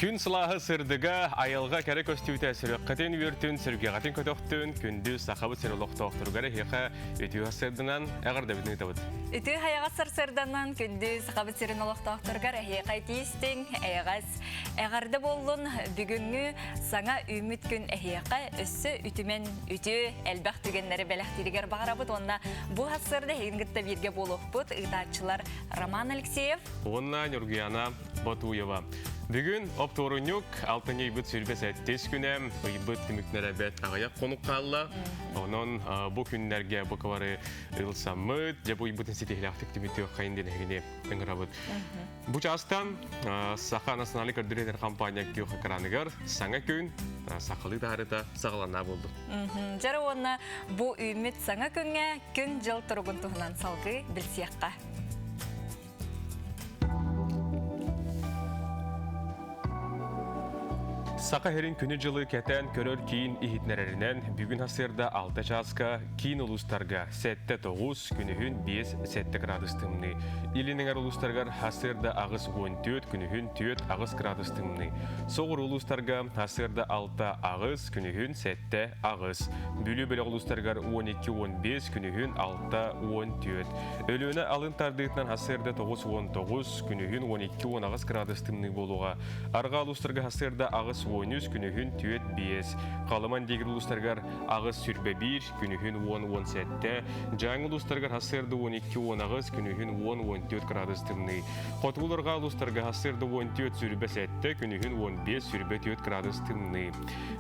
Күн сылааһы сырдыга, айылҕа кэрэ көстүүтэ сүрэххитин үөртүн, сүргэҕитин көтөхтүн, күндү сахабыт сир олохтоохторугар эһиэхэ үтүө сарсыарданан эҕэрдэбитин ыытабыт. Үтүө хайаҕас сарсыарданан күндү сахабыт сирин олохтоохторугар эһиэхэ тиистиҥ, эйэҕэс эҕэрдэ буоллун. Бүгүҥҥү саҥа үүммүт күн эһиэхэ өссө үтүмэн үтүө элбэх түгэннэри бэлэхтииригэр баҕарабыт уонна бу сарсыарда эһигин кытта бииргэ буолуохпут ыытааччылар Роман Алексеев уонна Ньургуяна Батуева. Бүгүн оптуорунньук алтынньы ыйбыт 27 күнэ, ыйбыт түмүктэрэ бэт аҕыйах хонук хаалла. Онон бу күннэргэ бу кыбары ылсаммыт, дьэ бу ыйбытын ситиһилээхтик түмүктүөххэйин диэн эһигини ыҥырабыт. Бу чаастан Саха национальный көрдөрүү компания күөх экраныгар саҥа күн сахалыы таһарыта саҕаланаа буолду. Дьара уонна бу үүммүт саҥа күҥҥэ күн-дьыл туругун туһунан салгыы билсиэххэ. Саха сирин күнү-дьылы кэтээн көрөр киин иһитиннэрэринэн, бүгүн сарсыарда 6 чааска киин улуустарга 7-9, күнүһүн 5-7 градус тымныы. Илин эҥэр улуустарыгар сарсыарда 8-14, күнүһүн 4-8 градус тымныы. Соҕуруу улуустарга сарсыарда 6-8, күнүһүн 7-8. Бүлүү бөлөх улуустарыгар 12-15, күнүһүн 6-14. Өлүөнэ алын тардыытынан сарсыарда 9.19, күнүһүн 12-18 градус тымныы буолуоҕа. Арҕаа улуустарга сарсыарда 8.13, күнүһүн 4.5. Халыман диэки улуустарыгар 8.21, күнүһүн 10.17. Дьааҥы улуустарыгар сарсыарда 12.18, күнүһүн 10.14 градус тымныы. Хотугуларга улуустарга сарсыарда 14.27, күнүһүн 15.24 градус тымныы.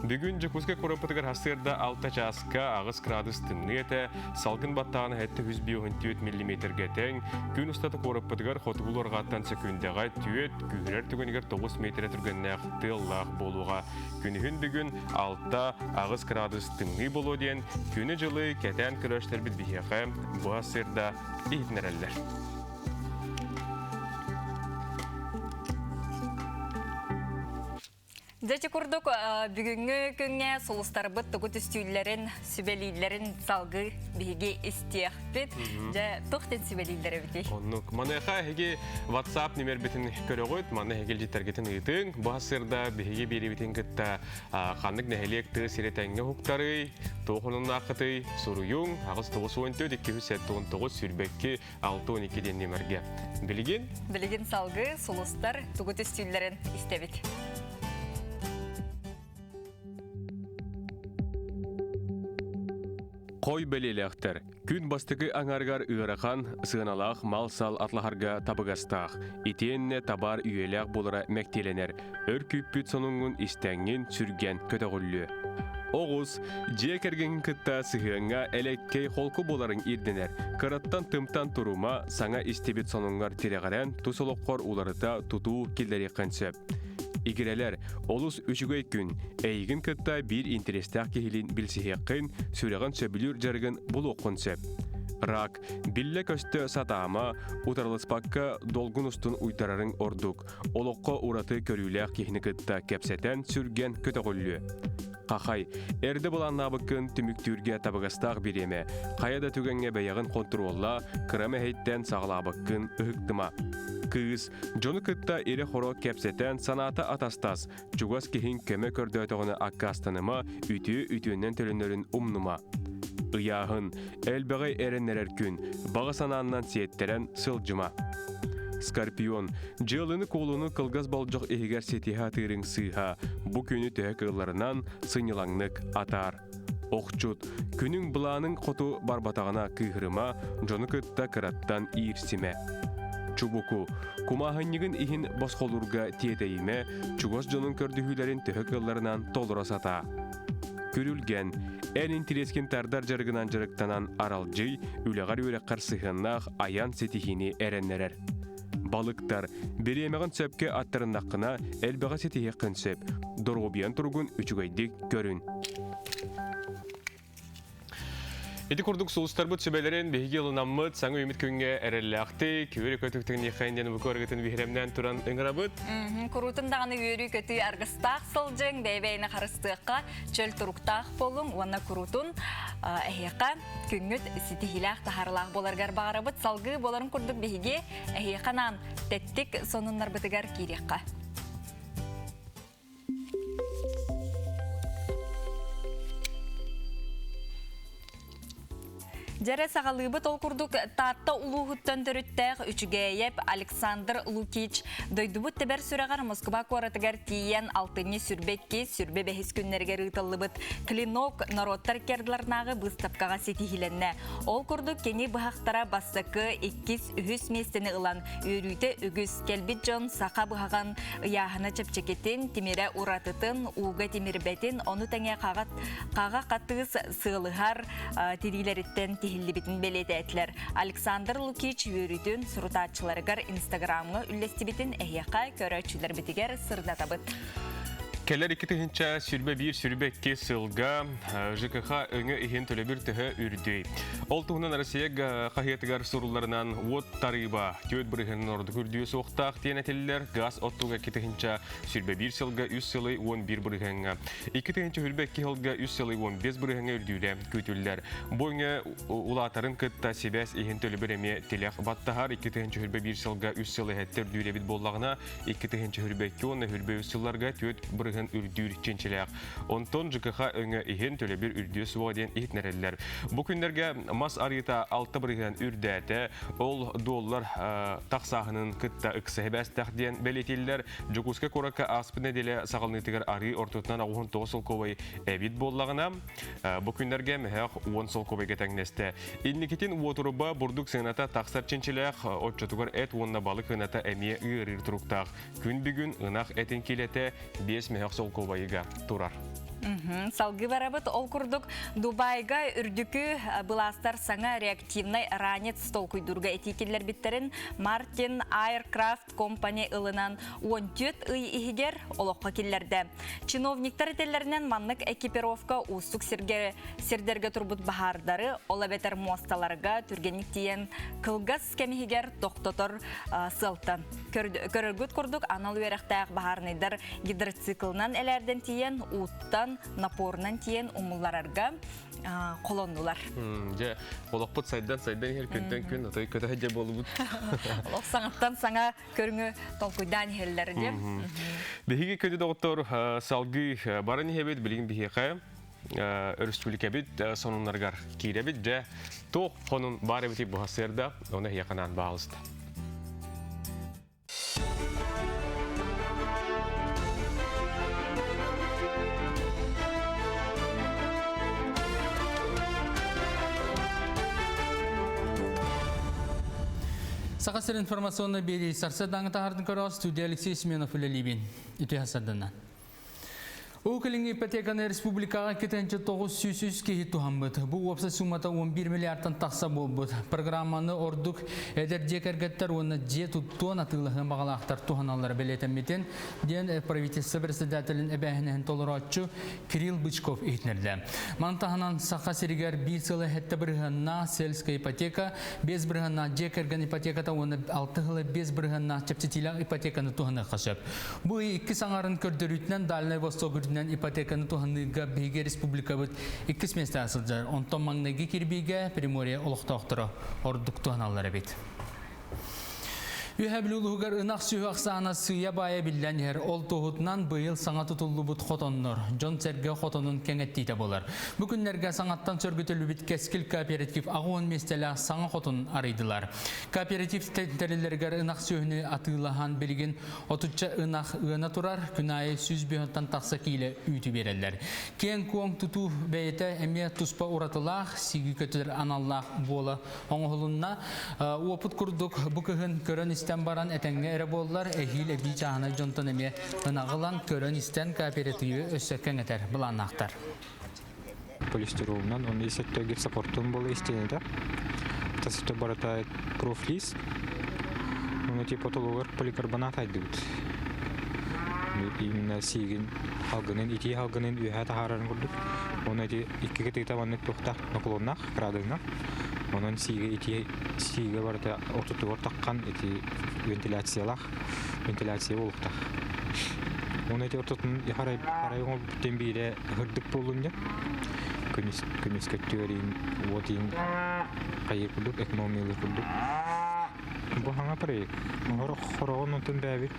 Бүгүн Дьокуускай куораппытыгар сарсыарда 6 чааска 8 градус тымныы этэ, Салгын баттааһына 754 миллиметргэ тэҥ, күн устата куораппытыгар хотугу арҕааттан сөкүүндэҕэ түөрт, күүһүрэр түгэнигэр 9 миэтэрэ түргэннээх тыаллаах буолуоҕа. Күнүһүн бүгүн 6-8 градус тымныы буолуо диэн күнү-дьылы кэтээн көрөөччүлэрбит биһиэхэ бу сырда иһитиннэрэллэр. Дьэ ити курдук бүгүҥҥү күҥҥэ сулустарбыт тугу түстүүллэрин, сүбэлииллэрин салгыы биһиги истиэхпит. Дьэ туох диэн сүбэлииллэр эбитий? Оннук. Маныаха эһиги WhatsApp нүмербитин көрөҕүт, манна эһиги илдьиттэргитин ыытыҥ. Бу сырда биһиги биэриибитин кытта ханнык нэһилиэк тыа сирэ тэҥҥэ уһуктарый, туох онуннааххытый, суруйуҥ 894 279 22 612 диэн нүмергэ. Билигин? Билигин салгыы сулустар тугу түстүүллэрин истэбит. Хой бэлиэлээхтэр. Күн бастакы аҥарыгар ыарахан, сыаналаах мал-сал атлаһарга табыгастаах. Итиэннэ табаар үйэлээх буолара мэктиэлэнэр. Өр күүппүт сонуҥҥун истэҥҥин сүргэн көтөҕүллүө. Оҕус, дьиэ кэргэҥҥин кытта сыһыаҥҥа элэккэй холку буоларыҥ ирдэнэр. Кыраттан тымтан турума, саҥа истибит сонуҥҥар тирэҕирэн, тус олоххор уларыта тутуу киллэриэххин сөп. Игирэлэр, олус үчүгэй күн. Эйигин кытта биир интэриэстээх киһилиин билсиһиэххин, сүрэҕин сөбүлүүр дьарыгын булуоххун сөп. Рак, биллэ-көстө сатаама, утарыласпакка долгун устун уйдарарыҥ ордук. Олоххо ураты көрүүлээх киһини кытта кэпсэтэн сүргэн көтөҕүллүө. Хахай, эрдэ былааннаабыккын түмүктүүргэ табыгастаах бириэмэ. Хайа да түгэҥҥэ бэйэҕин хонтуруоллаа, кыра мэһэйтэн саҕалаабыккын ыһыктыма. Кыыс, дьону кытта ирэ-хоро кэпсэтэн санаата атастас, чугас киһиҥ көмө көрдөөтөҕүнэ аккаастаныма, үтүө үтүөннэн төлөнөрүн умнума. Ыйааһын, элбэҕи эрэннэрэр күн, баҕа санааннан сиэттэрэн сылдьыма. Скорпион, дьыалыны-куолуну кылгас болдьох иһигэр ситиһэ атыырыҥ сыыһа, бу күнү төһө кыалларынан сынньалаҥнык атаар. Охчут, күнүҥ былааныҥ хоту барбатаҕына кыыһырыма, дьону кытта кыраттан иирсимэ. Чубуку, кумааһынньыгын иһин босхолуурга тиэтэйимэ, чугас дьонуҥ көрдөһүүлэрин төһө кыалларынан толоро сатаа. Күрүлгэн, эн интириэскин тардар дьарыгынан дьарыктанан аралдьый, үлэҕэр-үөрэххэр сыһыаннаах айан ситиһиини эрэннэрэр. Балыктар, бириэмэҕин сөпкө аттарыннаххына, элбэҕи ситиһиэххин сөп. Доруобуйан туругун үчүгэйдик көрүн. Ити курдук сулустарбыт сүбэлэрин биһиги ылынаммыт, саҥа үүммүт күҥҥэ эрэллээхтик, үөрэ-көтүк тыҥныаххайын диэн бу аргытын биһирэмнээн туран ыҥырабыт. Куруутун даҕаны үөрүү-көтүү аргыстаах сылдьыҥ, бэйэ-бэйэни харыстыахха, чөл туруктаах буолуҥ уонна куруутун эһиэхэ күҥҥүт ситиһиилээх таһаарылаах буоларыгар баҕарабыт. Салгыы буоларын курдук биһиги эһиэхэ анаан тэттик сонуннарбытыгар киириэххэ. Дьэрэ саҕалыыбыт ол курдук Таатта улууһуттан төрүттээх Үчүгээйэп Александр Лукич дойдубут тэбэр сүрэҕэр Москва куоратыгар тиийэн алтынньы сүрбэ икки, сүрбэ бэһис күннэригэр ыытыллыбыт Клинок норуоттар кердларнааҕы быыстапкаҕа ситиһиилэннэ. Ол курдук кини быһахтара бастакы, иккис, үһүс миэстэни ылан үөрүүтэ үгүс. Кэлбит дьон саха быһаҕын ыйааһына чэпчэкитин, тимирэ уратытын, ууга тимирбэтин, ону тэҥэ хаҕа хатыыс сыалыһар тириилэриттэн тиһиллибитин бэлиэтээтилэр. Александр Лукич үөрүүтүн сурутааччыларыгар Инстаграмҥа үллэстибитин эһиэхэ көрөөччүлэрбитигэр сырдатабыт. Кэлэр 2021-22 сылга ЖКХ өҥө иһин төлөбүр төһө үрдүөй. Ол туһунан Россия хаһыатыгар сурулларынан уот тарыыба түөрт бырыһыанын ордук үрдүө суохтаах диэн этиллэр. Газ оттуга 2021 сылга 3 сылы 11 бырыһыаҥҥа, 2022 сылга 3 сылы 15 бырыһыаҥҥа үрдүүрэ күүтүллэр. Бу өҥө улаатарын кытта сибээс иһин төлөбүр эмиэ тилэх баттаһар. 2021 сылга 3 сыл иһэттэ үрдүүр эбит буоллаҕына, 2022 уонна 23 сылларга 4 бырыһын үрдүүр чинчилээх. Онтон ЖКХ өҥө иһин төлөбүр үрдүө суоҕа диэн иһитиннэрэллэр. Бу күннэргэ мас арыыта 6 бырыһыан үрдээтэ, ол доллар тахсааһынын кытта ыкса сибээстээх диэн бэлиэтииллэр. Дьокуускай куоракка ааспыт нэдиэлэ саҕаланыытыгар арыы ортотунан 89 солкуобай эбит буоллаҕына, бу күннэргэ мөһөөх 10 солкуобайга тэҥнэстэ. Инникитин уотуруба бурдук сыаната тахсар чинчилээх, оччотугар эт уонна балык ыната эмиэ ыарыыр туруктаах. Күн бүгүн ынах этин килэтэ 5 мөһөх солкуобайыга турар. Салгыы барабыт. Ол курдук Дубайга үрдүкү былаастар саҥа реактивнай ранец толкуйдуурга этии киллэрбиттэрин Martin Aircraft Company ылынан 14 ый иһигэр олоххо киллэрдэ. Чиновниктар этэллэринэн маннык экипировка уустук сиргэ сирдэргэ турбут баһаардары, ол эбэтэр муосталарга түргэнник тиийэн кылгас кэм иһигэр тохтотор сыалтан. Көрөргүт курдук анал үөрэхтээх баһаарынайдар гидроциклынан элээрдэн тиийэн, ууттан, напорунан тиийэн умулларарга холоннулар. Дьэ, олохпут сайдан-сайдан иһэр күнтэн күн отой көтө сылдьар буолубут. Олох саҥаттан саҥа көрүҥү толкуйдаан иһэллэр дьэ. Биһиги көтү доҕоттор салгыы баран иһэбит, билигин биһиэхэ өрөспүүбүлүкэбит сонуннарыгар киирэбит. Дьэ, туох хонун баар эбитий бу сарсыарда, оны эһиэхэ анаан баалыста. Саха сир информационный биэрии сарсыардааҥы таһаардын көрөҕө студия Алексей Семенов үлэлиибин. Үтүө сарсыарданан. Уһук Илиҥҥи ипотеканы республикаҕа 2 903 киһи туһаммыт. Бу уопсай суммата 11 миллиардтан тахса буолбут. Программаны ордук эдэр дьиэ кэргэттэр уонна дьиэ туттуон атыылаһыан баҕалаахтар туһаналлара бэлиэтэммитин, диэн правительство председателин эбээһинэһин толорооччу Кирилл Бычков иһитиннэрдэ. Маны таһынан Саха сиригэр биир сыл эһэттэ бырыһыаннаах сельская ипотека, 5 бырыһыаннаах дьиэ кэргэн ипотеката уонна 6 сылы 5 бырыһыаннаах чэпчэтиилээх ипотеканы туһаныахха сөп. Бу ый иккис аҥарын көрдөрүүтүнэн Дальнай Восток үрдүнэн ипотеканы туһаныыга биһиги республикабыт иккис миэстэҕэ сылдьар. Онтон маҥнайгы кирбиигэ Приморье олохтоохторо ордук туһаналлар эбит. Үөһээ Бүлүү улууһугар ынах сүөһү ахсаана сыыйа-баайа биллэн иһэр. Ол туоһутунан быйыл саҥа тутуллубут хотоннор, дьон-сэргэ хотонун кэҥэттиитэ буолар. Бу күннэргэ саҥаттан сөргүтүллүбүт Кэскил кооператив 80 миэстэлээх саҥа хотун арыйдылар. Кооператив тэриллэригэр ынах сүөһүнү атыылаһан билигин отучча ынах ыана турар, күн аайы 100 тахса киилэ үүтү биэрэллэр. Киэҥ-куоҥ тутуу бэйэтэ эмиэ туспа уратылаах, сиги көтөр аналлаах буола оҥоһулунна. Уопут курдук бу кыһын көрөн-истэн баран этэҥҥэ эрэ буоллар, эһиил эбии чааһынай дьонтон эмиэ ынаҕылан көрөн-истэн кооперативы өссө кэҥэтэр былааннаахтар. Полистиролунан он исетте гипсокартон было истинеде. Тасыты барыта профлиз. Уну типа потологар поликарбонат айдыбыт. Именно сиигин халгынын итии халгынын үөһэ таһаарарын курдук. Оны эти икки кытыыта маннык туохтаах наклоннаах крадыҥҥа. Онон сиигэ итии сиигэ барыта ортотугар таххан ити вентиляциялаах вентиляция буолуохтаах. Оны эти ортотун харай харай оҥорбуттан биирэ һырдык буоллун дьэ. Күнүс күнүс көттүөрийн уот иин хайыр курдук экономиялыыр курдук. Бу хаҥа проект. Хороҕон онтон бэйэбит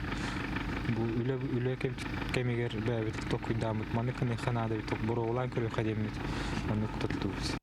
бу үлэ үлэ кэмигэр бэйэбит толкуйдааммыт маннык гыныахха наада эбит боруобалаан көрүөххэ диэммит маннык туттубут.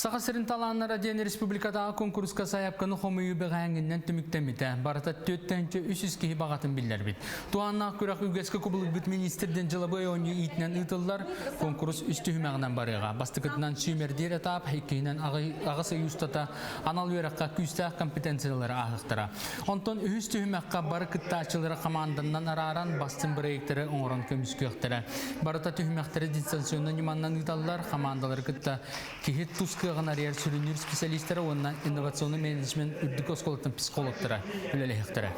Саха сирин талааннара диэн республикатааҕы конкурска сайаапканы хомуйуу бэҕэһээҥҥинэн түмүктэммитэ. Барыта 4 300 киһи баҕатын биллэрбит. Туһааннаах күрэх үгэскэ кубулуйбут министр диэн дьылабыай оонньуу иитинэн ыытыллар. Конкурс үс түһүмэҕинэн барыаҕа. Бастакытынан сүүмэрдиир этап, иккиһинэн аҕыс ый устата анал үөрэххэ күүстээх компетенциялары ааһыахтара. Онтон үһүс түһүмэххэ бары кыттааччылары хамаанданан арааран бастыҥ бырайыактары оҥорон көмүскүөхтэрэ. Барыта түһүмэхтэри дистанционнай ньыманан ыыталлар, хамаандалары кытта киһи тус кыаҕын арыйар сүрүннүүр специалистара уонна инновационный менеджмент үрдүк оскуолатын психологтара үлэлэһиэхтэрэ.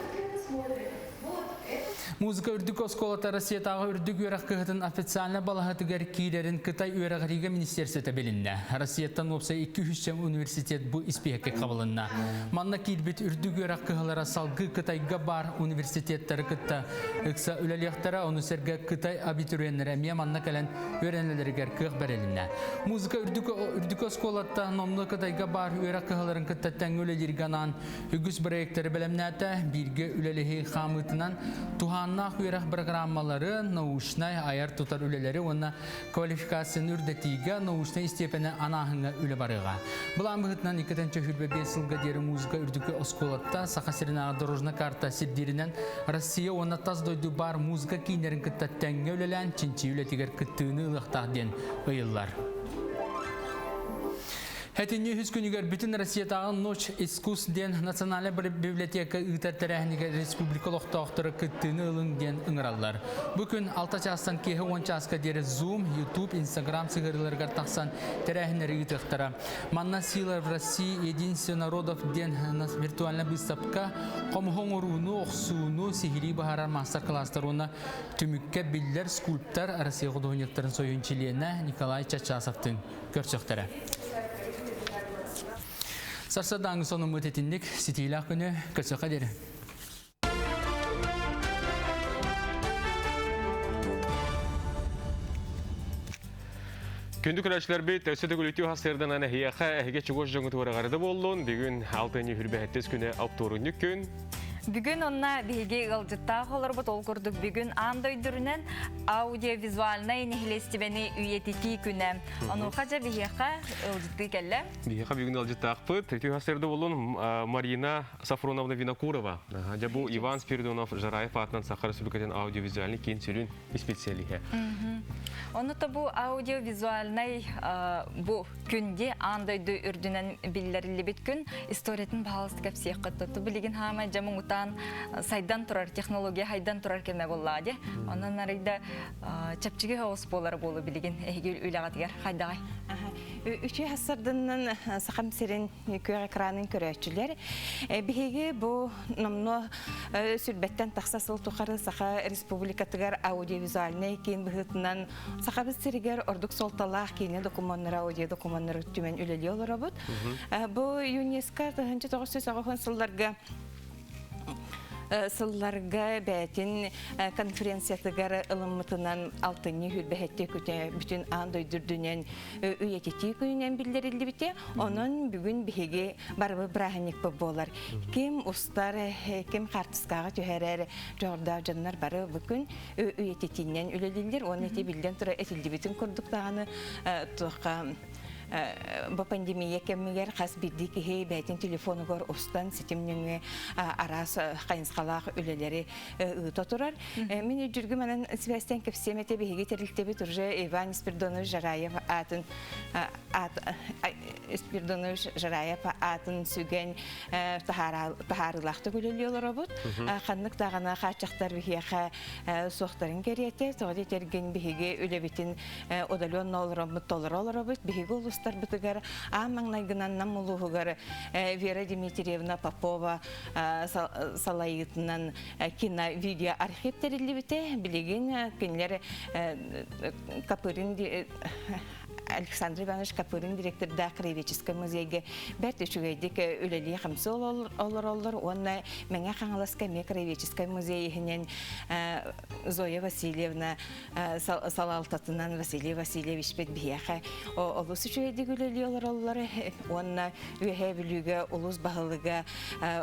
Музыка үрдүк оскуолата Россиятааҕы үрдүк үөрэх кыһатын официальнай балаһатыгар киирэрин Кытай үөрэҕириигэ министиэристибэтэ билиннэ. Россияттан уопсай 200 университет бу испииһэккэ хабылынна. Манна киирбит үрдүк үөрэх кыһалара салгыы Кытайга баар университеттары кытта ыкса үлэлиэхтэрэ, ону сэргэ Кытай абитуриеннэрэ эмиэ манна кэлэн үөрэнэллэригэр кыах бэрилиннэ. Музыка үрдүк, үрдүк оскуолаттан номнуо Кытайга баар үөрэх кыһаларын кытта тэҥҥэ үлэлииргэ анаан үгүс проекттары бэлэмнээтэ, бииргэ үлэлэһии хаамыытынан туһааннаах үөрэх программалары, научнай, айар-тутар үлэлэри уонна квалификацияны үрдэтиигэ научнай истиэпэни анааһыҥҥа үлэ барыаҕа. Былаан быһыытынан 2025 сылга диэри музыка үрдүкү оскуолатта Саха сиринээҕи дорожная карта сирдииринэн Россия уонна тас дойду баар музыка кииннэрин кытта тэҥҥэ үлэлээн чинчийии үлэтигэр кыттыыны ылыахтаах диэн ыйыллар. Этинньи үһүс күнүгэр бүтүн Россиятааҕы Ночь искусств диэн национальнай библиотека ыытар тэрээһинигэр республика олохтоохторо кыттыыны ылыҥ диэн ыҥыраллар. Бу күн 6 чаастан киэһэ 10 чааска диэри Zoom, YouTube, Instagram сыһыарыыларыгар тахсан тэрээһиннэри ыытыахтара. Манна Сила в России единство народов диэн виртуальнай быыстапка хомуһу оҥорууну, охсууну сиһилии быһаарар маастар-кылаастар уонна түмүккэ биллэр скульптор Россия худуоһунньуктарын союһун чилиэнэ Николай Чачасовтыын көрсөхтөрө. Сарсыардааҥы сонуммут итинник ситиилээх күнү көрсөххө диэри. Күндү көрөөччүлэрбит, өссө төгүл үтүө сарсыарданан эһиэхэ эһиги чугас дьоҥҥутугар буоллун. Бүгүн алтынньы хүрбэһэттис күнэ оптуорунньук күн. Бүгүн онно биһиги ыалдьыттаах олорбут ол курдук бүгүн аан дойдурунан аудиовизуальнай нэһилиэстибэни үйэтитии күнэ. Онуоха дьэ биһиэхэ ыалдьыттыы кэллэ. Биһиэхэ бүгүн ыалдьыттаахпыт. Үтүө сарсыарда буоллун Марина Сафроновна Винокурова. Дьэ бу Иван Спиридонов Жараев аатынан Саха Республикатын аудиовизуальный киин сүрүн специалиһэ. Ону то бу аудиовизуальнай бу күнди аан дойду үрдүнэн биллэриллибит күн историятын баһаалыста кэпсиэххит туту билигин хаамай дьамуҥутаан сайдан турар технология хайдан турар кэмэ буоллаа дии. Онон арыйда чэпчэки соҕус буолара буолу билигин эһиги үлэҕитигэр хайдаҕай? Үчү сарсыарданан Сахам сирин күөх экранын көрөөччүлэр. Биһиги бу номнуо сүрбэттэн тахса сыл тухары Саха Республикатыгар аудиовизуальнай киин быһыытынан Сахабыт сиригэр ордук суолталаах киинэ докумуоннара, аудио докумуоннары түмэн үлэлии олоробут. Бу ЮНЕСКО 1990 сылларга сылларга бэйэтин конференциятыгар ылыммытынан алтынньы хүрбэһэтти бүтүн аан дойду үрдүнэн үйэтитии күнүнэн биллэриллибитэ. Онон бүгүн биһиги барыбы бырааһынньыкпыт буолар. Ким устар, ким хаартыскаҕа түһэрэр дьоҕурдаах дьоннор бары бу күн үйэтитиинэн үлэлииллэр. Уонна ити биллэн турар этиллибитин курдук даҕаны туохха бу пандемия кэмигэр хас биирдии киһи бэйэтин телефонугар устан ситим нөҥүө араас хайысхалаах үлэлэри ыыта турар. Мин өйдүүргүм анан сибээстэн кэпсиэм этэ биһиги тэрилтэбит уже Иван Спиридонович Жараев аатын Спиридонович Жараев аатын сүгэн таһаарыылаахтык үлэлии олоробут. Ханнык даҕаны хааччахтар биһиэхэ суохтарын кэриэтэ, тоҕо диэтэргин биһиги үлэбитин удаленно олороммут толоро олоробут. Биһиги улуустарбытыгар аан маҥнайгынан Нам улууһугар Вера Дмитриевна Попова салайыытынан кино видео архив тэриллибитэ. Билигин кинилэр Копырин Александр Иванович Копырин директордаах краеведческай музейга бэрт үчүгэйдик үлэлии хамсыы олороллор уонна Мэҥэ Хаҥаласка эмиэ краеведческай музей иһинэн Зоя Васильевна салалтатынан Василий Васильевичпит биһиэхэ олус үчүгэйдик үлэлии олороллор уонна Үөһээ Бүлүүгэ улуус баһылыга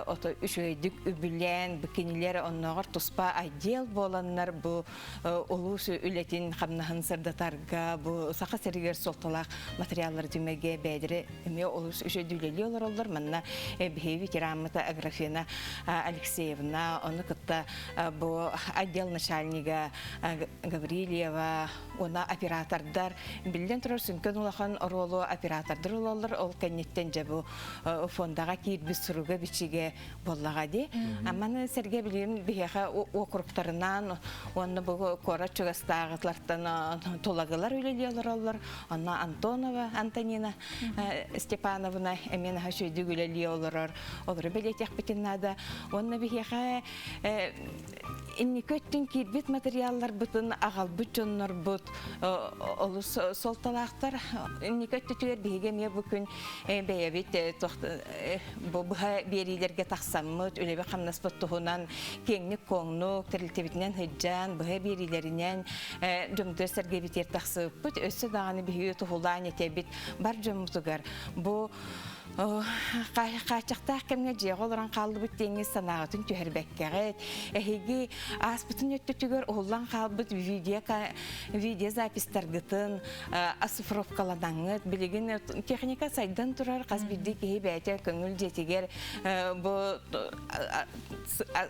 ото үчүгэйдик үбүлээн кинилэр оннооҕор туспа отдел буоланнар бу улуус үлэтин хамнаһын сырдатарга бу Саха сиригэр солталаах материаллары түмэргэ бэйэлэрэ эмиэ олус үчүгэй үлэлии олороллор. Манна биһиги ветераммыта Аграфена Алексеевна, ону кытта бу отдел начальнига Гаврильева, уонна оператордар биллэн турар сүҥкэн улахан оруолу оператордар ылаллар. Ол кэнниттэн дьэ бу фондаҕа киирбит суруга-бичигэ буоллаҕа дии. Амманы сэргэ билигин биһиэхэ уокуруктарынан уонна бу куорат чугастааҕылартан тулагылар үлэлии олороллор. Онно Антонова Антонина Степановна эмиэ наһаа үчүгэйдик үлэлии олорор. Олору бэлиэтиэхпитин наада. Уонна биһиэхэ инники өттүн киирбит материалларбытын аҕалбыт дьоннорбут олус суолталаахтар. Инники өттүтүгэр биһиги эмиэ бу күн бэйэбит бу быһа биэриилэргэ тахсаммыт, үлэбит-хамнаспыт туһунан киэҥник-куоҥнук, тэрилтэбитинэн сылдьан, быһа биэриилэринэн дьоммутугар сэргэбитигэр тахсыбыппыт. Өссө даҕаны биһиги туһулаан этэбит бар дьоммутугар бу хааччахтаах кэмҥэ дьиэҕэ олорон хааллыбыт диэҥҥи санааҕытын түһэрбэккэҕит. Эһиги ааспытын өттүтүгэр уһуллан хаалбыт видео видеозаписьтаргытын оцифровкаланаҥҥыт. Билигин техника сайдан турар, хас биирдии киһи бэйэтэ көҥүл дьиэтигэр бу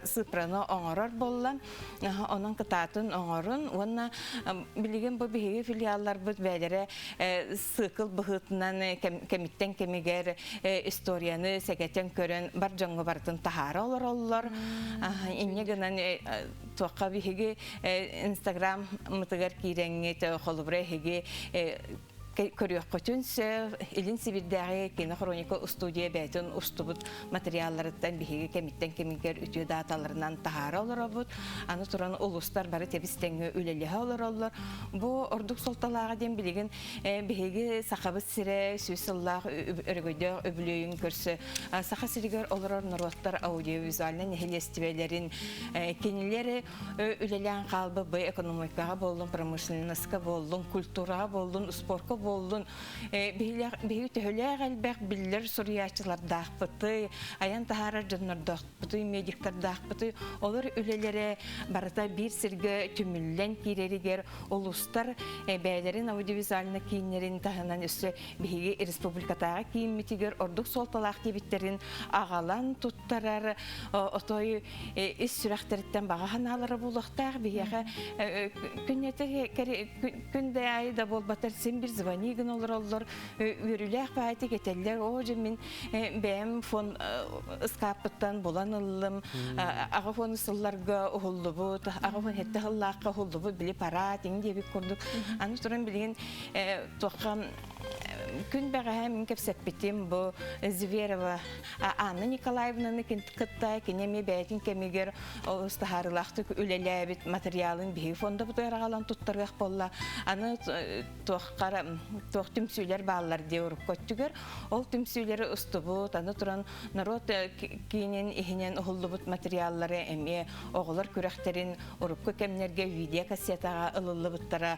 цифраны оҥорор буолла. Онон кытаатын оҥорун уонна билигин бу биһиги филиалларбыт бэйэлэрэ сыыкыл быһыытынан кэмиттэн кэмигэр историяны сэгэтэн көрөн бар дьоҥҥо барытын таһаара олороллор. Инньэ гынан туохха биһиги инстаграммытыгар киирэҥҥит холобура эһиги көрүөххүтүн сөп. Илин Сибирдээҕи кинохроника устуудьуйа бэйэтин устубут материалларыттан биһиги кэмиттэн кэмигэр үтүө дааталарынан таһаара олоробут. Аны туран улуустар бары тэбис-тэҥҥэ үлэлэһэ олороллор. Бу ордук суолталааҕа диэн билигин биһиги Сахабыт сирэ сүүс сыллаах өрөгөйдөөх үбүлүөйүн көрсө Саха сиригэр олорор норуоттар аудиовизуальнай нэһилиэстибэлэрин кинилэр үлэлээн хаалбыт бу экономикаҕа буоллун, промышленноска буоллун, культураҕа буоллун, спорка буоллун биһиги төһөлөөх элбэх биллэр суруйааччылардаахпытый, айан таһаарар дьоннордоохпутуй, медиктардаахпытый, олор үлэлэрэ барыта биир сиргэ түмүллэн киирэригэр улуустар бэйэлэрин аудиовизуальнай кииннэрин таһынан өссө биһиги республикатааҕы кииммитигэр ордук суолталаах диэбиттэрин аҕалан туттарар отой ис сүрэхтэриттэн баҕа санаалара буолуохтаах биһиэхэ күннэтэ күн да аайы да буолбатар син бир звони гына олороллор үөрүүлээх баайытык этэллэр оо дьэ мин бэйэм фон ыскааппыттан булан ыллым аҕа фону сылларга уһуллубут аҕа фон хэтте сыллаахха уһуллубут били парад иҥ диэбит курдук аны туран билигин туохха күн бэҕэһээ мин кэпсэппитим бу Зверева Анна Николаевнаны кытта кини эмиэ бэйэтин кэмигэр олус таһаарыылаахтык үлэлээбит материалын биһиги фондабытыгар аҕалан туттарыах буолла. Аны туоххара туох түмсүүлэр бааллар дии урукку өттүгэр. Ол түмсүүлэри устубут, аны туран норуот киинин иһинэн уһуллубут материаллары эмиэ оҕолор күрэхтэрин урукку кэмнэргэ видеокассетаҕа ылыллыбыттара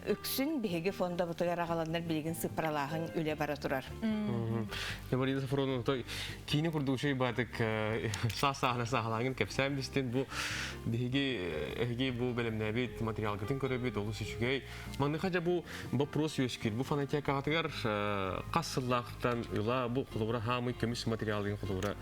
үксүн биһиги фондабытыгар аҕаланнар билигин сыппаралааһын үлэ бара турар. Марина Сафронова той киини курдук үчүгэй баатык саас-сааһына сааһылааҥын кэпсээн бистин бу биһиги эһиги бу бэлэмнээбит материалгытын көрөбүт олус үчүгэй. Маныаха дьэ бу вопрос үөскүүр. Бу фонотекаҕытыгар хас сыллаахтан ыла бу холобура хаамый көмүс материалын холобура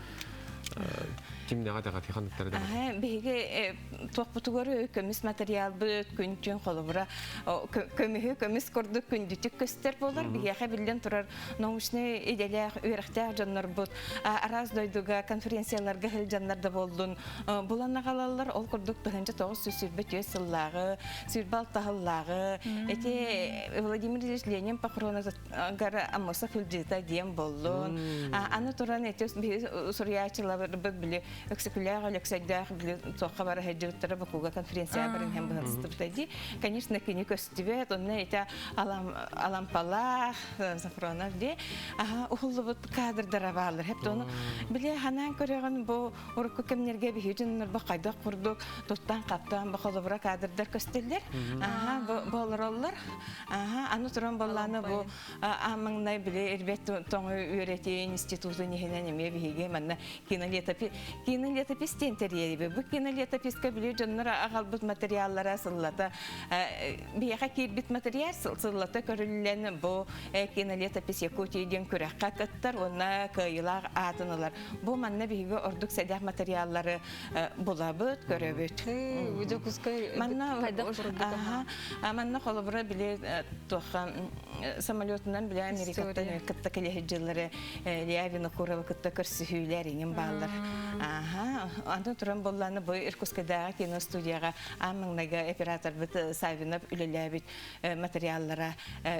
кимнэҕэ даҕати ханныктары даҕати Биһиги туохпутугар көмүс материалбыт күн-түүн холобура көмүһү көмүс курдук күндүтүк көстөр буолар. Биһиэхэ биллэн турар научнай идэлээх, үөрэхтээх дьоннорбут араас дойдуга конференцияларга сылдьаннар да буоллун булан аҕалаллар. Ол курдук 1924 сыллааҕы, 26 сыллааҕы эти Владимир Ильич Ленин похоронатыгар Аммосов Илдьита диэн буоллун. Аны туран эти суруйааччыларбыт били Өксөкүлээх Өлөксөйдөөх били туохха бара сылдьыбыттара Бакуга конференцияҕа баран иһэн быһаарыстыбыта дии. Конечно, кини көстүбэт, онно ити Алампалаах, Сафронов дии уһуллубут кадрдара бааллар. Хеп ону били ханаан көрөҕүн бу урукку кэмнэргэ биһиги дьоннорбо хайдах курдук туттан-хаптан бу холобура кадрдар көстөллөр. Аха бу олороллор. Аха аны туран боллааны бу аамаҥнай били ирбэт тоҥу үөрэтии институтун иһинэн эмиэ биһиги манна кино. кинолетопись кинолетопись диэн тэрийэбит. Бу кинолетописка били дьоннор аҕалбыт материаллара сыллата биһиэхэ киирбит материал сыллата көрүллэн бу кинолетопись Якутии диэн күрэххэ кыттар уонна кыайыылаах аатын ылар. Бу манна биһиги ордук сэдэх материаллары булабыт, көрөбүт. Дьокуускай Манна хайдах аха манна холобура били туохха самолетунан били Америкаттан кытта кэлиһи дьыллары Илья Винокурова кытта көрсүһүүлэр иҥин бааллар. Аха аны туран болланы бу Иркутскайдааҕы киностудияҕа аан маҥнайгы операторбыт Савинов үлэлээбит материаллара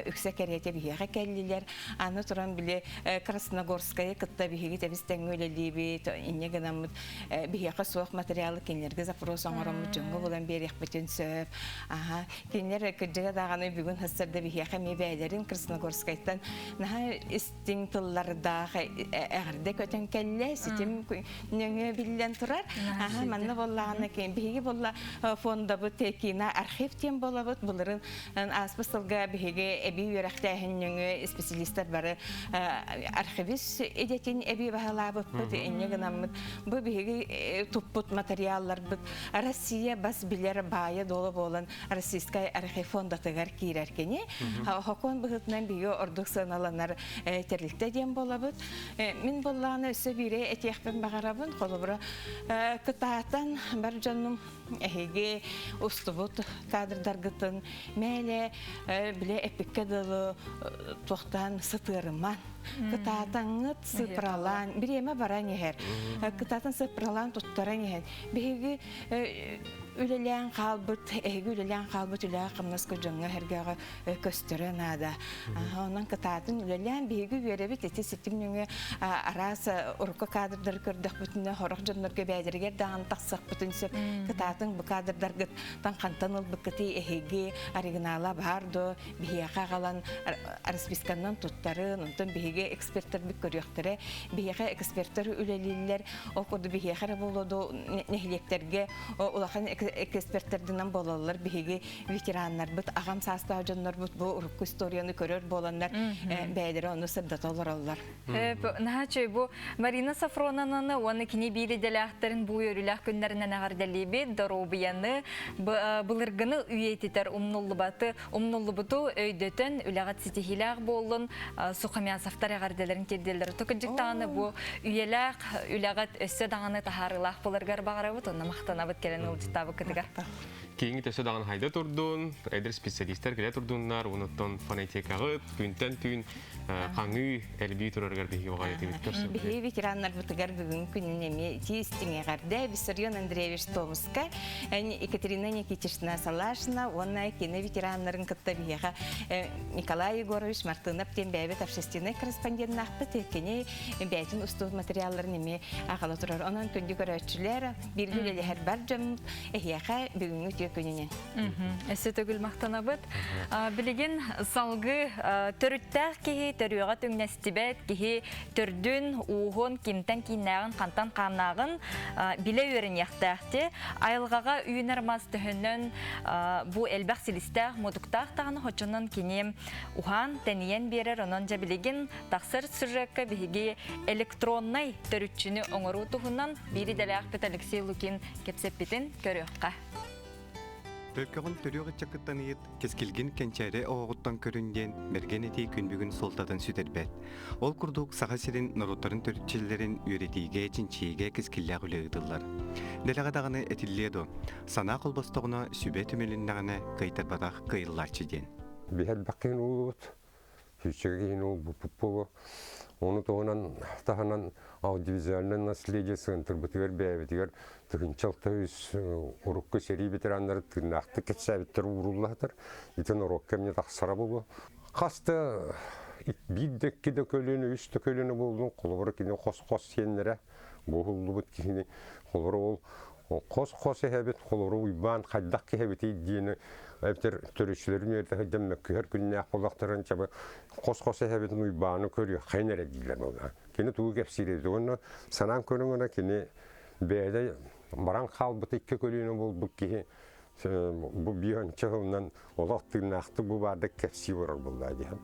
үксэ кэриэтэ биһиэхэ кэллилэр. Аны туран били Красногорскайы кытта биһиги тэбис тэҥҥэ үлэлиибит, инньэ гынаммыт биһиэхэ суох материалы кинилэргэ запрос оҥороммут дьоҥҥо булан биэриэхпитин сөп. Аха, кинилэр кырдьыга даҕаны бүгүн сарсыарда биһиэхэ эмиэ бэйэлэрин Красногорскайтан наһаа истиҥ тыллардаах эҕэрдэ көтөн кэллэ, ситим нөҥүө биллэн турар. Аха, манна буоллаҕына биһиги буолла фондабыт киина архив диэн буолабыт. Былырын ааспыт сылга биһиги эбии үөрэхтээһин нөҥүө специалистар бары архивист идэтин эбии баһылаабыппыт, инньэ гынаммыт бу биһиги туппут материалларбыт Россия бас билэр баайа-дуола буолан Российскай архив фондатыгар киирэр кини. Хокуон быһыытынан биһиги ордук сыаналанар тэрилтэ диэн буолабыт. Мин буоллаҕына өссө биири этиэхпин баҕарабын. Холобура, кытаатан бар дьонум эһиги устубут кадрдаргытын мээлэ биле эпиккэ дылы туохтаан сытыарыман кытаатаҥҥыт сыпралаан бириэмэ баран иһэр кытаатан сыпралаан туттаран иһэн биһиги үлэлээн хаалбыт эһиги үлэлээн хаалбыт үлэҕэ хамнаска дьоҥҥо эргэҕэ көстөрө наада. Онон кытаатын үлэлээн биһиги үөрэбит ити ситим нөҥүө араас урукку кадрдары көрдөхпүтүнэ сорох дьоннорго бэйэлэригэр даҕаны тахсыахпытын сөп. Кытаатын бу кадрдаргыт хантан ылбыккытый эһиги оригинала баар дуо биһиэхэ аҕалан расписканнан туттарын, онтон биһиги экспертербит көрүөхтэрэ. Биһиэхэ экспертэр үлэлииллэр. Ол курдук биһиэхэ эрэ буолуо дуо нэһилиэктэргэ улахан экспертэрдинэн буолаллар биһиги ветераннарбыт, аҕам саастаах дьоннорбут бу урукку историяны көрөр буоланнар бэйэлэрэ ону сырдата олороллор. Наһаа үчүгэй бу Марина Сафроновнаны уонна кини биир идэлээхтэрин бу үөрүүлээх күннэринэн эҕэрдэлиибит, доруобуйаны, былыргыны үйэтитэр умнуллубаты, умнуллубуту өйдөтөн үлэҕит ситиһиилээх буоллун Сухомясовтар эҕэрдэлэрин тиэрдэллэр. Токырдьык даҕаны бу үйэлээх үлэҕит өссө даҕаны таһаарыылаах буоларыгар баҕарабыт, онно махтанабыт кэлэн ыалдьыттаабыккытыгар. Кииҥҥит өссө даҕаны хайда турдун, эдэр специалистар кэлэ турдуннар, онуттан фонотекаҕыт күнтэн түүн хаҥыы элбии турарыгар биһиги баҕайытыбыт көрсөбүт. Биһиги ветераннарбытыгар бүгүн күнүн эмиэ итии истиҥ эҕэрдэ Виссарион Андреевич Томска, Екатерина Никитична Салашина уонна кини ветераннарын кытта биһиэхэ Николай Егорович Мартынов диэн бэйэбит общественнай корреспонденнаахпыт кини бэйэтин устубут материалларын эмиэ аҕала турар. Онон күндү көрөөччүлэр, бииргэ үлэлэһэр бар дьон эһиэхэ бүгүҥҥү үтүө күнүнэн. Өссө төгүл махтанабыт. Билигин салгыы төрүттээх киһи төрүөҕэ түҥнэстибэт киһи төрдүн, ууһун, кимтэн кииннээҕин, хантан хааннааҕын билэ үөрэниэхтээхти. Айылҕаҕа үүнэр мас төһөнөн бу элбэх силистээх, мутуктаах даҕаны хочонон кини уһаан, тэнийэн биэрэр. Онон дьэ билигин тахсар сюжекка биһиги электроннай төрүччүнү оҥоруу туһунан биир идэлээхпит Алексей Лукин кэпсэппитин көрүөххэ. Төлкөҕүн төрүөх ыччаккыттан ыйыт, кэскилгин кэнчээри оҕоҕуттан көрүн диэн бэргэн этии күн бүгүн суолтатын сүтэрбэт. Ол курдук Саха сирин норуоттарын төрүтчүлэрин үөрэтиигэ, чинчийиигэ кэскиллээх үлэ ыытыллар. Дэлэҕэ даҕаны этиллиэ дуо, санаа холбостоҕуна сүбэ түмүлүннэҕинэ кыайтарбатах кыайыллааччы диэн. Биһи элбэх киһини уулубут, сүүсчэкэ киһини уолбуппут буолуо. Ону туһунан таһынан аудиовизуальное наследие сыантырбытыгар бэйэбитигэр тыһыынча 600 урукку сэрии ветераннары тыыннаахтык кэпсээбиттэр ууруллаатар. Ити норуокка эмне тахсара буолуо. Хас да биир да икки да көлүөнэ, үс да көлүөнэ буоллун, холобура кини хос-хос сиэннэрэ буоһуллубут киһини холобура ол хос-хос эһэбит холобура Уйбаан хайдах киһи эбитий диэни эбэтэр төрүччүлэрин үөрэтэ сылдьан мөккүһэр күннээх буоллахтарын чабы хос-хос эһэбитин Уйбааны көрүөххэйин эрэ дииллэр буолла. Кини тугу кэпсиир эбит уонна санаан көрүҥ гына кини бэйэтэ баран хаалбыт икки көлүөнэ буолбут киһи бу биир онча сылынан олох тыыннаахтык бу баардык кэпсии олорор буолла диэн.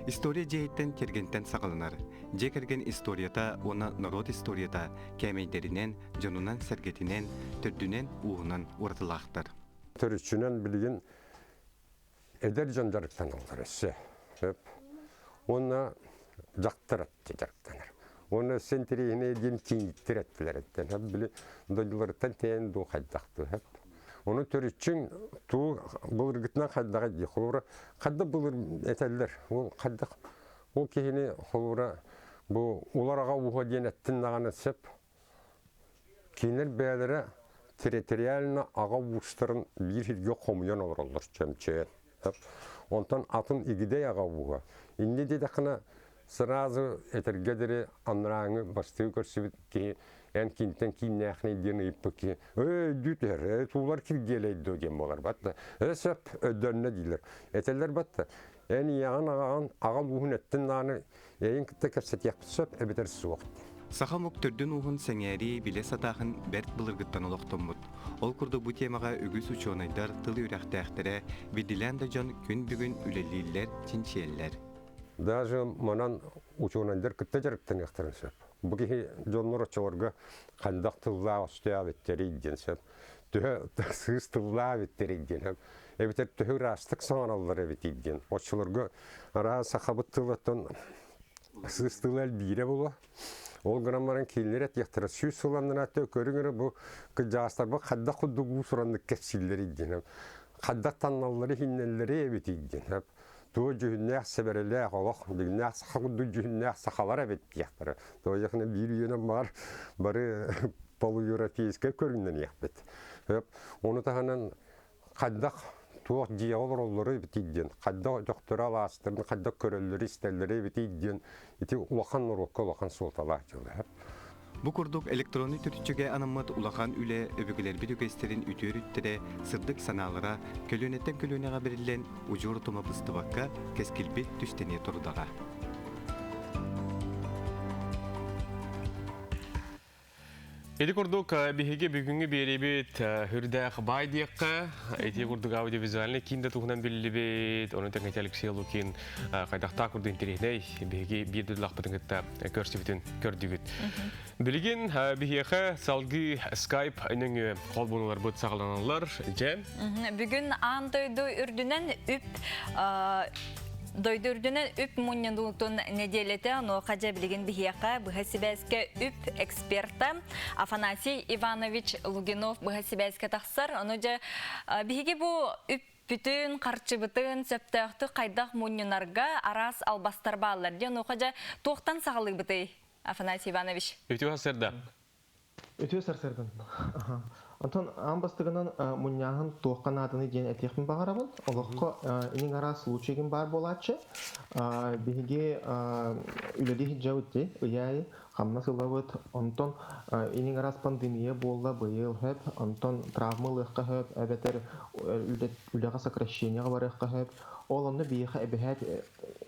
История дьиэһиттэн тиэргэнтэн саҕаланар. Дьиэ кэргэн историята уонна норуот историята кээмэйдэринэн, дьонунан-сэргэтинэн, төрдүнэн-ууһунан уратылаахтар. Төрүччүнэн билигин эдэр дьон дьарыктаналлар өссө. Уонна дьахтар өттө дьарыктанар. Уонна өссө интэриэһинэй диэн кийииттэр өттүлэриттэн. Били дойдуларыттан тэйэн дуу хайдах дуу. Ону төрүччүҥ туу былыргытынан хайдаҕый дии. Холобура, хайдах былыр этэллэр. Ол хайдах ол киһини холобура бу улар аҕа ууһа диэн эттин даҕаны сөп. Кинилэр бэйэлэрэ территориально аҕа уустарын биир сиргэ хомуйан олороллор чөмчөйөн. Онтон атын игидэй аҕа ууһа. Инньэ диэтэххинэ сразу этэргэ диэри анарааҥы бастыы көрсүбүт киһи эн киинтэн кииннээхний диэн ыйыппыт киһи ээ өйдүү түһэр ээ туулар киргиэлэй дуо диэн буолар батта ээ сөп өйдөннө дииллэр этэллэр батта эн ийэҕин аҕаҕын аҕал ууһун эттин даҕаны эйин кытта кэпсэтиэхпит сөп эбэтэр суох. Саха омук төрдүн ууһун сэҥээрии, билэ сатааһын бэрт былыргыттан олохтоммут. Ол курдук бу темаҕа үгүс учуонайдар, тыл үөрэхтээхтэрэ, биирдиилээн да дьон күн бүгүн үлэлииллэр, чинчийэллэр. Даже манан учуонайдар кытта дьарыктаныахтарын сөп. Бу киһи дьоннор оччолорго хайдах тыллаах өстөөх эбиттэрий диэн сөп. Төһө сыыс тыллаах эбиттэрий диэн эбэтэр төһө ыраастык саҥараллар эбитий диэн. Оччолорго араас сахабыт тылыттан сыыс тыла элбиирэ буолуо. Ол гынан баран кинилэр этиэхтэрэ 100 сыл аннараа көрүҥ эрэ бу кырдьаҕастарбыт хайдах курдук уус-ураннык кэпсииллэрий диэн. Хайдах таҥналлары иһиннэллэри эбитий диэн. Туо дьүһүннээх сэбэрэлээх олох дьиҥнээх саха курдук дьүһүннээх сахалар эбит диэхтэрэ. Тоҕо биир үйэнэн баар бары полуевропейскай көрүҥнэниэхпит. Ону таһынан хайдах туох дьиэҕэ олороллоро эбитий диэн, хайдах өтөхтөрө алаастарын хайдах көрөллөрү истэллэрэ эбитий диэн ити улахан норуокка улахан суолталаах дьыала. Бу курдук электроннай төрүччүгэ анаммыт улахан үлэ өбүгэлэрбит үгэстэрин үтүө өрүттэрэ, сырдык санаалара көлүөнэттэн көлүөнэҕэ бэриллэн удьуор утума быстыбакка кэскилбит түстэниэ турдаҕа. Ити курдук биһиги бүгүҥҥү биэриибит сүрдээх баай диэххэ, ити курдук аудиовизуальный киин да туһунан биллибит, ону тэҥэ Алексей Лукин хайдахтаах курдук интэриэһинэй биһиги биир дойдулаахпытын кытта көрсүбүтүн көрдүгүт. Билигин биһиэхэ салгыы Skype нөҥүө холбонуларбыт саҕаланаллар. Дьэ. Бүгүн аан дойду үрдүнэн үп дойду үрдүнэн үп мунньунуутун нэдиэлэтэ, онуоха дьэ билигин биһиэхэ быһа сибээскэ үп эксперта Афанасий Иванович Лугинов быһа сибээскэ тахсар. Ону дьэ биһиги бу үппүтүн, харчыбытын сөптөөхтүк хайдах мунньунарга араас албастар бааллар диэн, онуоха дьэ туохтан саҕалыыбытый, Афанасий Иванович? Үтүө сарсыарда. Үтүө сарсыардан. Онтон аан бастакынан мунньааһын туохха нааданы диэн этиэхпин баҕарабын. Олоххо иниҥ араас случайгын баар буолааччы. Биһиги үлэлии сылдьабыт дии, ый аайы хамнас ылабыт. Онтон иниҥ араас пандемия буолла быйыл сөп, онтон травма ылыахха сөп, эбэтэр үлэҕэ сокращениеҕа барыахха сөп. Ол онно биһиэхэ эбэһээт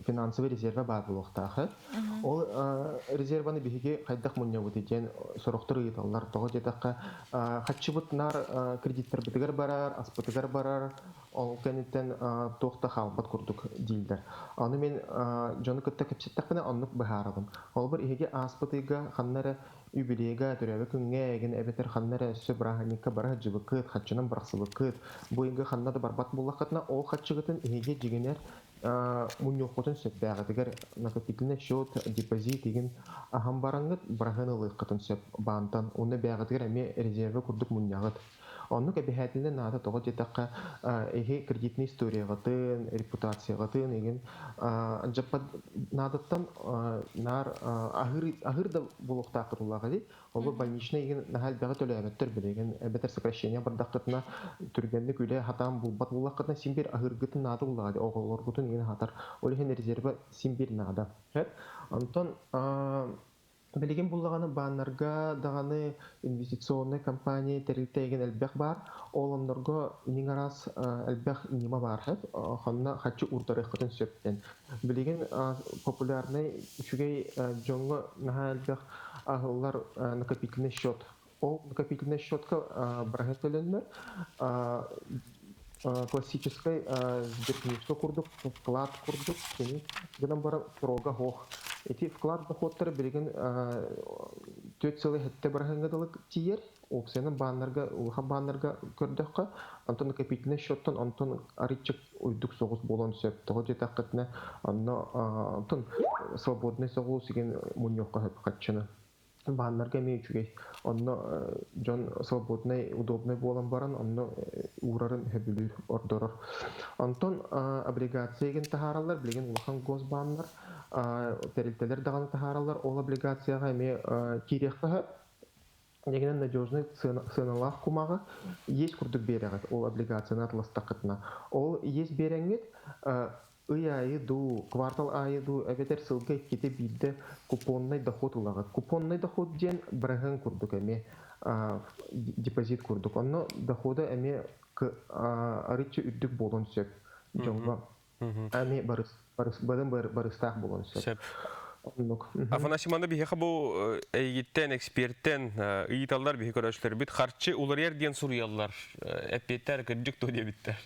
финансовый резервэ баар буолуохтаах. Ол резерваны биһиги хайдах мунньабыт диэн сорохтор ыйыталлар. Тоҕо диэтэххэ, харчыбыт наар кредиттарбытыгар барар, аспытыгар барар, ол кэнниттэн туох да хаалбат курдук дииллэр. Аны мин дьону кытта кэпсэттэхпинэ оннук быһаарабын. Холобур, иһиги ааспыт ыйга ханна эрэ юбилейга, төрөөбүт күҥҥэ эгин эбэтэр ханна эрэ өссө бырааһынньыкка бара сылдьыбыккыт, харчынан бырахсыбыккыт, бу ыйга ханна да барбат буоллаххытына, ол харчыгытын иһиги дьиҥинэр мунньуоххутун сөптөөҕүтүгэр накопительный счет, депозит игин аһан бараҥҥыт быраһыан ылыаххытын сөп баантан. Уонна бэйэҕитигэр эмиэ резервэ курдук мунньаҕыт. Оннук эбэһээтинэ наада, тоҕо диэтэххэ, эһи кредитный историяҕытын, репутацияҕытын игин дьаппат наадаттан наар аһыыр аһыыр да буолуохтааххыт улаҕа дии. Ол больничный игин наһаа элбэҕи төлөөбөттөр билигин, эбэтэр сокращение бардаххытына түргэнник үлэ хатаан булбат буоллаххытына син биир аһыыргытын наада улаҕа дии, оҕолоргутун игин аһатар. Ол иһин резервэ син биир наада. Онтон билигин буллаҕына бааннарга даҕаны инвестиционнай компания тэрилтэ игин элбэх баар. Ол оннорго иниҥ араас элбэх ньыма баар хэп. Ханна харчы уурдарыаххытын сөптен. Билигин популярный үчүгэй дьоҥҥо наһаа элбэх аһыллар накопительный счет. Ол накопительный счетка быраһы төлөннөр. Классическай сберкнижка курдук, вклад курдук, кини гынан баран срога суох. Ити вклад доходтара билигин 4,7 бырыһыаҥҥа дылы тиийэр. Уопсайынан бааннарга, улахан бааннарга көрдөххө, онтон накопительнай счеттан онтон арыйчык уйдук соҕус буолуон сөп. Тоҕо диэтэххитинэ, онно онтон свободный соҕус игин мунньуохха сөп хаччыны. Бааннарга эмиэ үчүгэй. Онно дьон свободнай, удобнай буолан баран, онно уурарын сөбүлүүр, ордорор. Онтон облигация игин таһаараллар, билигин улахан госбааннар, тэрилтэлэр даҕаны таһаараллар. Ол облигацияҕа эмиэ киириэххэ сөп. Дьиҥинэн надежный сыаналаах кумаҕы есть курдук биэрэҕит ол облигацияны атыластаххытына. Ол есть биэрэҥҥит ый аайы дуу, квартал аайы дуу, эбэтэр сылга иккитэ биирдэ купонный доход ылаҕыт. Купонный доход диэн быраһыан курдук эмиэ депозит курдук. Онно дохода эмиэ арыычча үрдүк буолуон сөп дьоҥҥо. Эмиэ барыс, барыс, бадын барыстаах буолуон сөп. Сөп. Афанасий, манна биһиэхэ бу эйигиттэн, эксперттэн ыйыталлар биһи көрөөччүлэрбит харчы уларыйар диэн суруйаллар. Эппиэттэр кырдьык дуо диэбиттэр.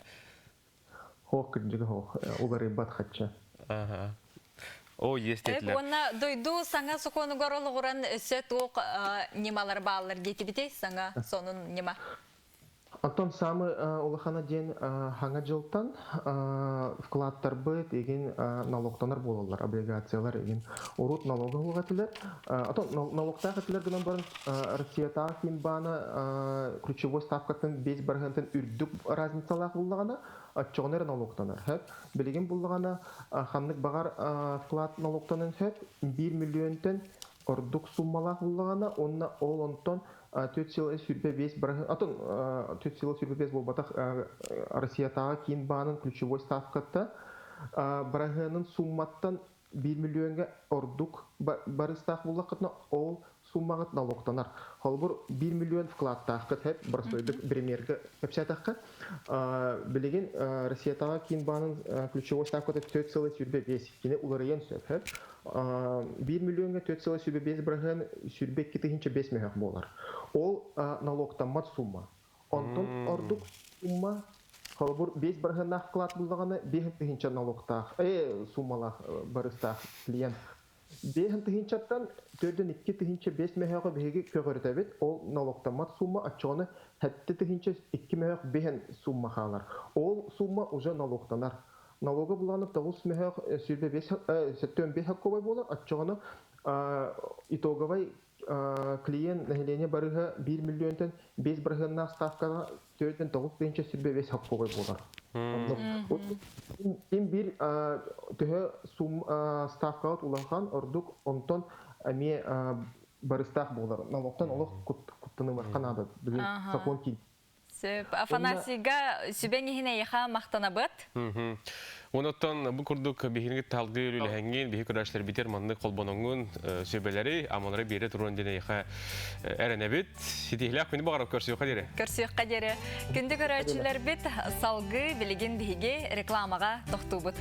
Хоох кырдьыга хоох, уларыйбат хачча. Ага. О, есть диэтилэр. Уонна дойду саҥа сокуонугар олоҕуран өссө туох ньымалар бааллар диэтибитий? Саҥа сонун ньыма. Оттон саамай улахана диэн хаҥа дьылтан вкладтарбыт игин налогтанар буолаллар, облигациялар игин. Урут налога суох этилэр. Оттон налогтаах этилэр гынан баран Россиятааҕы киин баана ключевой ставкатын 5 бырыһыантан үрдүк разницалаах буллаҕына, оччоҕуна эрэ налогтанар. Сөп. Билигин буллаҕына ханнык баҕар вклад налогтанан сөп. 1 миллионтан ордук суммалаах буллаҕына уонна ол онтон 4,25 бырыһыан, атын 4,25 буолбатах Россиятааҕы киин баанын ключевой ставката бырыһыанын сумматтан 1 миллиоҥҥа ордук барыстаах буллаххытына, ол суммаҕыт налогтанар. Холобур, 1 миллион вкладтааххыт хэп, простойдук примергэ кэпсээтэххэ, билигин Россиятааҕы киин баанын ключевой ставката 4,25, кини уларыйан сөп, хэп. 1 миллиоҥҥа 4,25 бырыһыан 22 5 мөһөх буолар. Ол налогтаммат сумма. Онтон ордук сумма холобур 5 бырыһыаннаах вклад буллаҕына 5 тыһыынча налогтаах, суммалаах барыстаах клиент. 5 тыһыынчаттан 4 2 тыһыынча 5 мөһөҕө биһиги көҕүрүтэбит, ол налогтаммат сумма оччоҕуна 7 тыһыынча 2 мөһөх 5 сумма хаалар. Ол сумма уже налогтанар. Налога буланып 9 мөһөх 25 75 хакковай буолар, оччоҕуна итоговай клиент население барыһа 1 миллионтан 5 бырыһыаннаах ставкаҕа 4 9 тыһыынча 25 хакковай буолар. Им бир төһө сум ставкаҕыт улахан ордук онтон эмиэ барыстаах буолар. Налогтан олох куттанымыахха наада. Билигин сокуон киир. Сөп. Афанасийга сүбэҥ иһин эйиэхэ махтанабыт. Онуттан бу курдук биһиги талгы үлэһэҥҥин, биһи көрөөччүлэрбитигэр маннык холбоноҥҥун сүбэлэри, амалары биэрэ туруон диэн эйиэхэ эрэнэбит. Ситиһилээх күнү баҕарап көрсүөххэ диэри. Көрсүөххэ диэри. Күндү көрөөччүлэрбит, салгыы билигин биһиги рекламаҕа тохтуубут.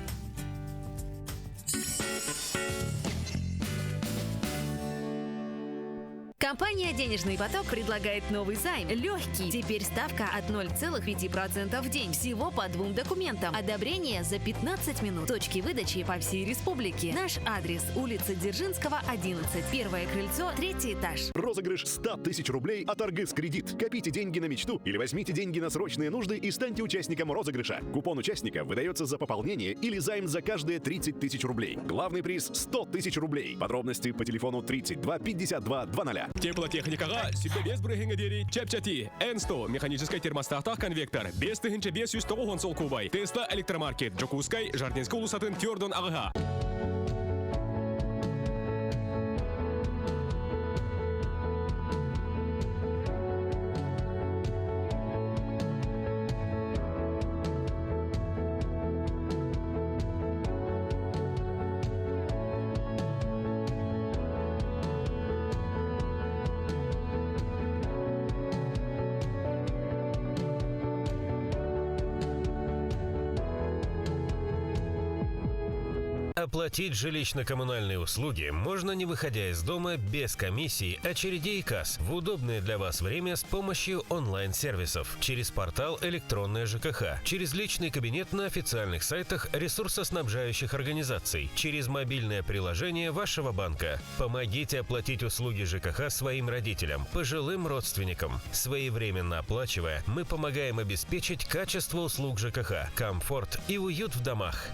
Компания «Денежный поток» предлагает новый займ. Легкий. Теперь ставка от 0,5% в день. Всего по двум документам. Одобрение за 15 минут. Точки выдачи по всей республике. Наш адрес: улица Дзержинского, 11. Первое крыльцо, третий этаж. Розыгрыш 100 тысяч рублей от Аргыс Кредит. Копите деньги на мечту или возьмите деньги на срочные нужды и станьте участником розыгрыша. Купон участника выдается за пополнение или займ за каждые 30 тысяч рублей. Главный приз 100 тысяч рублей. Подробности по телефону 32 52 00. Теплотехникаҕа 25 бырыһыаҥҥа диэри чэпчэтии. N100 механическай термостаттаах конвектор 5590 солкуобай. Тесла электромаркет Дьокуускай, Жардинскай уулуссатын 48-ҕа. Оплатить жилищно-коммунальные услуги можно не выходя из дома без комиссий, очередей и касс в удобное для вас время с помощью онлайн-сервисов, через портал «Электронная ЖКХ», через личный кабинет на официальных сайтах ресурсоснабжающих организаций, через мобильное приложение вашего банка. Помогите оплатить услуги ЖКХ своим родителям, пожилым родственникам. Своевременно оплачивая, мы помогаем обеспечить качество услуг ЖКХ, комфорт и уют в домах.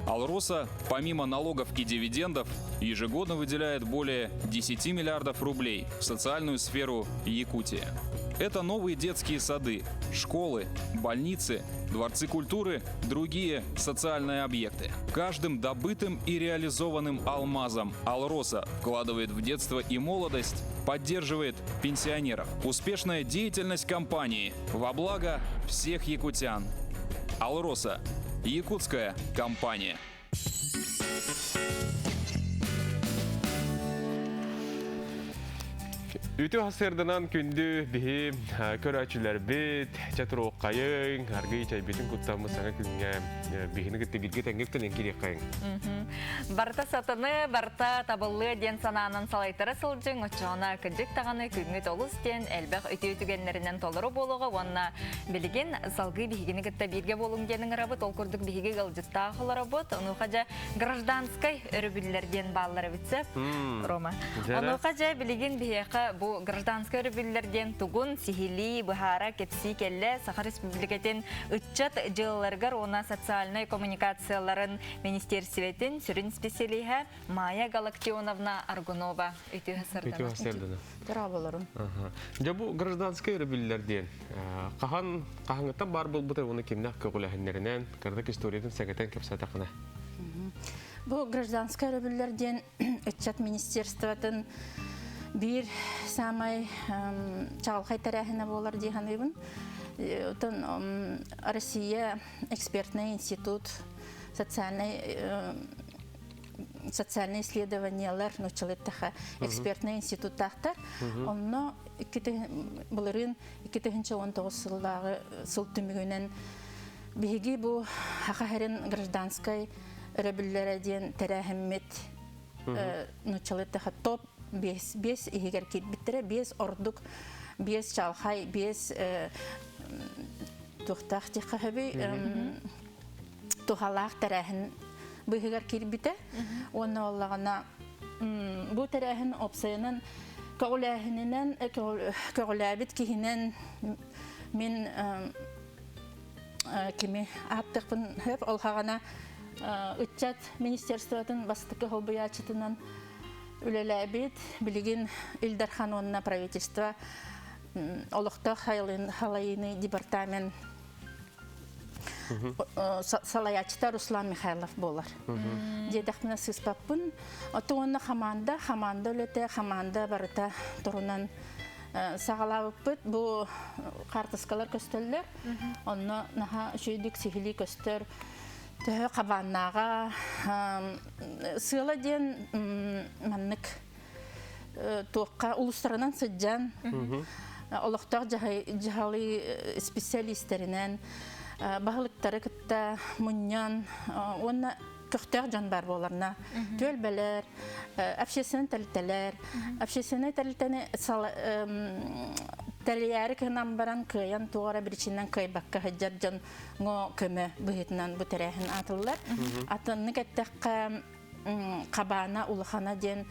«Алроса», помимо налогов и дивидендов, ежегодно выделяет более 10 миллиардов рублей в социальную сферу Якутии. Это новые детские сады, школы, больницы, дворцы культуры, другие социальные объекты. Каждым добытым и реализованным алмазом «Алроса» вкладывает в детство и молодость, поддерживает пенсионеров. Успешная деятельность компании во благо всех якутян. «Алроса» – якутская компания. Үтүө сарсыарданан күндү биһи көрөөччүлэрбит, чэ туруоххайыҥ, аргыый чэйбитин куттаммыт саҥа күҥҥэ биһини кытта бииргэ тэҥҥэ кириэххэйиҥ. Барыта сатаны, барыта табыллыа диэн санаанан салайтара сылдьыҥ, оччоҕуна кырдьык даҕаны күҥҥүт олус диэн элбэх үтүө түгэннэринэн толору буолуоҕа уонна билигин салгыы биһигини кытта бииргэ буолуҥ диэн ыҥырабыт. Ол курдук биһиги ыалдьыттаах олоробут. Онуоха дьэ гражданскай өрөбүллэр диэн бааллар эбит сөп, Рома. Онуоха дьэ билигин биһиэхэ бу гражданскай өрөбүллэр диэн тугун сиһилии быһаара кэпсии кэллэ Саха Республикатын ыччат дьыалаларыгар уонна социальнай коммуникацияларын министиэрсибэтин сүрүн специалиһа Майя Галактионовна Аргунова. Үтүө сардана. Үтүө Дорооболорун. Дьэ бу гражданскай өрөбүллэр диэн хаһан хаһаҥыттан баар буолбута уонна кимнээх көҕүлээһиннэринэн кырдык историятын сэгэтэн кэпсээтэххинэ. Бу гражданскай өрөбүллэр диэн ыччат министерствотын биир саамай чаҕылхай тэрээһинэ буолар дии саныыбын. Оттон Россия экспертный институт социальный социальные исследованиялар нууччалыттаха экспертный институттаахтар. Онно былырыын 2019 сыллааҕы сыл түмүгүнэн биһиги бу Саха сирин гражданскай өрөбүллэрэ диэн тэрээһиммит нууччалыттаха топ биэс биэс иһигэр киирбиттэрэ биэс ордук биэс чалхай биэс туохтаах диэххэ сөбүй туһалаах тэрээһин быыһыгар киирбитэ уонна оллаҕына бу тэрээһин опсайынан көҕүлээһининэн көҕүлээбит киһинэн мин кими ааттыахпын сөп ол хаҕана ыччат министерствотын бастакы холбуйааччытынан үлэлээбит билигин Ил Дархан уонна правительство олохтоох халайыыны департамент салайааччыта Руслан Михайлов буолар. Диэтэхпинэ сыыспаппын. Оттон уонна хамаанда, хамаанда үлэтэ, хамаанда барыта турунан саҕалаабыппыт. Бу хаартыскалар көстөллөр. Онно наһаа үчүгэйдик сиһилии көстөр. Төһө хабааннааҕа сыала диэн маннык туохха улустарынан сылдьан олохтоох дьаһалыы специалистэринэн баһылыктары кытта мунньан уонна көхтөөх дьон бар буоларна түөлбэлэр общественный тэрилтэлэр общественный тэрилтэни тэрийээри кынан баран кыайан туох эрэ причиннан кыайбакка сылдьар дьоҥҥо көмө быһыытынан бу тэрээһин аатыллар атыннык эттэххэ хабаана улахана диэн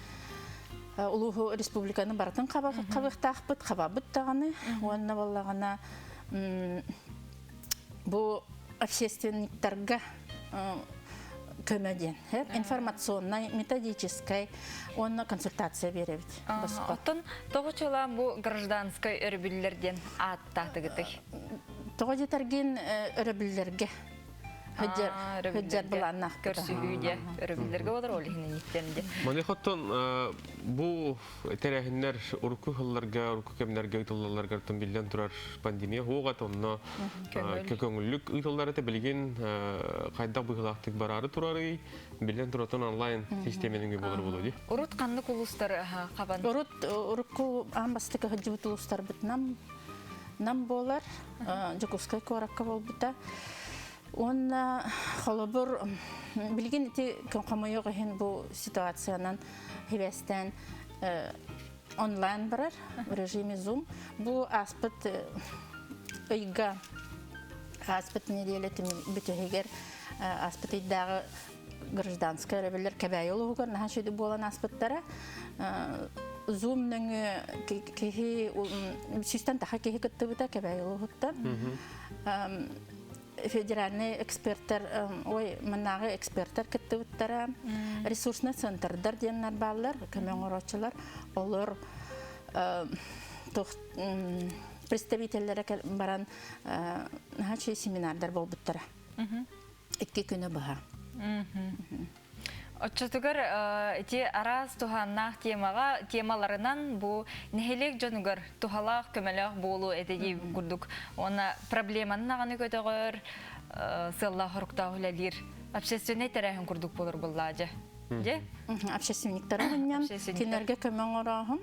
улууһу республиканы барытын хабыахтаахпыт хабабыт даҕаны уонна буоллаҕына бу общественниктарга көмө диэн информационнай методическай уонна консультация биэрэбит оттон тоҕо чулаан бу гражданскай өрөбүллэр диэн ааттаатыгытый тоҕо диэтэргин өрөбүллэргэ Хыдьар былааннаах көрсүһүү дьэ өрөбүллэргэ болар ол иһин иниттэн дьэ. Маны хоттон бу тэрээһиннэр урукку сылларга, урукку кэмнэргэ ыытыллалларыгар биллэн турар пандемия хуоҕат онно көҥүллүк ыытыллар этэ билигин хайдах быһыылаахтык бараары турарый биллэн туратан онлайн систиэмэнин буолар буолуо дии. Урут ханнык улуустар хабан? Урут урукку аан бастакы сылдьыбыт улуустарбыт нам нам буолар Дьокуускай куоракка буолбута. Уонна холобур билигин ити хомойуох иһин бу ситуациянан хибэстээн онлайн барар в режиме Zoom. Бу ааспыт ыйга ааспыт неделя бүтүһүгэр ааспыт ыйдааҕы гражданскай өрөбүллэр Кэбээйи улууһугар наһаа үчүгэй буолан ааспыттара. Zoom нөҥүө киһи сүүстэн таха киһи кыттыбыта Кэбээйи улууһуттан. Федеральный эксперттэр, ой, маннааҕы эксперттэр кыттыбыттара. Ресурсный центрдар диэннэр бааллар, көмө оҥорооччулар. Олор представителлэрэ баран наһаа үчүгэй семинардар буолбуттара. Икки күнү быһа. Оччотугар ити араас туһааннаах темаҕа темаларынан бу нэһилиэк дьонугар туһалаах, көмөлөөх буолуо этэ дии курдук уонна проблеманы наҕаны көтөҕөр, сыаллаах хоруктаах үлэлиир общественнай тэрээһин курдук буолар буоллаа дьэ. Дьэ? Общественниктары мунньан, кинилэргэ көмө оҥорооһун,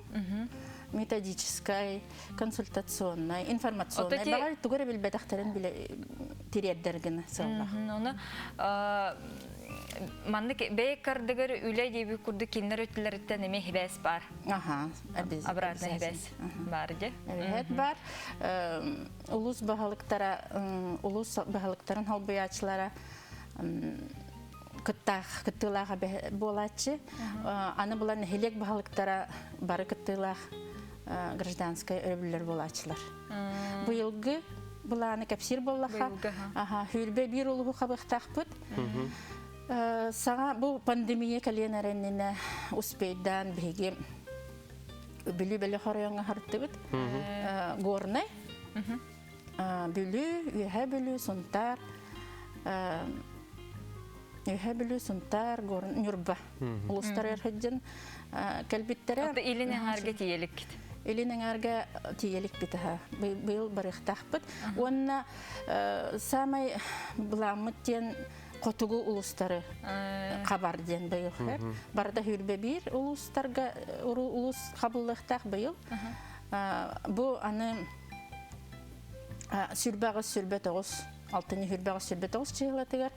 методическай, консультационнай, информационнай баҕар тугу эрэ билбэтэхтэрин билэ тириэрдэр гына сыаллаах. Ону маннык бэйэ кардыгар үлэ диэбит курдук кинилэр өттүлэриттэн эмиэ хибээс баар. Аха, Обратная хибээс баар дьэ. Эбэһэт бар. Улус баһылыктара, улус баһылыктарын холбуйааччылара кыттаах кыттыылаах буолааччы. Аны була нэһилиэк баһылыктара бары кыттыылаах гражданскай өрөбүллэр буолааччылар. Быйылгы былааны кэпсиир буоллаха, хүүрбэ биир улуһу хабыахтаахпыт. Саҥа бу пандемия кэлиэн эрэннинэ успейдаан биһиги Бүлүү бөлөх оройуоҥҥа хартыбыт. Горнай, Бүлүү, Үөһээ Бүлүү, Сунтаар, Үөһээ Бүлүү, Сунтаар, Ньурба улуустар сылдьан кэлбиттэрэ. Илин эҥээргэ тиийэликкит. Илин эҥээргэ тиийэликпит аха. Быйыл барыахтаахпыт. Уонна саамай былааммыт диэн хотугу улуустары хабар диэн быйыл. Барыта хүрбэ биир улуустарга улуус хабыллыахтаах быйыл. Бу аны сүрбэҕис сүрбэ тоҕус алтынньы хүрбэҕис сүрбэ тоҕус чыһылатыгар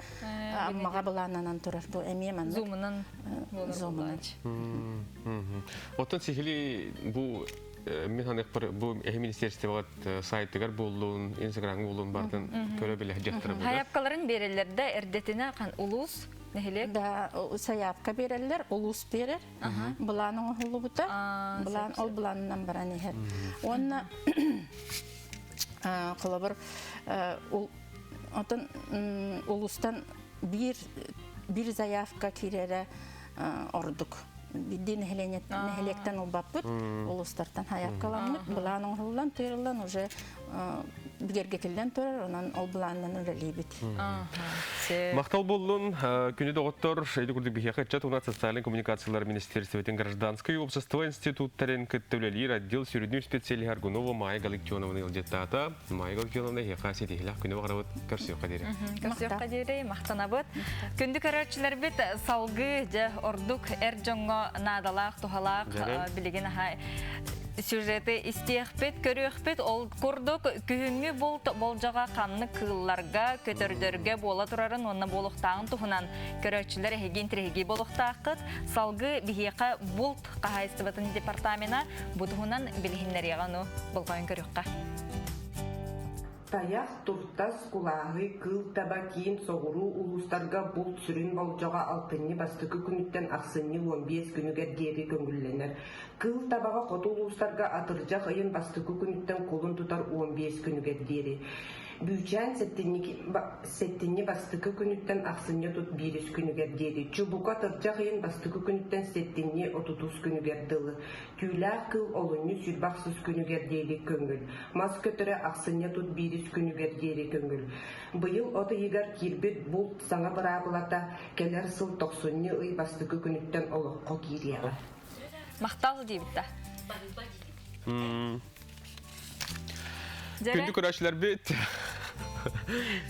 Аммаҕа былааннанан турар бу эмиэ маннык зумунан зумунан Оттон сихили бу мин ханыахпар бу эһи министерствоҕа сайтыгар буоллун, инстаграмҥа буоллун бартын көрө билэ дьахтара буолар. Хайапкаларын береллер да эрдетине хан улус нэһилиэк Да, сайаапка береллер, улус берер. Былаан оҥоһуллубута. Былаан ол былаанынан баран иһэр. Уонна холобур отон улустан биир биир заявка киирэрэ ордук. Бидди нэһилиэктэн ылбаппыт, улустартан хаяккаламмыт, былаан оҥоһуллан, тыырыллан уже бигэргэтиллэн турар, онон ол былаанынан үлэлиибит. Махтал буоллун, күнү доҕоттор, ити курдук биһиэхэ ыччат уонна социальнай коммуникациялар министерствотын гражданскай уопсастыба институттарын кытта үлэлиир отдел сүрүннүүр специалиһа Аргунова Майя Галактионовна ыалдьыттаата. Майя Галактионовна эһиэхэ ситиһилэх күнү баҕарабыт, көрсүөххэ диэри. Көрсүөххэ диэри, махтанабыт. Күндү көрөөччүлэрбит салгыы дьэ ордук эр дьоҥҥо наадалаах, туһалаах билигин аха сюжеты истиэхпит, көрүөхпүт. Ол курдук күһүҥҥү булт болдьоҕо ханнык кыылларга, көтөрдөргө буола турарын уонна буолуохтааҕын туһунан көрөөччүлэр эһиги интириэһиргии буолуохтааххыт. Салгыы биһиэхэ булт хаһаайыстыбатын департамена бу туһунан билиһиннэриэҕэ ону болҕойон көрүөххэ. Тайах, туртас, кулааһый, кыыл таба киин соҕуруу улуустарга булт сүрүн болдьоҕо алтынньы бастакы күнүттэн ахсынньы 15 күнүгэр диэри көҥүллэнэр. Кыыл табаҕа хоту улуустарга атырдьах ыйын бастакы күнүттэн кулун тутар 15 күнүгэр диэри. Бүүчээн сэтинньи бастакы күнүттэн ахсынньы 31 күнүгэр диэри, Чубуку атырдьах ыйын бастакы күнүттэн сэтинньи 30 күнүгэр дылы, Түүлээх кыыл олунньу сүүрбэ ахсыс күнүгэр диэри көҥүл, мас көтөрө ахсынньы 31 күнүгэр диэри көҥүл. Быйыл от ыйыгар киирбит булт саҥа быраабылата кэлэр сыл тохсунньу ый бастакы күнүттэн олоххо киириэҕэ. Махтал диэбит да. Күндү көрөөччүлэрбит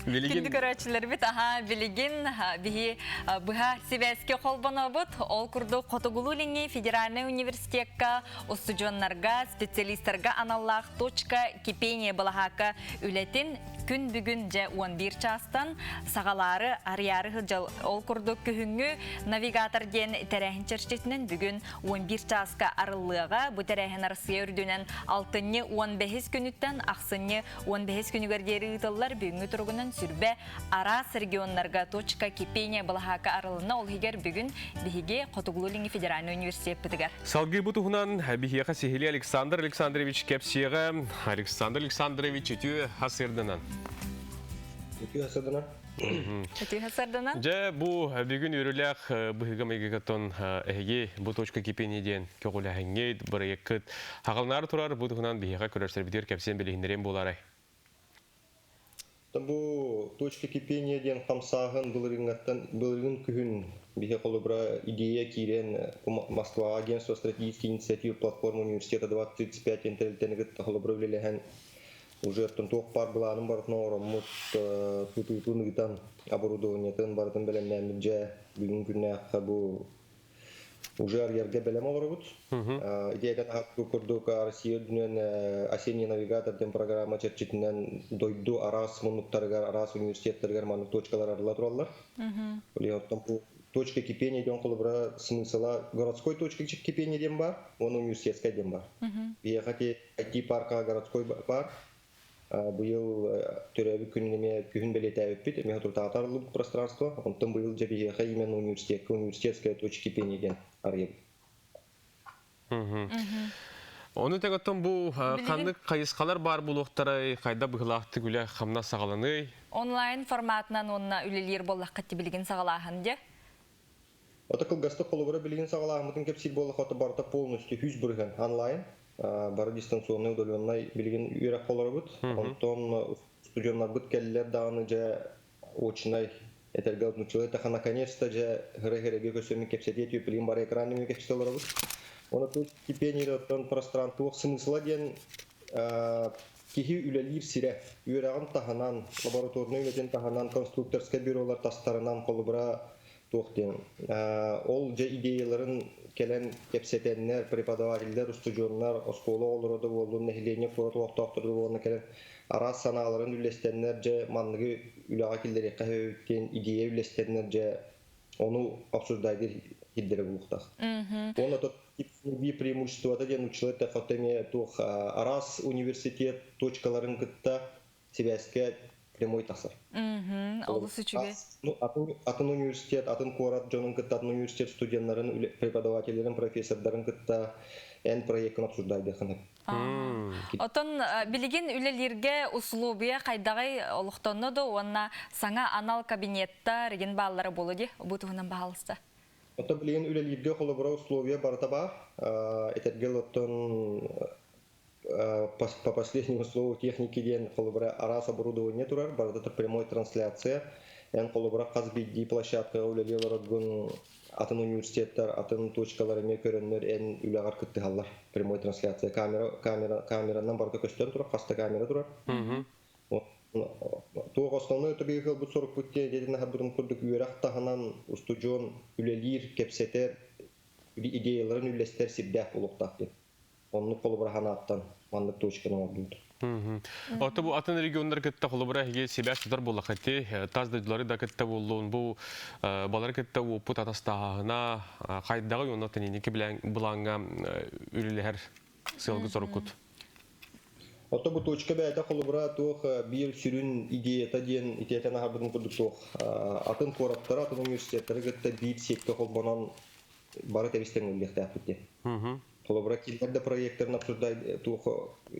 билигин Күндү көрөөччүлэрбит аха билигин биһи быһа сибээскэ холбонобут. Ол курдук Хотугулуу-Илиҥҥи федеральнай университекка устудьуоннарга, специалистарга аналлаах точка кипения балаһаакка үлэтин Күн бүгүн дьэ 11 чаастан саҕалаары арыйаары сылдьал. Ол курдук күһүҥҥү навигатор диэн тэрээһин чэрчитинэн бүгүн 11 чааска арыллыаҕа. Бу тэрээһин Арассыыйа үрдүнэн алтынньы 15 күнүттэн ахсынньы 15 күнүгэр диэри ыытыллар. Бүгүҥҥү туругунан сүрбэ араас регионнарга точка кипения былаһаакка арылынна. Ол иһигэр бүгүн биһиги Хотугулуу-Илиҥҥи федеральнай университеппытыгар. Салгыы бу туһунан биһиэхэ сиһилии Александр Александрович кэпсиэҕэ. Александр Александрович үтүө хасырданан. Үтүө хасырданан. Үтүө хасырданан. Дьэ, бу бүгүн үөрүүлээх быһыыга-майгыгаттан эһиги бу точка кипения диэн көҕүлээһиҥҥит, бырайыаккыт хаҕылынаары турар бу туһунан биһиэхэ көрөрсөрбүтүгэр кэпсиэн билиһиннэриэн буолаарай? Бу точка кипения диэн хамсааһын былырыыҥҥаттан былырыын күһүн биһи холобура идея киирэн Москваҕа агентство стратегических инициатив платформа университета 2035 диэн тэрилтэни кытта холобура үлэлэһэн уже оттон туох баар былаанын барытын оҥороммут тутуутун ыытан оборудованиетын барытын бэлэмнээммит дьэ бүгүн күннээххэ бу уже арыйарга бэлэм олоробут. Идеятын аһаппыт курдук Россия үрдүнэн осенний навигатор диэн программа чэрчитинэн дойду араас муннуктарыгар, араас университеттарыгар маннык точкалар арылла тураллар. Оттон бу точка кипения диэн холобура смысла городской точка кипения диэн бар, уонна университетскай диэн бар. Биһиэхэ IT-парка городской бар. Быйыл төрөөбүт күнүн эмиэ күһүн бэлиэтээбиппит, эмиэ соторутааҕыта арыллыбыт пространство. Онтон быйыл дьэ биһиэхэ именно университекка университетская точка кипения диэн арыйабыт. Ону тэҥ бу ханнык хайысхалар баар буолуохтарай, хайда быһыылаахтык үлэ хамнас саҕаланый? Онлайн форматынан уонна үлэлиир буоллахха билигин саҕалааһын дьэ. Ото кылгастык холобура билигин саҕалааһыммытын кэпсиир буоллахха барыта полностью 100% онлайн. Бары дистанционный удаленный билигин үөрэх олоробут. Онтон студеннарбыт кэллэр даҕаны дьэ очнай этэргэ нуччалыы таха наконец-то дьэ хыры-хырыга көсөмүн кэпсэтиэ түө билигин бары экран нөҥүө кэпсэтэ олоробут. Оны тут стипендия оттон пространство смысла диэн киһи үлэлиир сирэ үөрэҕин таһынан, лабораторнай үлэтин таһынан, конструкторскай бюролар тастарынан холобура туох диэн ол дьэ идеяларын кэлэн кэпсэтэннэр, преподавателлэр, устудьуоннар, оскуола оҕолоро да буоллун, нэһилиэнньэ куорат олохтоохторо да буоллун кэлэн араас санааларын үллэстэннэр дьэ манныгы үлэҕэ киллэриэххэ сөбүт диэн идея үллэстэннэр дьэ ону обсуждайдыр сирдэрэ буолуохтаах. Уонна тот би преимуществота диэн училы тэххэ эмиэ туох араас университет точкаларын кытта сибээскэ прямой тахсар. Олус үчүгэй. Ну, атын университет, атын куорат дьонун кытта, атын университет студеннарын, преподавателлерин, профессордарын кытта эн проекын обсуждайдыхын. Отон билигин үлэлииргэ условия хайдаҕый олохтонно да уонна саҥа анал кабинеттар реген бааллара буолу ди бу туһунан баһаалыста. Ото билигин үлэлииргэ холобура условия барыта баар. Этэргэл оттон по последнему слову техники диэн холобура араас оборудование турар, барыта прямой трансляция. Эн холобура хас биирдии площадкаҕа үлэлии олороргун атын университеттар, атын точкалар эмиэ көрөннөр эн үлэҕэр кыттыһаллар. Прямой трансляция камера, камера, камеранан барыта көстөн турар, хаста камера турар. Туох основной өтө бу сорукпут диэн хаһбытым курдук үөрэх таһынан устудьуон үлэлиир, кэпсэтэр, идеяларын үллэстэр сирдээх буолуохтаах диэн. Оннук холобура ханааттан маннык точканы оҥордубут. Ото бу атын регионнар кытта холобура эһиги сибээс тутар буоллаххыт тас дойдулары да кытта буоллун бу балары кытта уопут атастааһына хайдаҕый онно тэниники былааҥҥа үлэлэһэр сыалгыт соруккут. Ото бу точка бэйэтэ холобура туох биир сүрүн идеята диэн итиэтэн аһарбытын курдук туох атын куораттары, атын университеттары кытта биир сетка холбонон бары тэбистен үллэхтээхпит диэн. Холобура кинилэр да проекттарын обсуждай туох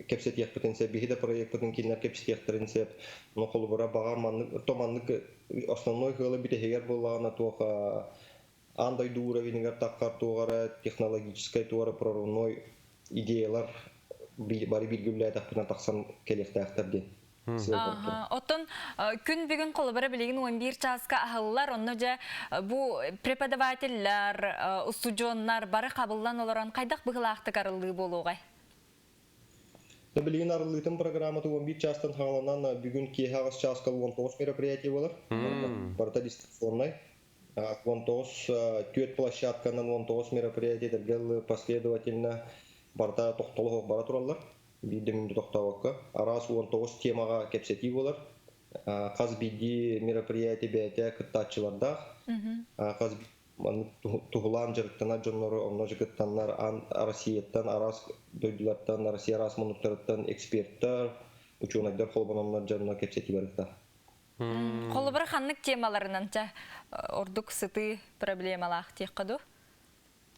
кэпсэтиэхпитин сөп, биһи да проектпытын кинилэр кэпсэтиэхтэрин сөп. Но холобура баҕар маннык то маннык основной хыала бүтэһигэр буоллаҕына туох аан дойду уровенигэр таххар туоҕара технологическай туора прорывной идеялар бары бииргүллээтэхпинэ тахсан кэлиэхтээхтэр диэн. Оттон күн бүгүн холобура билигин 11 чааска аһыллар, онно дьэ бу преподавателлэр, устудьуоннар бары қабыллан олорон хайдах быһыылаахтык арыллыы буолуоҕай? Билигин арыллыытын программата 11 чаастан хааланан бүгүн киэһэ аҕыс чааска 19 мероприятие болар. Барыта дистанционнай. 19 түөрт площадканан 19 мероприятие дергел последовательно барыта тохтолох бара тураллар. Биир да мүнүүтэ тохтообокко. Араас 19 темаҕа кэпсэтии болар. Хас биирдии мероприятие бэйэтэ кыттааччылардаах. Хас туһулаан дьарыктанар дьоннору онно кыттаннар Россияттан араас дойдулартан, Россия араас муннуктарыттан эксперттар, учуонайдар холбононнор дьонно кэпсэтии барыта. Холобура ханнык темаларынан ча ордук сытыы проблемалаах диэххэ дуу?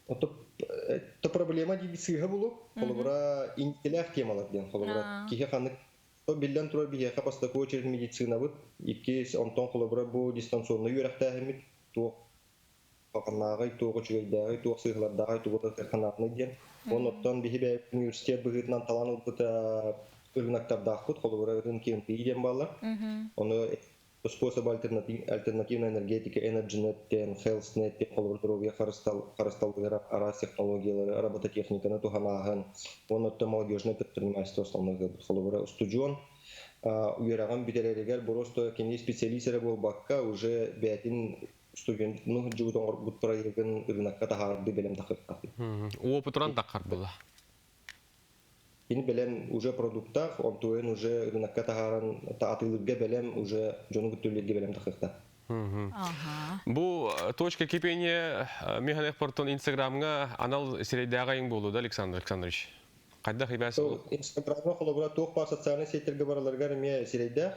Это проблема диби сыыһа булу. Холобура интеллект темалар диэн. Холобура киһи ханнык биллэн турар биһиэхэ бастакы очередь медицинабыт, иккис онтон холобура бу дистанционный үөрэхтээһиммит туох ханнааҕый, туох үчүгэйдээҕий, туох сыыһалардааҕый, тугу да диэн. Оннуттан биһи бэйэбит университет быһыытынан талан ылбыт ырыынактардаахпыт, холобура ырын КНПИ диэн бааллар. Ону способ альтернативной энергетика, EnergyNet, HealthNet, холобура здоровье харысталлыгар араас технологиялары, робототехниканы туһанааһын, оннуттан молодежное предпринимательство основной холобура устудьуон үөрэҕин бүтэрэригэр просто кини специалист эрэ буолбакка, уже бэйэтин студент ну жуут оҥорбут проегын ырынакка таһаарды бэлэм тахыттах. Опытуран таххар була. Кини бэлэм уже продуктах, онтуен уже ырынакка таһааран атыылырга бэлэм, уже дьону күттүллэргэ бэлэм тахыхта. Бу точка кипения Михаил Портон Инстаграмга анал сирэйдээҕэ болу да, Александр Александрович? Қайда хибәс? Инстаграмга холобура туох бар социальный сетьтерге бараларгар эме сирэйдээх,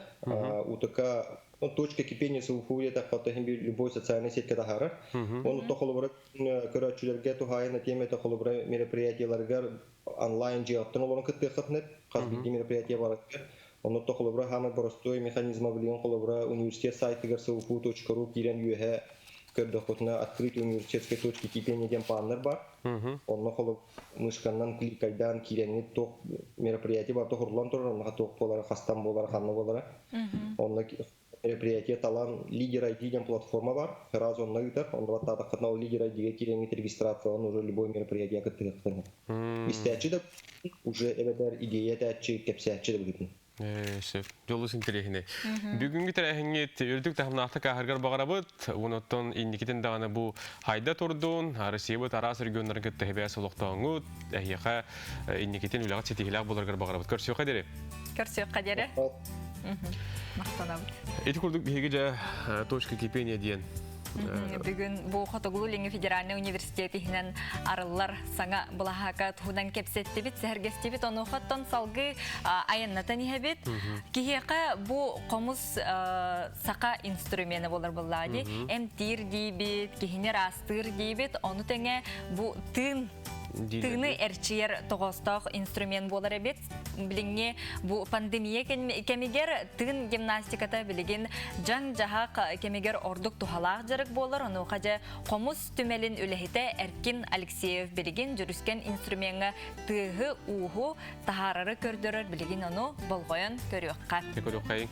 УТК точка кипения СУФУ таххата хим любой социальный сетьке тахарар. Он то холобура көрөчүлэрге тухайын темете холобура мероприятияларгар онлайн жиаттан олорон кыттыахатнеп хас биирдии мероприятие бараргар. Онно то холобура хамы простой механизма билген холобура университет сайтыгар суфу.ру киирен үөһэ көрдөхөтүнэ открытый университетской точки кипения диэн пааннар бар. Онно холоб мышканнан кликайдан кииреңҥит туох мероприятие бар тохурлан турар, онно туох болара, хастан болара, ханна болара. Онно мероприятие талан лидер ID диэн платформа бар. Сразу онно ыытар. Онно баттаатаххытына ол лидер ID-ге кииреңҥит регистрациялан уже любой мероприятие кыттыахтын. Истээччи да уже эбэтэр идея тээччи, кэпсээччи да быһытын. Сөп. Жолус интересный. Бүгүнкү тәрәһиңит үрдүк тахымнаахта каһаргар бағарабыт, онуттан инникитин даганы бу хайда турдун, Россиябыт араас регионнарын кытта хебәс олохтооңут, әһиэхэ инникитин үлэҕит ситиһилээх буларгар бағарабыт. Көрсүөхэ дири. Көрсүөххэ дири. Мактанабыт. Ити курдук биһиги дьэ точка кипения диэн. Бүгүн бу Хотугулуу Илиҥҥи федеральный университет иһинэн арыллар саҥа былаһака туһунан кэпсэттибит, сэһэргэстибит, онуохаттан салгыы айаннатан иһэбит. Киһиэхэ бу хомус саха инструмена болар буллаа ди. Эмтиир диибит, киһини ыраастыыр диибит, ону тэҥэ бу тыын тыыны эрчийэр тоҕоостоох инструмент буолар эбит. Билиҥҥи бу пандемия кэмигэр тыын гимнастиката билигин дьаҥ-дьаһах кэмигэр ордук туһалаах дьарык буолар. Онуоха дьэ хомус түмэлин үлэһитэ Эркин Алексеев билигин дьүрүскэн инструмеҥҥа тыаһы-ууһу таһаарары көрдөрөр, билигин ону болҕойон көрүөххэ. Көрүөххэйиҥ.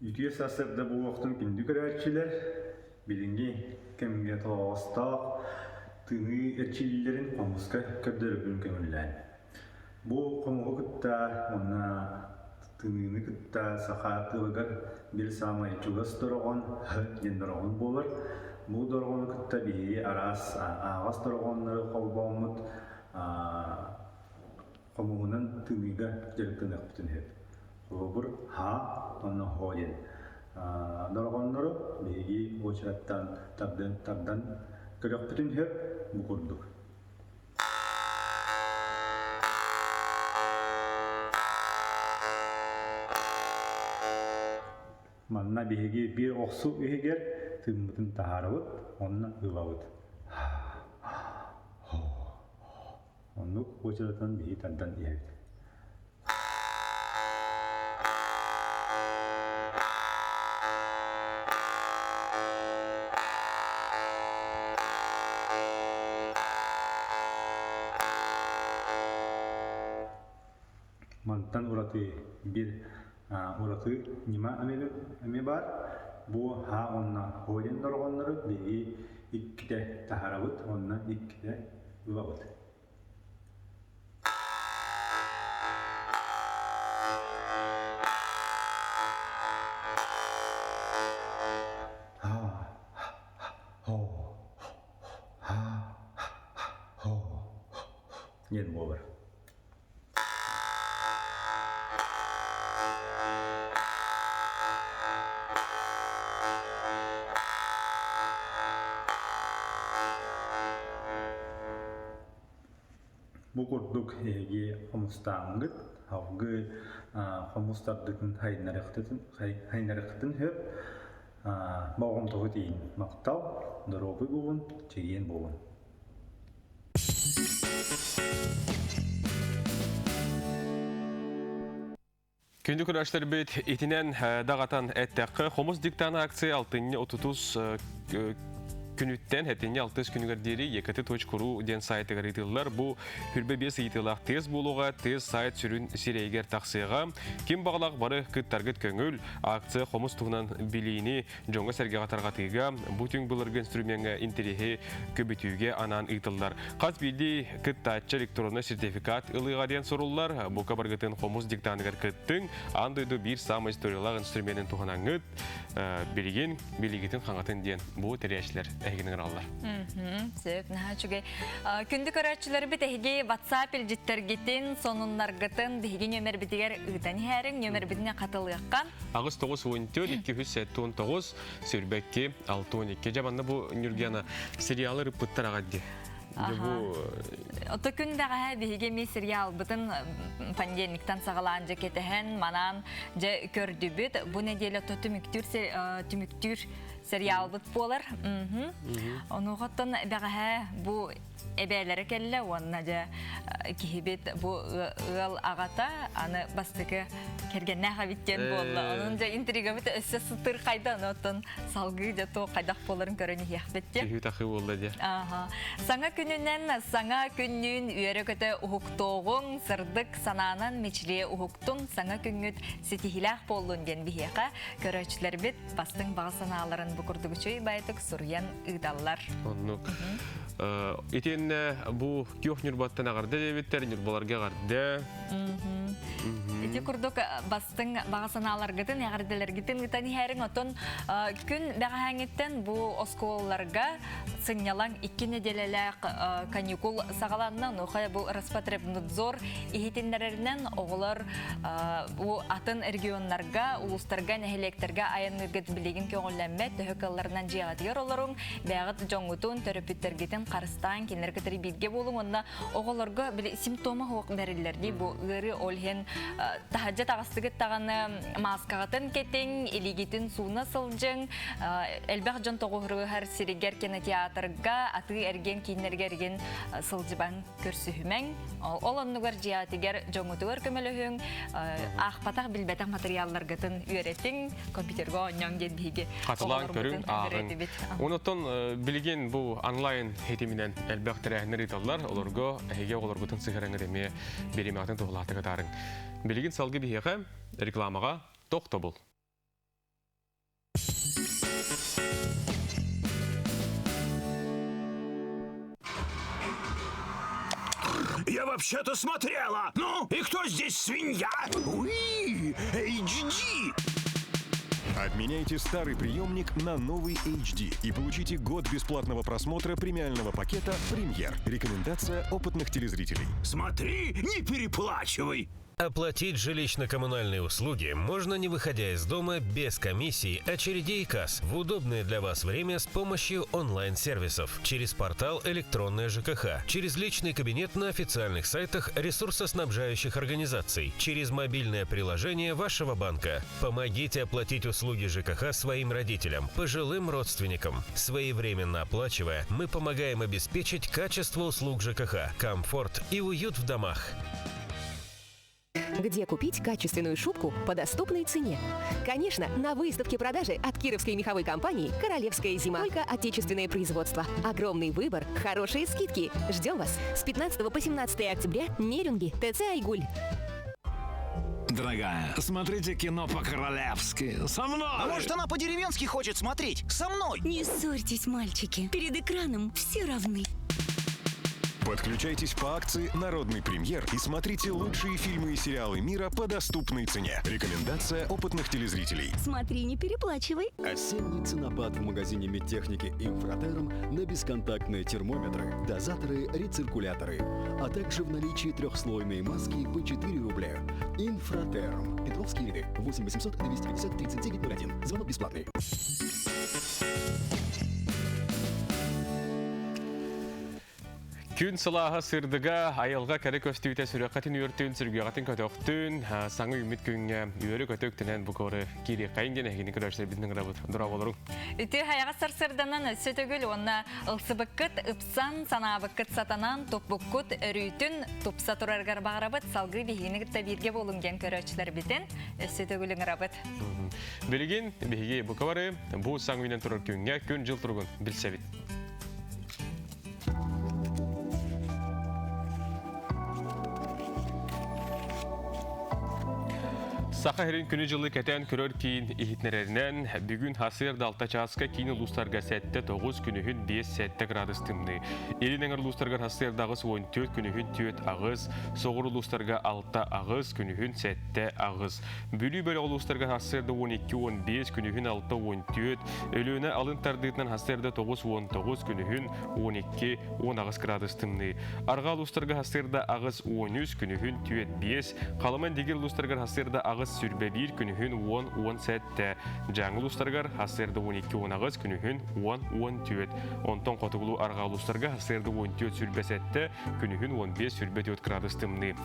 Үтүө сарсыарда буолуохтун күндү көрөөччүлэр, билиҥҥи кэмҥэ тоҕоостоох тыыныы эрчиллэрин хомуска көрдөрөрбүн көҥүллээн. Бу хомуһу кытта уонна тыныыны кытта саха тылыгар биир саамай чугас дорҕоон «һ» диэн дорҕоон буолар. Бу дорҕоону кытта биһиги араас аһаҕас дорҕооннору холбооммут хомуһунан тыыныыга дьарыктаныахпытын сөп. Холобур, «һа» уонна «һо» диэн дорҕооннору биһиги уочараттан тардан, тардан көрүөхпүтүн сөп бу курдук. Манна биһиги биир охсуу иһигэр тыыммытын таһаарабыт, онно ылабыт. Оннук уочаратынан биһиги тардан иһэбит. Мантан ураты биир ураты ньыма эмиэ баар. Бу ха уонна хо диэн дорҕооннору биһиги иккитэ таһаарабыт уонна иккитэ ылабыт. Диэн буолар. Бу курдук эһиги хомустааҥҥыт, салгыы хомус тардытын хайыннарыахтытын сөп. Болҕомтоҕут иһин махтал, доруобуй буолун, чэгиэн буолун. Күндү көрөөччүлэрбит итинэн даҕатан эттэххэ, Хомус диктант акция алтынньы 30 күнүттэн хэтинньи алтыс күнүгэр диэри ekt.ru диэн сайтыгар ыытыллар. Бу хүрбэ биэс ыйытыылаах тест буолуоҕа, тест сайт сүрүн сирэйигэр тахсыаҕа. Ким баҕалаах бары кыттаргыт көҥүл. Акция хомус туһунан билиини дьоҥҥо-сэргэҕэ тарҕатыыга, бу түҥ былыргы инструмеҥҥа интэриэһи көбүтүүгэ анаан ыытыллар. Хас биирдии кыттааччы электроннай сертификат ылыаҕа диэн суруллар. Бука баргытын хомус диктаныгар кыттыҥ, аан дойду биир саамай историялаах инструменын туһанаҥҥыт, билигин билигитин хаҥатын диэн бу тэрийээччилэр эһигини ыҥыраллар. Сөп, наһаа үчүгэй. Күндү көрөөччүлэрбит эһиги WhatsApp илдьиттэргитин, сонуннаргытын биһиги нөмербитигэр ыытан иһээриҥ, нөмербитин хатылыахха. Аҕыс тоҕус уон төрт, 279, сүүрбэкки, 62. Дьэ, манна бу Нюргена сериалы ырыппыттар аҕа дии. Дьэ, бу Ото күн бэҕэһээ биһиги эмиэ сериалбытын понедельниктан саҕалаан дьэ кэтэһэн, манаан дьэ көрдүбүт. Бу нэдиэлэ ото түмүктүүр түмүктүүр сериалбыт буолар. Онуохаттан бэҕэһээ бу эбээлэрэ кэллэ уонна дьэ киһибит бу ыал аҕата аны бастакы кэргэннээх эбит диэн буолла. Онон дьэ интригабыт өссө сытырхайда, ону салгыы дьэ туох хайдах буоларын көрөн иһиэхпит диэн. Түһүү-тахыы буолла дьэ. Аха. Саҥа күнүнэн, саҥа күннүүн үөрэ-көтө уһуктуоҕуҥ, сырдык санаанан мичилиэ уһуктун, саҥа күҥҥүт ситиһиилээх буоллун диэн биһиэхэ көрөөччүлэрбит бастыҥ баҕа санааларын бу курдук үчүгэй баайытык суруйан ыыталлар. Оннук. Итиэннэ бу күөх Ньурбаттан эҕэрдэ диэбиттэр, Ньурбаларга эҕэрдэ. Ити курдук бастыҥ баҕа санааларгытын, эҕэрдэлэргитин ыытан иһээриҥ. Оттон күн бэҕэһээҥҥиттэн бу оскуолаларга сынньалаҥ икки нэдиэлэлээх каникул саҕаланна. Онуоха бу Роспотребнадзор иһитиннэрэринэн оҕолор бу атын регионнарга, улуустарга, нэһилиэктэргэ айанныыргыт билигин көҥүллэммэт. Төһө кыалларынан дьиэҕитигэр олоруҥ, бэйэҕит дьоҥҥутун, төрөппүттэргитин харыстаан, кинилэри кытары бииргэ буолуҥ уонна оҕолорго били симптома суох бэриллэр дии бу ыарыы ол иһин таһырдьа таҕыстыгыт даҕаны мааскаҕытын кэтиҥ, илиигитин сууна сылдьыҥ, элбэх дьон тоҕуһуруһар сиригэр кинотеатрга, атыы-эргиэн кииннэригэр эргин сылдьыбаҥ, көрсүһүмэҥ. Ол оннугар дьиэҕитигэр дьоҥҥутугар көмөлөһүҥ, аахпатах, билбэтэх матырыйаалларгытын үөрэтиҥ, компьютерга оонньооҥ диэн биһиги Хатылаан көрүҥ, ааҕыҥ. Онуттан билигин бу онлайн хитиминэн элбэх тэрээһиннэр ыыталлар. Олорго эһиги оҕолоргутун сыһыарыҥҥыт эмиэ бириэмэҕитин туһулаатык атаарыҥ. Билигин салгыы биһиэхэ рекламаҕа тохтобул. Я вообще-то смотрела! Ну, и кто здесь свинья? Уи! HD! Обменяйте старый приемник на новый HD и получите год бесплатного просмотра премиального пакета «Премьер». Рекомендация опытных телезрителей. Смотри, не переплачивай! Оплатить жилищно-коммунальные услуги можно не выходя из дома без комиссий, очередей и касс в удобное для вас время с помощью онлайн-сервисов, через портал «Электронная ЖКХ», через личный кабинет на официальных сайтах ресурсоснабжающих организаций, через мобильное приложение вашего банка. Помогите оплатить услуги ЖКХ своим родителям, пожилым родственникам. Своевременно оплачивая, мы помогаем обеспечить качество услуг ЖКХ, комфорт и уют в домах. Где купить качественную шубку по доступной цене? Конечно, на выставке продажи от кировской меховой компании «Королевская зима». Только отечественное производство. Огромный выбор, хорошие скидки. Ждем вас с 15 по 17 октября Нерюнги, ТЦ «Айгуль». Дорогая, смотрите кино по-королевски. Со мной! А может, она по-деревенски хочет смотреть? Со мной! Не ссорьтесь, мальчики. Перед экраном все равны. Подключайтесь по акции «Народный премьер» и смотрите лучшие фильмы и сериалы мира по доступной цене. Рекомендация опытных телезрителей. Смотри, не переплачивай. Осенний ценопад в магазине медтехники «Инфратерм» на бесконтактные термометры, дозаторы, рециркуляторы, а также в наличии трехслойные маски по 4 рубля. «Инфратерм». Петровские ряды. 8 800 250 39 01. Звонок бесплатный. Күн сылааһа сырдыга, айылҕа кэрэ көстүүтэ сүрэххитин үөртүн, сүргэҕитин көтөхтүн, саҥа үүммүт күҥҥэ үөрү-көтө үктэнэн бу коры киириэххэйин диэн эһигини көрөөччүлэрбитин ыҥырабыт. Дорооболоруҥ. Үтүө хайаҕас сарсыарданан өссө төгүл уонна ылсыбыккыт ыпсан, санаабыккыт сатанан, туппуккут өрүүтүн тупса турарыгар баҕарабыт. Салгыы биһигини кытта бииргэ буолуҥ диэн көрөөччүлэрбитин өссө төгүл ыҥырабыт. Билигин биһиги бука бары бу саҥа үүнэн турар күҥҥэ күн-дьыл туругун билсэбит. Саха сирин күнү-дьылы кэтээн көрөр киин иһитиннэрэринэн, бүгүн сарсыарда 6 чааска киин улуустарга 7-9, күнүһүн 5-7 градус тымныы. Илин эҥэр улуустарыгар сарсыарда 84, күнүһүн 4-8, соҕуруу улуустарга 6-8, күнүһүн 7-8. Бүлүү бөлөх улуустарыгар сарсыарда 12-15, күнүһүн 6-14, Өлүөнэ алын тардыытынан сарсыарда 9-19, күнүһүн 12-18 градус тымныы. Арҕаа улуустарга сарсыарда 8-13, күнүһүн 4-5, Халыма Индигир улуустарыгар сарсыарда 8-21, күнүһүн 10-17, Дьааҥы улуустарыгар сарсыарда 12-18, күнүһүн 10-14, онтон хотугулуу арҕаа улуустарга сарсыарда 14-27, күнүһүн 15-24 градус тымныы.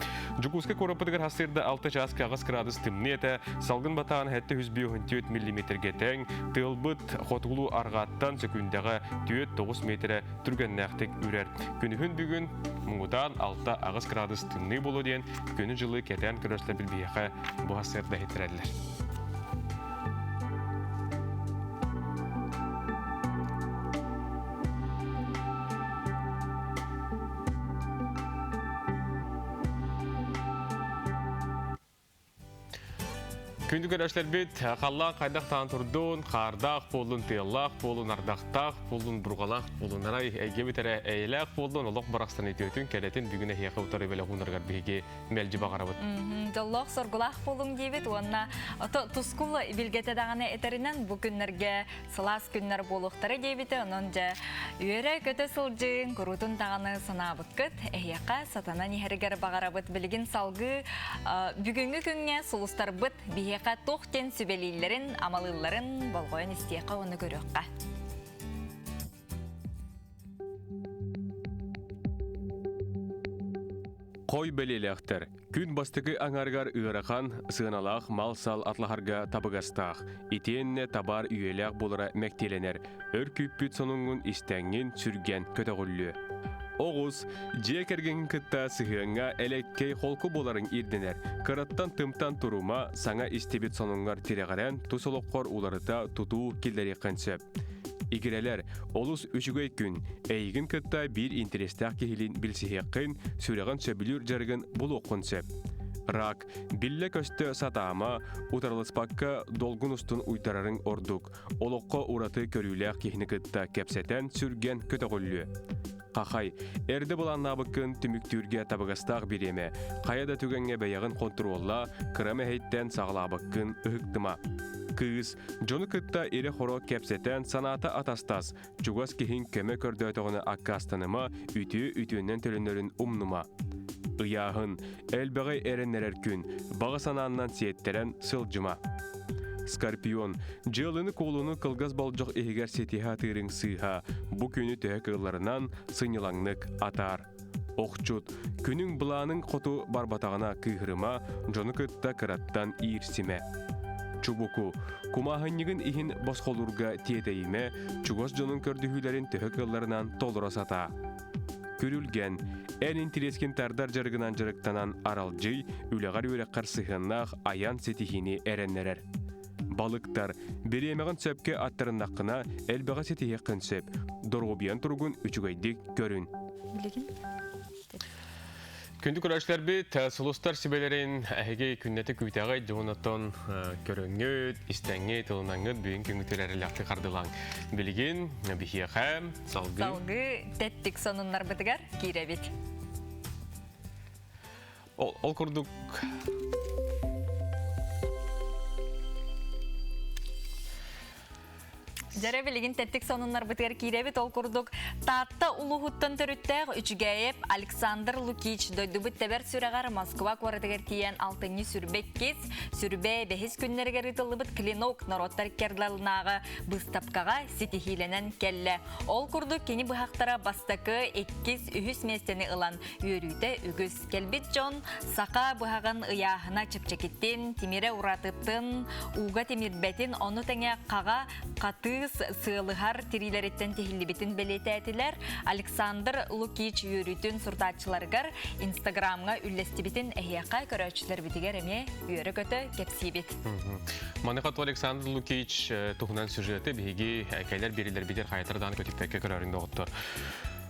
Дьокуускай куораппытыгар сарсыарда 6 чааска 8 градус тымныы этэ, салгын батаан 754 миллиметргэ тэҥ, тыалбыт хотугулуу арҕааттан сөкүүндэҕэ 4-9 миэтэрэ түргэннээхтик үрэр. Күнүһүн бүгүн муҥутаан 6-8 градус тымныы буолуо диэн күнү-дьылы кэтээн көрөөччүлэр биһиэхэ бу сарсыарда иһиттэрэллэр. Күндү көрөөччүлэрбит, халлаан хайдах таан турдун, хаардаах буоллун, тыаллаах буоллун, ардахтаах буоллун, бурҕалаах буоллун, арай эйгэбит эрэ эйэлээх буоллун, олох барахсан үтүөтүн, кэрэтин бүгүн эһиэхэ утары бэлэх уунарыгар биһиги мэлдьи баҕарабыт. Дьоллоох соргулаах буолуҥ диибит уонна тускул билгэтэ даҕаны этэринэн бу күннэргэ сылаас күннэр буолуохтара диэбитэ онон дьэ үөрэ-көтө сылдьыҥ куруутун даҕаны санаабыккыт эһиэхэ сатанан иһэригэр баҕарабыт билигин салгыы бүгүҥҥү күҥҥэ сулустарбыт биһиэхэ туох диэн сүбэлииллэрин амалыылларын болҕойон истиэххэ уонна көрүөххэ. Хой бэлиэлээхтэр. Күн бастакы аҥарыгар ыарахан, сыаналаах мал-сал атлаһарга табыгастаах. Итиэннэ табаар үйэлээх буолара мэктиэлэнэр. Өр күүппүт сонуҥҥун истэҥҥин сүргэн көтөҕүллүө. Оҕус, дьиэ кэргэҥҥин кытта сыһыаҥҥа элэккэй холку буоларыҥ ирдэнэр. Кыраттан тымтан турума, саҥа истибит сонуҥҥар тирэҕирэн тус олоххор уларыта тутуу киллэриэххин сөп. Игирэлэр, олус үчүгэй күн. Эйигин кытта биир интэриэстээх киһилиин билсиһиэххин, сүрэҕин сөбүлүүр дьарыгын булуоххун сөп. Рак, биллэ-көстө сатаама, утарыласпакка долгун устун уйдарарыҥ ордук. Олоххо ураты көрүүлээх киһини кытта кэпсэтэн сүргэн көтөҕүллүө. Хахай, эрдэ былааннаабыккын түмүктүүргэ табыгастаах бириэмэ. Хайа да түгэҥҥэ бэйэҕин хонтуруоллаа, кыра мэһэйтэн саҕалаабыккын ыһыктыма. Кыыс, дьону кытта ирэ-хоро кэпсэтэн санаата атастас, чугас киһиҥ көмө көрдөөтөҕүнэ аккаастаныма, үтүө үтүөннэн төлөнөрүн умнума. Ыйааһын, элбэҕи эрэннэрэр күн, баҕа санааннан сиэттэрэн сылдьыма. Скорпион, дьыалыны-куолуну кылгас болдьох иһигэр ситиһэ атыырыҥ сыыһа, бу күнү төһө кыалларынан сынньалаҥнык атаар. Охчут, күнүҥ былааныҥ хоту барбатаҕына кыыһырыма, дьону кытта кыраттан иирсимэ. Чубуку, кумааһынньыгын иһин босхолуурга тиэтэйимэ, чугас дьонуҥ көрдөһүүлэрин төһө кыалларынан толоро сатаа. Күрүлгэн, эн интириэскин тардар дьарыгынан дьарыктанан аралдьый, үлэҕэр-үөрэххэр сыһыаннаах айан ситиһиини эрэннэрэр. Балыктар, бириэмэҕин сөпкө аттарыннаххына, элбэҕи ситиһиэххин сөп. Доруобуйан туругун үчүгэйдик көрүн. Билигин Күндү көрөөччүлэрбит, сулустар сүбэлэрин эһиги күннэтэ күүтэҕит, дьоһунаттан көрөҥҥүт, истэҥҥит, ылынаҥҥыт бүгүн күҥҥүтүгэр эрэллээхтик хардылаҥ. Билигин биһиэхэ салгыы Салгыы тэттик сонуннарбытыгар киирэбит. Ол курдук Дьэрэ билигин тэттик сонуннарбытыгар киирэбит. Ол курдук Таатта улууһуттан төрүттээх Үчүгээйэп Александр Лукич дойдубут тэбэр сүрэҕэр Москва куоратыгар тиийэн алтынньы сүрбэ иккис, сүрбэ бэһис күннэригэр ыытыллыбыт Клинок норуоттар иккардалынааҕы быыстапкаҕа ситиһиилэнэн кэллэ. Ол курдук кини быһахтара бастакы, иккис, үһүс миэстэни ылан үөрүүтэ үгүс. Кэлбит дьон саха быһаҕын ыйааһына чэпчэкитин, тимирэ уратытын, ууга тимирбэтин, ону тэҥэ хаҕа хатыыс сыалыһар тириилэриттэн тиһиллибитин бэлиэтээтилэр. Александр Лукич үөрүүтүн сурутааччыларыгар Инстаграмҥа үллэстибитин эһиэхэ көрөөччүлэрбитигэр эмиэ үөрэ-көтө кэпсиибит. Маныха Александр Лукич туһунан сюжеты биһиги кэлэр биэрилэрбитигэр хайатар даҕаны көтүппэккэ көрөрүн доҕоттор.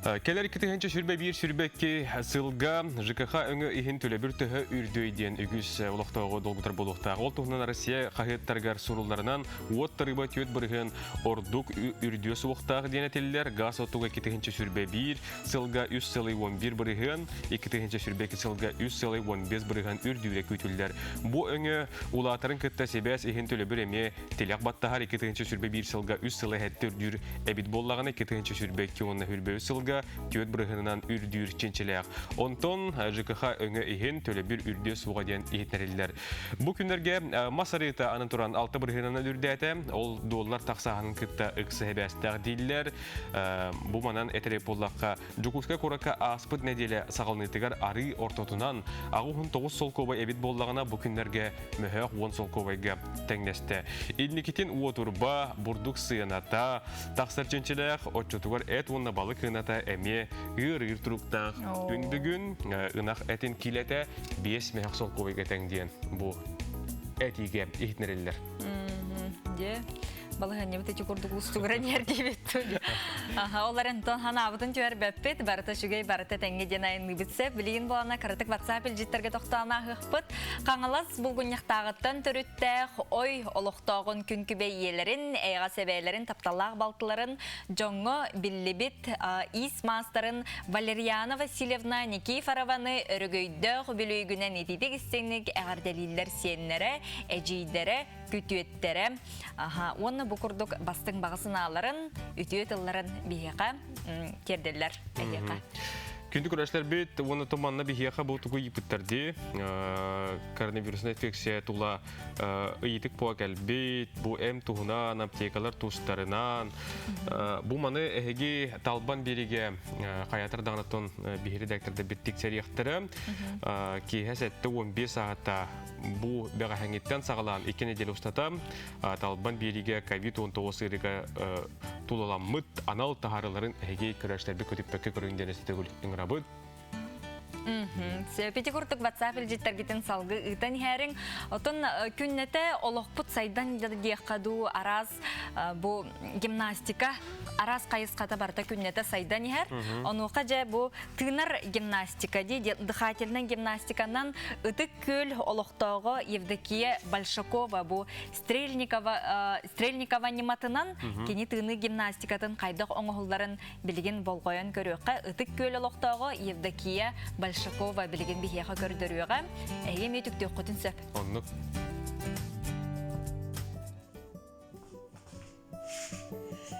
Кэлэр 2021-22 сылга ЖКХ өҥө иһин төлөбүр төһө үрдүөй диэн үгүс олохтооҕу долгутар буолуохтаах. Ол туһунан Россия хаһыаттарыгар сурулларынан уот тарыыба 4% ордук үрдүө суохтаах диэн этиллэр. Газ оттуга 2021 сылга 3,11%, 2022 сылга 3,15% үрдүүрэ күүтүллэр. Бу өҥө улаатарын кытта сибээс иһин төлөбүр эмиэ Тилэх баттаһар 2021 сылга үс сыл эһэтти үрдүүр эбит буоллаҕына 2022 уонна хүрбөүс сылга түөрт бырыһынынан үрдүүр чинчилээх. Онтон ЖКХ өҥө иһин төлөбүр үрдүө суоҕа диэн иһитинэриллэр. Бу күннэргэ мас арыыта анан туран 6 бырыһынынан үрдээтэ. Ол доллар тахсааһынын кытта ыкса сибээстээх дииллэр. Бу манан этэрэй буоллахха Дьокуускай куоракка ааспыт нэдиэлэ саҕаланыытыгар арыы ортотунан 89 солкуобай эбит буоллаҕына, бу күннэргэ мөһөөх 10 солкуобайга тэҥнэстэ. Инникитин уотурба, бурдук сыаната тахсар чинчилээх, оччотугар эт уонна балык ыната эмиэ ыар-ыыр туруктаах. Күн бүгүн ынах этин киилэтэ 5 мөһөх солкуобайга тэҥ диэн бу этиигэ иһитинэриллэр. Дьэ, балаһыанньабыт ити курдук уустугуран иһэр диэбит. Аха, ол эрэн тон ханаабытын түһэрбэппит, барыта үчүгэй, барыта тэҥҥэ диэн айанныыбыт сөп. Билигин буолана кыратык WhatsApp илдьиттэргэ тохтоон ааһыахпыт. Хаҥалас булгунньахтааҕыттан төрүттээх ой олохтооҕун күн күбэй ийэлэрин, эйэҕэс эбээлэрин, тапталлаах балтыларын, дьоҥҥо биллибит иис маастарын Валерьяна Васильевна Никифорованы өрөгөйдөөх үбүлүөйгүнэн ититик истиҥник эҕэрдэлииллэр сиэннэрэ, эдьиийдэрэ, күтүөттэрэ. Аха, уонна бу курдук бастыҥ баҕа санааларын, үтүө тылларын биһиэхэ тиэрдэллэр эһиэхэ. Күндү көрөөччүлэрбит уонна туманна биһиэхэ бу тугу ыйыппыттар дии. Коронавирусная инфекция тула ыйытык буола кэлбит, бу эм туһунан, аптекалар тустарынан. Бу маны эһиги талбан биэригэ хайатар даҕанаттан биһири редакторда биттик сэриэхтэрэ. Киэһэ 75 саата Бу бэҕэһээҥҥиттэн саҕалаан икки нэдиэлэ устата Талбан биэриигэ ковид-19 ыарыыга тулаламмыт анал таһаарыыларын эһиги көрөөччүлэрбит көтүппэккэ көрүҥ диэн өстөтөгүл ыҥырабыт. Сөп ити курдук WhatsApp илдьиттэргитин салгыы ыытан иһээриҥ. Отон күннэтэ олохпут сайдан диэххэ дуу араас бу гимнастика араас хайысхата барыта күннэтэ сайдан иһэр. Онуоха дьэ бу тыынар гимнастика дии дыхательнай гимнастиканан Ытык Күөл олохтооҕо Евдокия Большакова бу Стрельникова, Стрельникова ньыматынан кини тыыныы гимнастикатын хайдах оҥоһулларын билигин болҕойон көрүөххэ. Ытык Күөл олохтооҕо Евдокия Большакова билигин биһиэхэ көрдөрүөҕэ. Эһиги эмиэ түктүөххүтүн сөп. Оннук.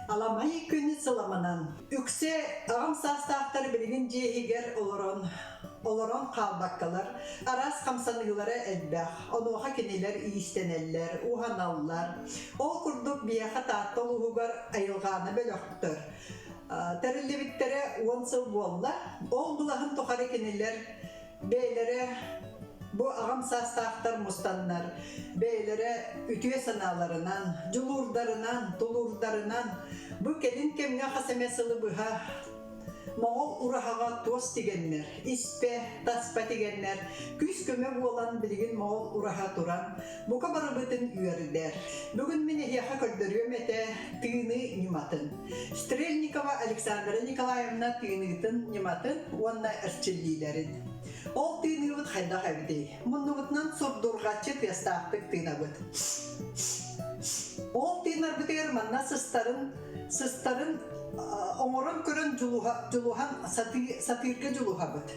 Аламай күн сыламанан. Үксэ аҕам саастаахтар билигин дьиэ иһигэр олорон, олорон хаалбаккалар, араас хамсаныылара элбэх. Онуоха кинилэр иистэнэллэр, уһаналлар. Ол курдук биһиэхэ Таатта улууһугар айылҕаана бөлөхтөр тэриллибиттэрэ 10 сыл буолла. Ол былаһын тухары кинилэр бэйэлэрэ бу аҕам саастаахтар мустаннар бэйэлэрэ үтүө санааларынан, дьулуурдарынан, тулуурдарынан бу кэлин кэмҥэ хас эмэ сылы быһа Моҕол ураһаҕа туос тигэннэр, испэ, таспа тигэннэр, күүс-көмө буолан билигин Моҕол ураһа туран, бука барыбытын үөрдэр. Бүгүн мин эһиэхэ көрдөрүөм этэ тыыныы ньыматын. Стрельникова Александра Николаевна тыыныытын ньыматын уонна эрчиллиилэрин. Ол тыыныыбыт хайдах эбитий? Муннубутунан сурдурҕаччы тыастаахтык тыынабыт. Ол тыынарбытыгар манна сыстарын, сыстарын Оҥорон көрөн дьулуһан сатыырга дьулуһабыт.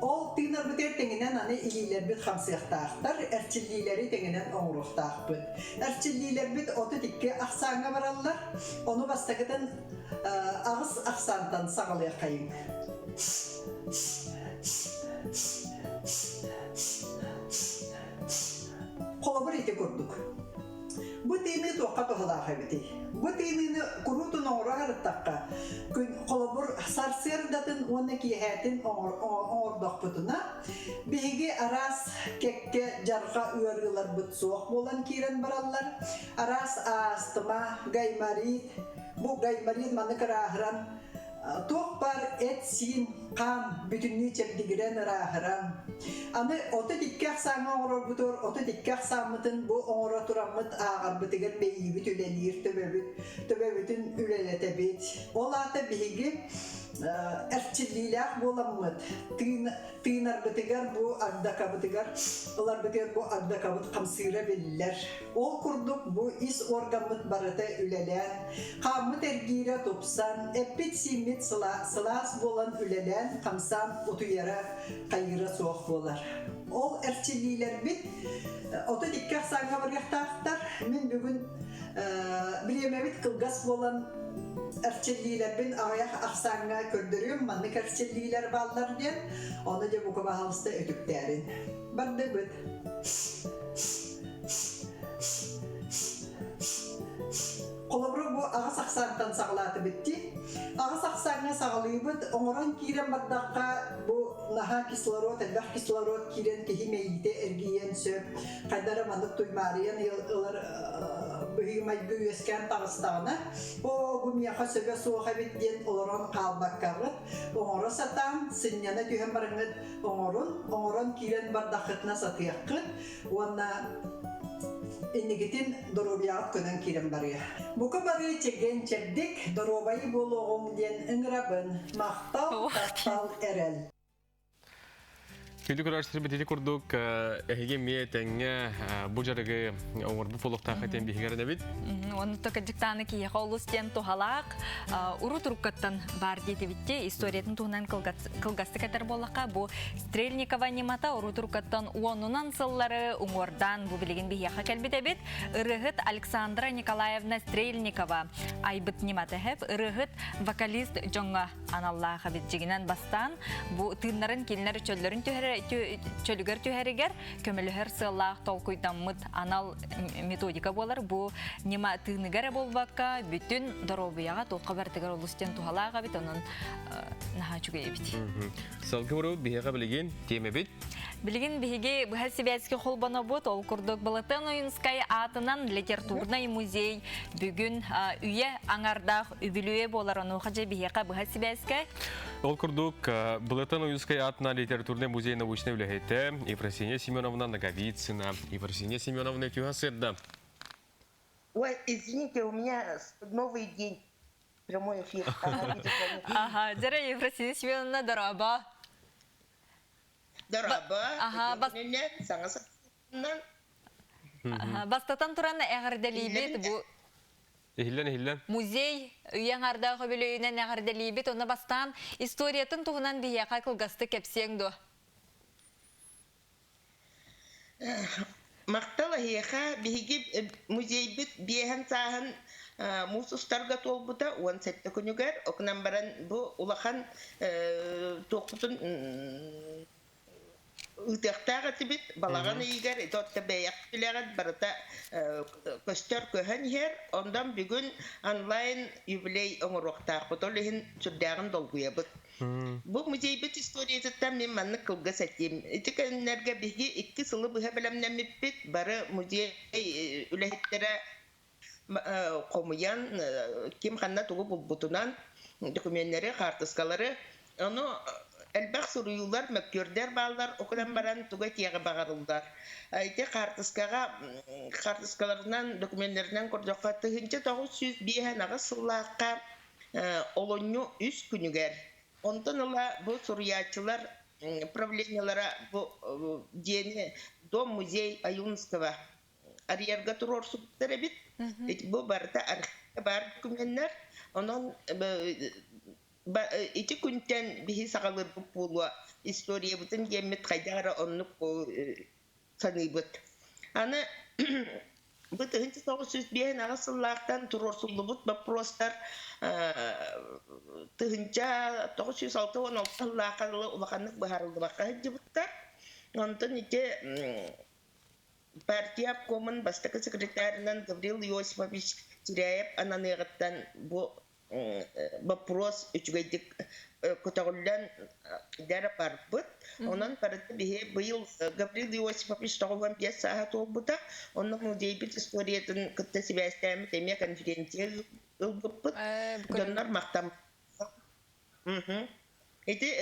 Ол тыынарбытыгар тэҥинэн аны илиилэрбит хамсыахтаахтар, эрчиллиилэри тэҥинэн оҥоруохтаахпыт. Эрчиллиилэрбит 32 ахсааҥҥа бараллар. Ону бастакытын аҕыс ахсаантан саҕалыаххайыҥ. Холобур ити курдук. Бу тыыныы туохха туһалаах эбитий? Бу тыыныыны куруутун оҥоро сырыттахха, күн холобур сарсыардатын уонна киэһээтин оҥордохпутуна, биһиги араас кэккэ дьарҕа ыарыыларбыт суох буолан киирэн бараллар. Араас астма, гайморит, бу гайморит маннык ырааһыран туох баар эт-сиин, хаан бүтүннүү чэбдигирэн ырааһыран, аны 32 ахсааҥҥа оҥорорбутугар 32 ахсааммытын бу оҥоро тураммыт ааҕарбытыгар мэйиибит үлэлиир, төбөбүт, төбөбүтүн үлэлэтэбит. Ол аата биһиги эрчиллиилээх буоламмыт, тыын, тыынарбытыгар бу агдакабытыгар ыларбытыгар бу агдакабыт хамсыыра биллэр. Ол курдук бу ис органмыт барыта үлэлээн, хааммыт эргиирэ тупсан, эппит-сииммит сылаас буолан үлэлээн, хамсаан утуйара, хайыыра суох буолар. Ол эрчиллиилэрбит 32 ахсааҥҥа барыахтаахтар. Мин бүгүн бириэмэбит кылгас буолан эрчиллиилэрбин аҕыйах ахсааҥҥа көрдөрүөм, маннык эрчиллиилэр бааллар диэн, ону дьэ бука баһаалыста үтүктээрин. Бардыбыт. Холобура бу аҕыс ахсаантан саҕалаатыбыт дии. Аҕыс ахсааҥҥа саҕалыыбыт, оҥорон киирэн бардахха бу наһаа кислород, элбэх кислород киирэн киһи мэйиитэ эргийиэн сөп. Хайда эрэ маннык туймаарыйан ылар быһыы-майгы үөскээн таҕыстаҕына, оо, бу миэхэ сөбө суох эбит диэн олорон хаалбаккаҕыт, оҥоро сатаан, сынньана түһэн бараҥҥыт оҥорун, оҥорон киирэн бардаххытына сатыаххыт уонна инникитин доруобуйаҕыт көнөн киирэн барыа. Бука бары чэгиэн чэбдик, доруобай буолуоҕуҥ диэн ыҥырабын. Махтал, таптал, эрэл. Күндү көрөөччүлэрбит ити курдук эһиги эмиэ тэҥҥэ бу дьарыгы оҥорбут буолуохтаах этэн биһиги эрэнэбит. Онно кырдьыктааны киһиэхэ олус диэн туһалаах урут уруккаттан баар диэтибитти историятын туһунан кылгастык этэр буоллахха бу Стрельникова ньымата урут уруккаттан уонунан сыллары уҥуордаан бу билигин биһиэхэ кэлбит эбит. Ырыаһыт Александра Николаевна Стрельникова айбыт ньымата хэп ырыаһыт вокалист дьоҥҥо аналлаах эбит дьигинэн бастаан бу тыыннарын кинилэр чөллөрүн чөлүгэр түһэригэр көмөлөһөр сыаллаах толкуйдаммыт анал методика буолар бу ньыма тыыныгар эрэ буолбакка бүтүн доруобуйаҕа туохха барытыгар олус диэн туһалаах эбит онон наһаа үчүгэй эбит. Салгыы барыбыт биһиэхэ билигин тиэмэбит. Билигин биһиги быһа сибээскэ холбонобут. Ол курдук Былатыан Ойунскай аатынан литературнай музей бүгүн үйэ аҥардаах үбүлүөйэ буолар. Онуоха дьэ биһиэхэ быһа сибээскэ. Ол курдук Былатыан Ойунскай аатынан литературнай музей научнай үлэһитэ Ефросинья Семеновна Ноговицына. Ефросинья Семеновна үтүө сырда. Ой, извините, у меня новый день. Прямой эфир. Ага, дьэ, Ефросинья Семеновна, дорообо. Дорообо, саҥа Бастатан туран эҕэрдэлиибит бу Иһиллэн иһиллэн. Музей үйэ аҥардаах үбүлүөйүнэн эҕэрдэлиибит. Онно бастаан историятын туһунан биһиэхэ кылгастык кэпсиэҥ дуо? Махтал эһиэхэ биһиги музейбит биэһэн сааһын муус устарга туолбута 17 күнүгэр окунан баран бу улахан туохпутун ыытыахтаах этибит балаҕан ыйыгар ити отто бэйэхпит барыта көстөр көһөн иһэр онтон бүгүн онлайн юбилей оҥоруохтаахпыт ол иһин сүрдээҕин долгуйабыт. Бу музейбыт историятыттан мин маннык кылгас этиим. Ити кэмнэргэ биһиги 2 сылы быһа бэлэмнэммиппит. Бары музей үлэһиттэрэ хомуйан, ким ханна тугу булбутунан докуменнары, хаартыскалары, ону элбэх суруйуулар, мөккүөрдэр бааллар, ол гынан баран тугу этиэҕи баҕарыллар. Ити хаартыскаҕа хаартыскаларынан, докуменнарынан көрдөххө, 1958 сыллаахха олунньу үс күнүгэр. Онтон ыла бу суруйааччылар правлениелара бу дьиэни Дом-музей Ойунского арыйарга туруорсубуттар эбит. Бу барыта архив. Баар докуменнар. Онон ити күнтэн биһи саҕалыырбыт буолуо историябытын диэммит хайдах эрэ оннук саныыбыт. Аны бу 1958 сыллаахтан туруорсуллубут боппуруостар 1966 сыллаахха дылы улаханнык быһаарыллыбакка сылдьыбыттар. Онтон ити партия обкомун бастакы секретарынан Гаврил Иосифович Чиряев ананыаҕыттан бу боппуруос үчүгэйдик көтөҕүллэн дэр барбыт. Онон барыта биһи быйыл Гаврил Иосифович 95 сааһа туолбута. Онно музейбит историятын кытта сибээстээммит эмиэ конференция ылбыппыт. Дьоннор махтам. Ити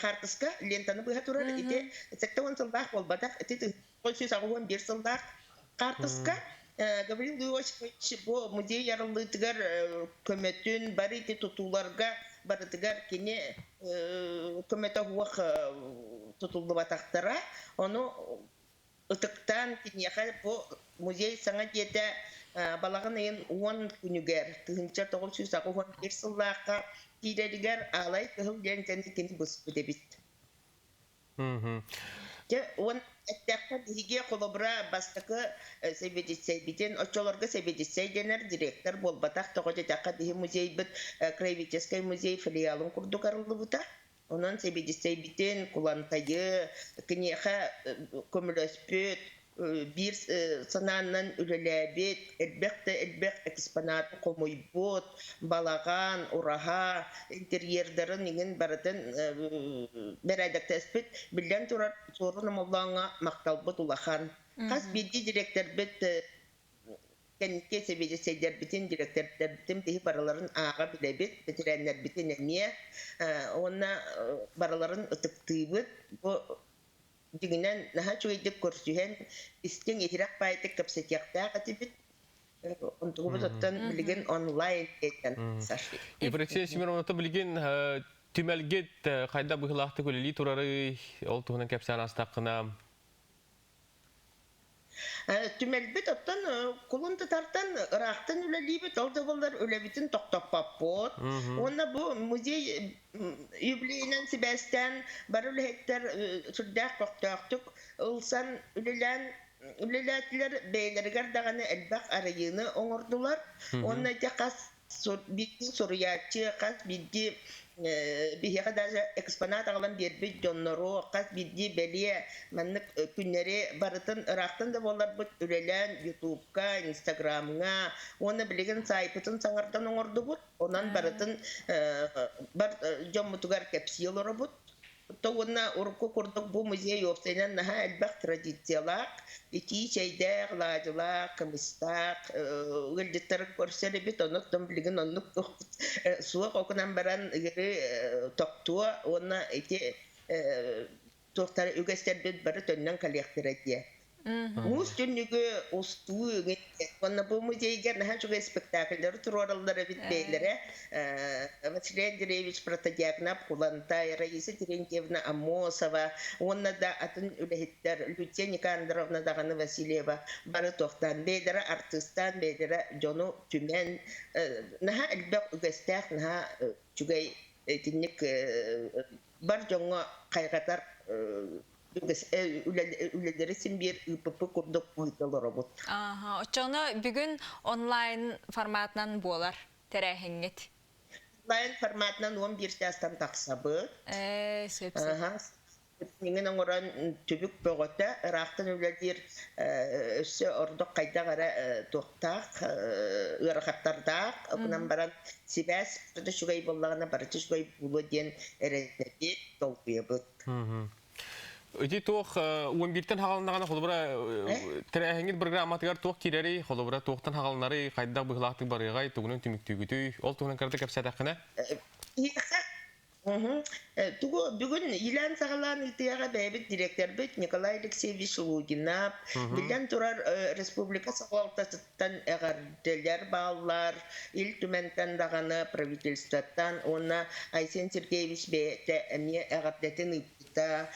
хаартыска лентаны быһа турар ити 80 сыллаах буолбатах ити 981 сыллаах хаартыска Гаврил Иосифович бу музей арыллыытыгар көмөтүн бары ити тутууларга барытыгар кини көмөтө суох тутуллубатахтара. Ону ытыктаан киниэхэ бу музей саҥа дьиэтэ балаҕан ыйын 10 күнүгэр 1981 сыллаахха киирэригэр аалай кыһыл лиэнтэни кини быспыт эбит. Дьэ, уон эттэххэ биһиги холобура бастакы сэбиэдиссэйбитин, оччолорго сэбиэдиссэй дэнэр директор буолбатах, тоҕо диэтэххэ биһи музейбыт краеведческай музей филиалын курдук арыллыбыта. Онон сэбиэдиссэйбитин Кулантайы киниэхэ көмөлөспүт, биир санаанан үлэлээбит, элбэх да элбэх экспонаты хомуйбут, балаҕан, ураһа, интерьердарын иҥин барытын бэрээдэктэспит. Биллэн турар, Суорун Омоллооҥҥо махталбыт улахан. Хас биирдии дириэктэрбит кэнники сэбиэдиссэйдэрбитин, дириэктэрдэрбитин биһи барыларын ааҕа билэбит, бэтэрээннэрбитин эмиэ уонна барыларын ытыктыыбыт. Бу дьиҥинэн наһаа үчүгэйдик көрсүһэн, истиҥ иһирэх баайдык кэпсэтиэхтээх этибит. Онтугубут оттон билигин онлайн диэн Саша. Евдокия Семеновна билигин түмэлгит хайда быһыылаахтык үлэлии турарый, ол туһунан кэпсээн астаххына. Түмэлбит оттон кулун тутартан ыраахтан үлэлиибит, ол да буоллар үлэбитин тохтоппоппут. Уонна бу музей юбилейынан сибээстээн бары үлэһиттэр сүрдээх көхтөөхтүк ылсан үлэлээн үлэлээтилэр, бэйэлэригэр даҕаны элбэх арыйыыны оҥордулар. Уонна ити хас биирдии суруйааччы, хас биирдии биһиэхэ даже экспонат аҕалан биэрбит дьоннору, хас биирдии бэлиэ маннык күннэри барытын ыраахтан да буолларбыт үлэлээн Ютубка, Инстаграмҥа уонна билигин саайпытын саҥардан оҥордубут. Онон барытын бар дьоммутугар кэпсии олоробут. То уонна урукку курдук бу музей уопсайынан наһаа элбэх традициялаах, итии чэйдээх, алаадьылаах, кымыстаах ыалдьыттары көрсөр эбит. Онон билигин оннук суох окунан баран ыгыры тохтуо уонна ити туохтары үгэстэрбит бары төннөн кэлиэхтэрэ диэ. Муус түннүгү устуу уонна бу музейга наһаа үчүгэй спектакльлары туруораллар эбит бэйэлэрэ. Василий Андреевич Протодьяконов Кулантай, Раиса Терентьевна Аммосова уонна да атын үлэһиттэр Люция Никандровна даҕаны Васильева бары туохтаан бэйэлэрэ артыыстаан бэйэлэрэ дьону түмэн наһаа элбэх үгэстээх наһаа үчүгэй итинник бар дьоҥҥо хайҕатар үлэлэри син биир ыыппыппыт курдук ыыта олоробут. Оччоҕуна бүгүн онлайн форматынан буолар тэрээһиҥҥит? Онлайн форматынан 11 чаастан тахсабыт. Сөп сөп. Иҥин оҥорон түбүк бөҕөтө, ыраахтан үлэлиир өссө ордук хайдах эрэ туохтаах, ыарахаттардаах, гынан баран сибээс барыта үчүгэй буоллаҕына барыта үчүгэй буолуо диэн эрэнэбит, долгуйабыт. Ити туох 11-тэн хаҕалыннаҕына холобура тэрээһиҥҥит бырагырааматыгар туох киирэрий, холобура туохтан хаҕалынарый, хайдах быһыылаахтык барыаҕай, тугунан түмүктүүгүтүй, ол туһунан кыратык кэпсээтэххинэ? Киһиэхэ Тугу бүгүн иилээн-саҕалаан ыытыаҕа бэйэбит дириэктэрбит Николай Алексеевич Лугинов, биллэн турар, республика салалтатыттан эҕэрдэлэр бааллар, Ил Түмэнтэн даҕаны, правительствоттан уонна Айсен Сергеевич бэйэтэ эмиэ эҕэрдэтин ыыппыта,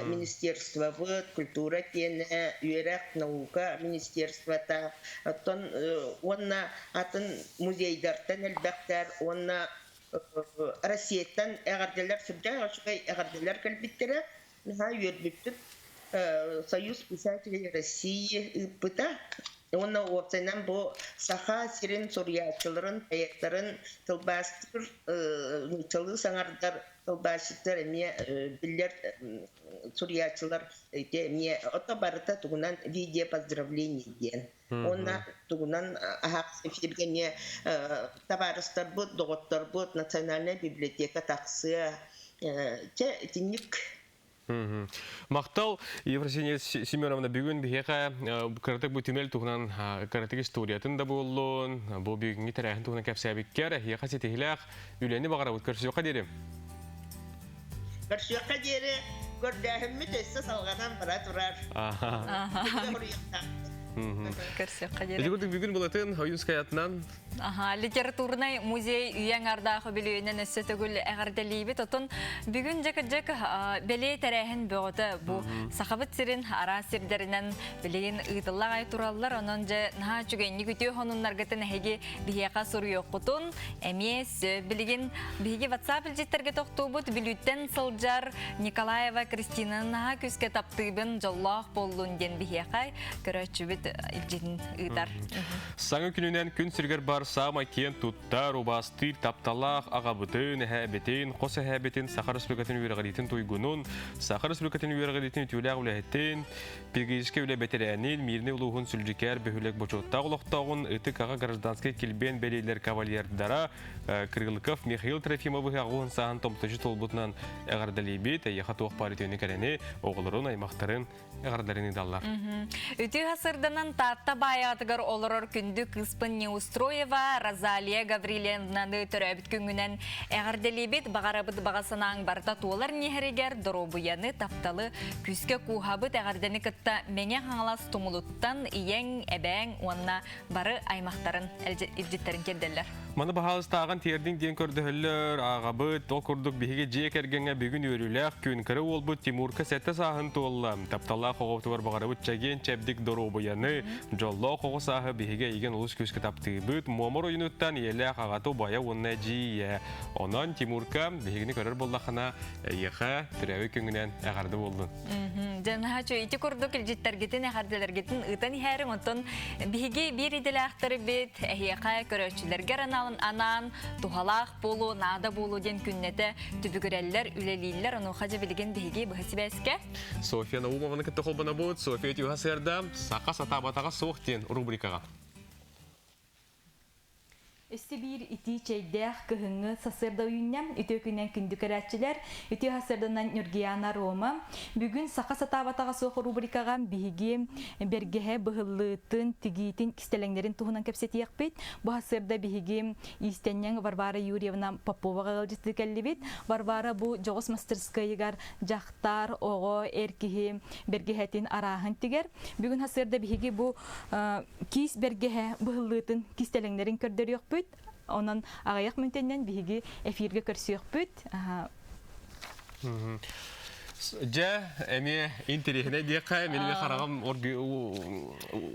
министерствобыт, культура киэнэ, үөрэх, наука министерствота, оттон уонна атын музейдартан элбэхтэр уонна Россияттан эҕэрдэлэр сүрдээх үчүгэй эҕэрдэлэр кэлбиттэрэ. Наһаа үөрбүппүт. Союз писателей России ыыппыта. Уонна уопсайынан бу Саха сирин суруйааччыларын, поэттарын тылбаастыыр, нууччалыы саҥардар тылбаасчыттар эмиэ биллэр суруйааччылар эмиэ ото барыта тугунан видео поздравление диэн. Уонна тугунан аһаҕас эфиргэ эмиэ табаарыстарбыт, доҕотторбут национальнай библиотека тахсыа. Чэ, итинник. Махтал, Евросиния Семеновна, бүгүн биһиэхэ кыратык бу түмэл туһунан кыратык историятын да буоллун, бу бүгүҥҥү тэрээһин туһунан кэпсээбиккэр эһиэхэ ситиһилээх үлэни баҕарабыт. Көрсүөххэ диэри. Көрсүөххэ диэри көрдөөһүммүт өссө салҕанан бара турар. Көрсүөххэ диэри. Ити курдук бүгүн былатын Ойуунскаятынан Аха, литературнай музей үйэҥ ардаах үбүлүөйүнэн өссө төгүл эҕэрдэлиибит. Отон бүгүн дьэ-кырдьык бэлиэ тэрээһин бөҕөтө бу Сахабыт сирин араас сирдэринэн билигин ыытылла аҕай тураллар. Онон дьэ наһаа үчүгэйник үтүө сонуннаргытын эһиги биһиэхэ суруйуоххутун эмиэ Билигин биһиги WhatsApp илдьиттэргэ тохтуубут Бүлүүттэн сылдьар Николаева Кристина наһаа күүскэ таптыыбын, дьоллоох буоллун диэн биһиэхэ көрөөччүбүт илдьитин ыытар. Саҥа күнүнэн күн сиригэр бар саамай киэн туттар, убаастыыр, тапталаах аҕабытын, эһээбитин, хос эһээбитин, Саха Республикатын үөрэҕириитин туйгунун, Саха Республикатын үөрэҕириитин үтүөлээх үлэһитин, Педагогическай үлэ бэтэрээнин, Мирнэй улууһун Сүлдьүкээр бөһүөлэк бочуоттаах олохтооҕун Ытык аҕа гражданскай килбиэн бэлиэлэр кавалердара Крылыков Михаил Трофимовы аҕуһун сааһын томточу туолбутунан эҕэрдэлиибит. Эйиэхэ туох баар үтүөнү кэрэни, оҕолорун, аймахтарын эҕэрдэлэрин ыыталлар. Үтүө сырданан Таатта баайаатыгар олорор күндү кыыспын Неустроева Розалия Гаврильевнаны төрөөбүт күҥҥүнэн эҕэрдэлиибит. Баҕарабыт баҕа санааҥ барыта туолар ньиһэригэр доруобуйаны, тапталы, Күүскэ кууһабыт эҕэрдэни кытта Мэҥэ Хаҥалас тумулуттан ийэҥ, эбээҥ уонна бары аймахтарын илдьиттэрин тиэрдэллэр. Маны баһаалыстааҕын тиэрдиҥ диэн көрдөһөллөр, ааҕабыт. Ол курдук биһиги дьиэ кэргэҥҥэ бүгүн үөрүүлээх күн. Кыра уолбут Тимурка сэттэ сааһын туолла. Тапталлаах оҕобутугар баҕарабыт чэгиэн чэбдик доруобуйаны, дьоллоох оҕо сааһы биһиги эйигин олус күүскэ таптыыбыт. Муома оройунуттан ийэлээх аҕата убайа уонна эдьиийэ. Онон Тимурка биһигини көрөр буоллаххына Эйиэхэ төрөөбүт күҥҥүнэн эҕэрдэ буоллун. Дьэ, наһаа үчүгэй. Ити курдук илдьиттэргитин, эҕэрдэлэргитин ыытан иһээриҥ. Оттон биһиги биир идэлээхтэрбит эһиэхэ көрөөччүлэргэр анаан, анаан туһалаах буолуо, наада буолуо диэн күннэтэ түбүгүрэллэр, үлэлииллэр. Онуоха дьэ билигин биһиги быһа сибээскэ. Софья Наумованы кытта холбонобут. Софья Тюха сыарда «Саха сатаабатаҕа суох» диэн рубрикаҕа. Өссө биир итии чэйдээх кыһыҥҥы сарсыарда үүннэ. Үтүө күнүнэн күндү көрөөччүлэр, үтүө сарсыарданан Ньургуйаана Рома. Бүгүн Саха сатаабатаҕа суох рубрикаҕа биһиги бэргэһэ быһыллыытын, тигиитин кистэлэҥнэрин туһунан кэпсэтиэхпит. Бу сарсыарда биһиги иистэнньэҥ Варвара Юрьевна Поповаҕа ыалдьыттыы кэллибит. Варвара бу дьоҕус мастарыскыайыгар дьахтар, оҕо, эр киһи бэргэһэтин арааһын тигэр. Бүгүн сарсыарда биһиги бу киис бэргэһэ быһыллыытын кистэлэҥнэрин көрдөрүөхпүт. Онон аҕыйах мүнтэннэн биһиги эфиргэ көрсүөхпүт. Дьэ, эмиэ интэриэһинэй диэххэ, мин эмиэ хараҕым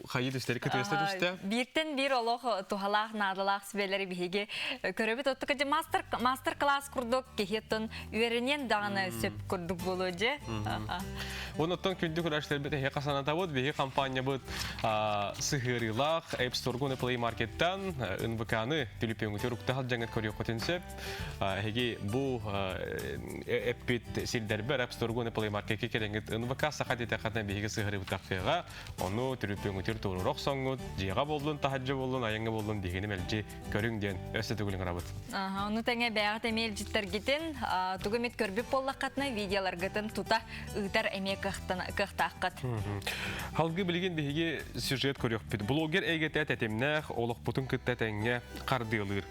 хайыы түстэри кытыаста түстэ. Бииртэн биир олох туһалаах, наадалаах сүбэлэри биһиги көрөбүт. Оттука дьэ мастер мастер-класс курдук киһи оттон үөрэниэн даҕаны сөп курдук буолуо дьэ. Онуттан күндү көрөөччүлэрбит эһиэхэ санатабыт, биһи компаниябыт сыһыарыылаах App Store-гун Play Market-тан НВК-ны түлүпүөҥҥүтүгэр укта сылдьаҥҥыт көрүөххүтүн сөп. Эһиги бу эппит сирдэрбэр App Store-гун Play Market-ке кэлэҥҥит НВК саха диэтэххитинэ биһиги сыһыарыыбытахтыаҕа. Ону түлүпүөҥҥүтүгэр туруора охсоҥҥут, дьиэҕэ буоллун, таһырдьа буоллун, айаҥҥа буоллун биһигини мэлдьи көрүҥ диэн өссө төгүл ыҥырабыт. Ону тэҥэ бэйэҕит эмиэ илдьиттэргитин тугу эмит көрбүт буоллаххытына видеоларгытын тута ыытар эмиэ кыахтааххыт. Халгы билигин биһиги сюжет көрүөхпүт. Блогер эйгэтэ тэтимнээх, олохпутун кытта тэҥҥэ хардыылыыр.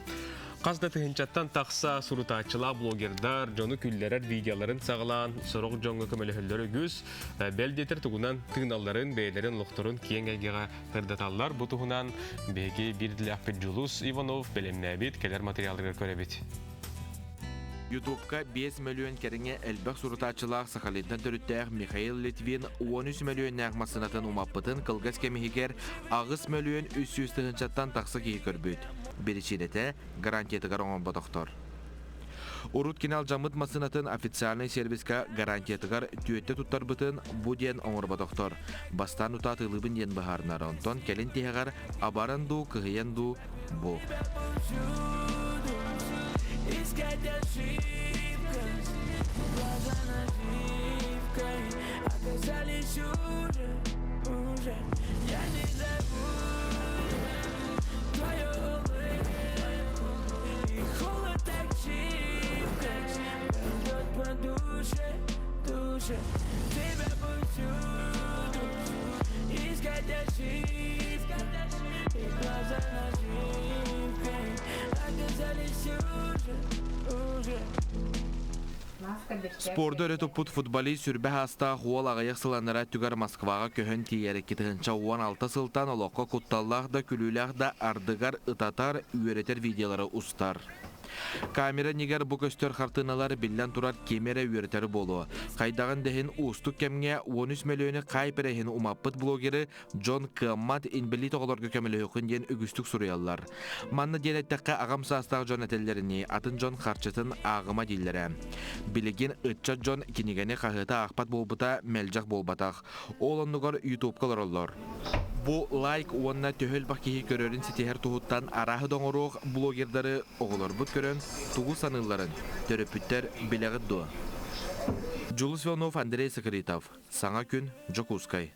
Хас да тыһыынчаттан тахса сурутааччылаах блогердар дьону күллэрэр видеоларын саҕалаан, сорох дьоҥҥо көмөлөһөллөр үгүс. Бэл диэтэр тугунан тыыналларын, бэйэлэрин олохторун киэҥ эйгэҕэ сырдаталлар. Бу туһунан биһиги биир идэлээхпит Дьулус Иванов бэлэмнээбит кэлэр материалыгар көрөбүт. Ютубка 5 мөлүйүөн кэриҥэ элбэх сурутааччылаах Сахалинтан төрүттээх Михаил Литвин 13 мөлүйүөннээх массыынатын умаппытын кылгас кэм иһигэр 8 мөлүйүөн 300 тыһыынчаттан тахса киһи көрбүт. Биричиинэтэ гарантиятыгар оҥорботохтор. Урут кини алдьаммыт массыынатын официальнай сервиска гарантиятыгар түөттэ туттарбытын бу диэн оҥорботохтор. Бастаан утаа атыылыыбын диэн быһаарынар, онтон кэлин тиһэҕэр абаран дуу, кыһыйан дуу бу. Спорду өрө туппут футболист сүрбэ аастаах уол аҕыйах сыланнара өттүгэр Москваҕа көһөн тиийэр 2016 сылтан олоххо кутталлаах да күлүүлээх да ардыгар ытатар, үөрэтэр видеолары устар. Камера иннигэр бу көстөр хартыыналар биллэн турар кими эрэ үөрэтэр буолуо. Хайдаҕын да иһин уустук кэмҥэ 13 мөлүйүөнү хайпер иһин умаппыт блогеры дьон кыаммат инбэлиит оҕолорго көмөлөһүөххүн диэн үгүстүк суруйаллар. Манна диэн эттэххэ аҕам саастаах дьон этэллэринии атын дьон харчытын ааҕыма дииллэрэ. Билигин ыччат дьон кинигэни хаһыаты аахпат буолбута мэлдьэх буолбатах. Ол оннугар ютубка олороллор. Бу лайк уонна төһө элбэх киһи көрөрүн ситиһэр туһуттан арааһы да оҥоруох блогердары оҕолорбут көрөн тугу саныылларын төрөппүттэр билэҕит дуо? Дьулус Иванов, Андрей Сакаритов. Саҥа күн, Дьокуускай.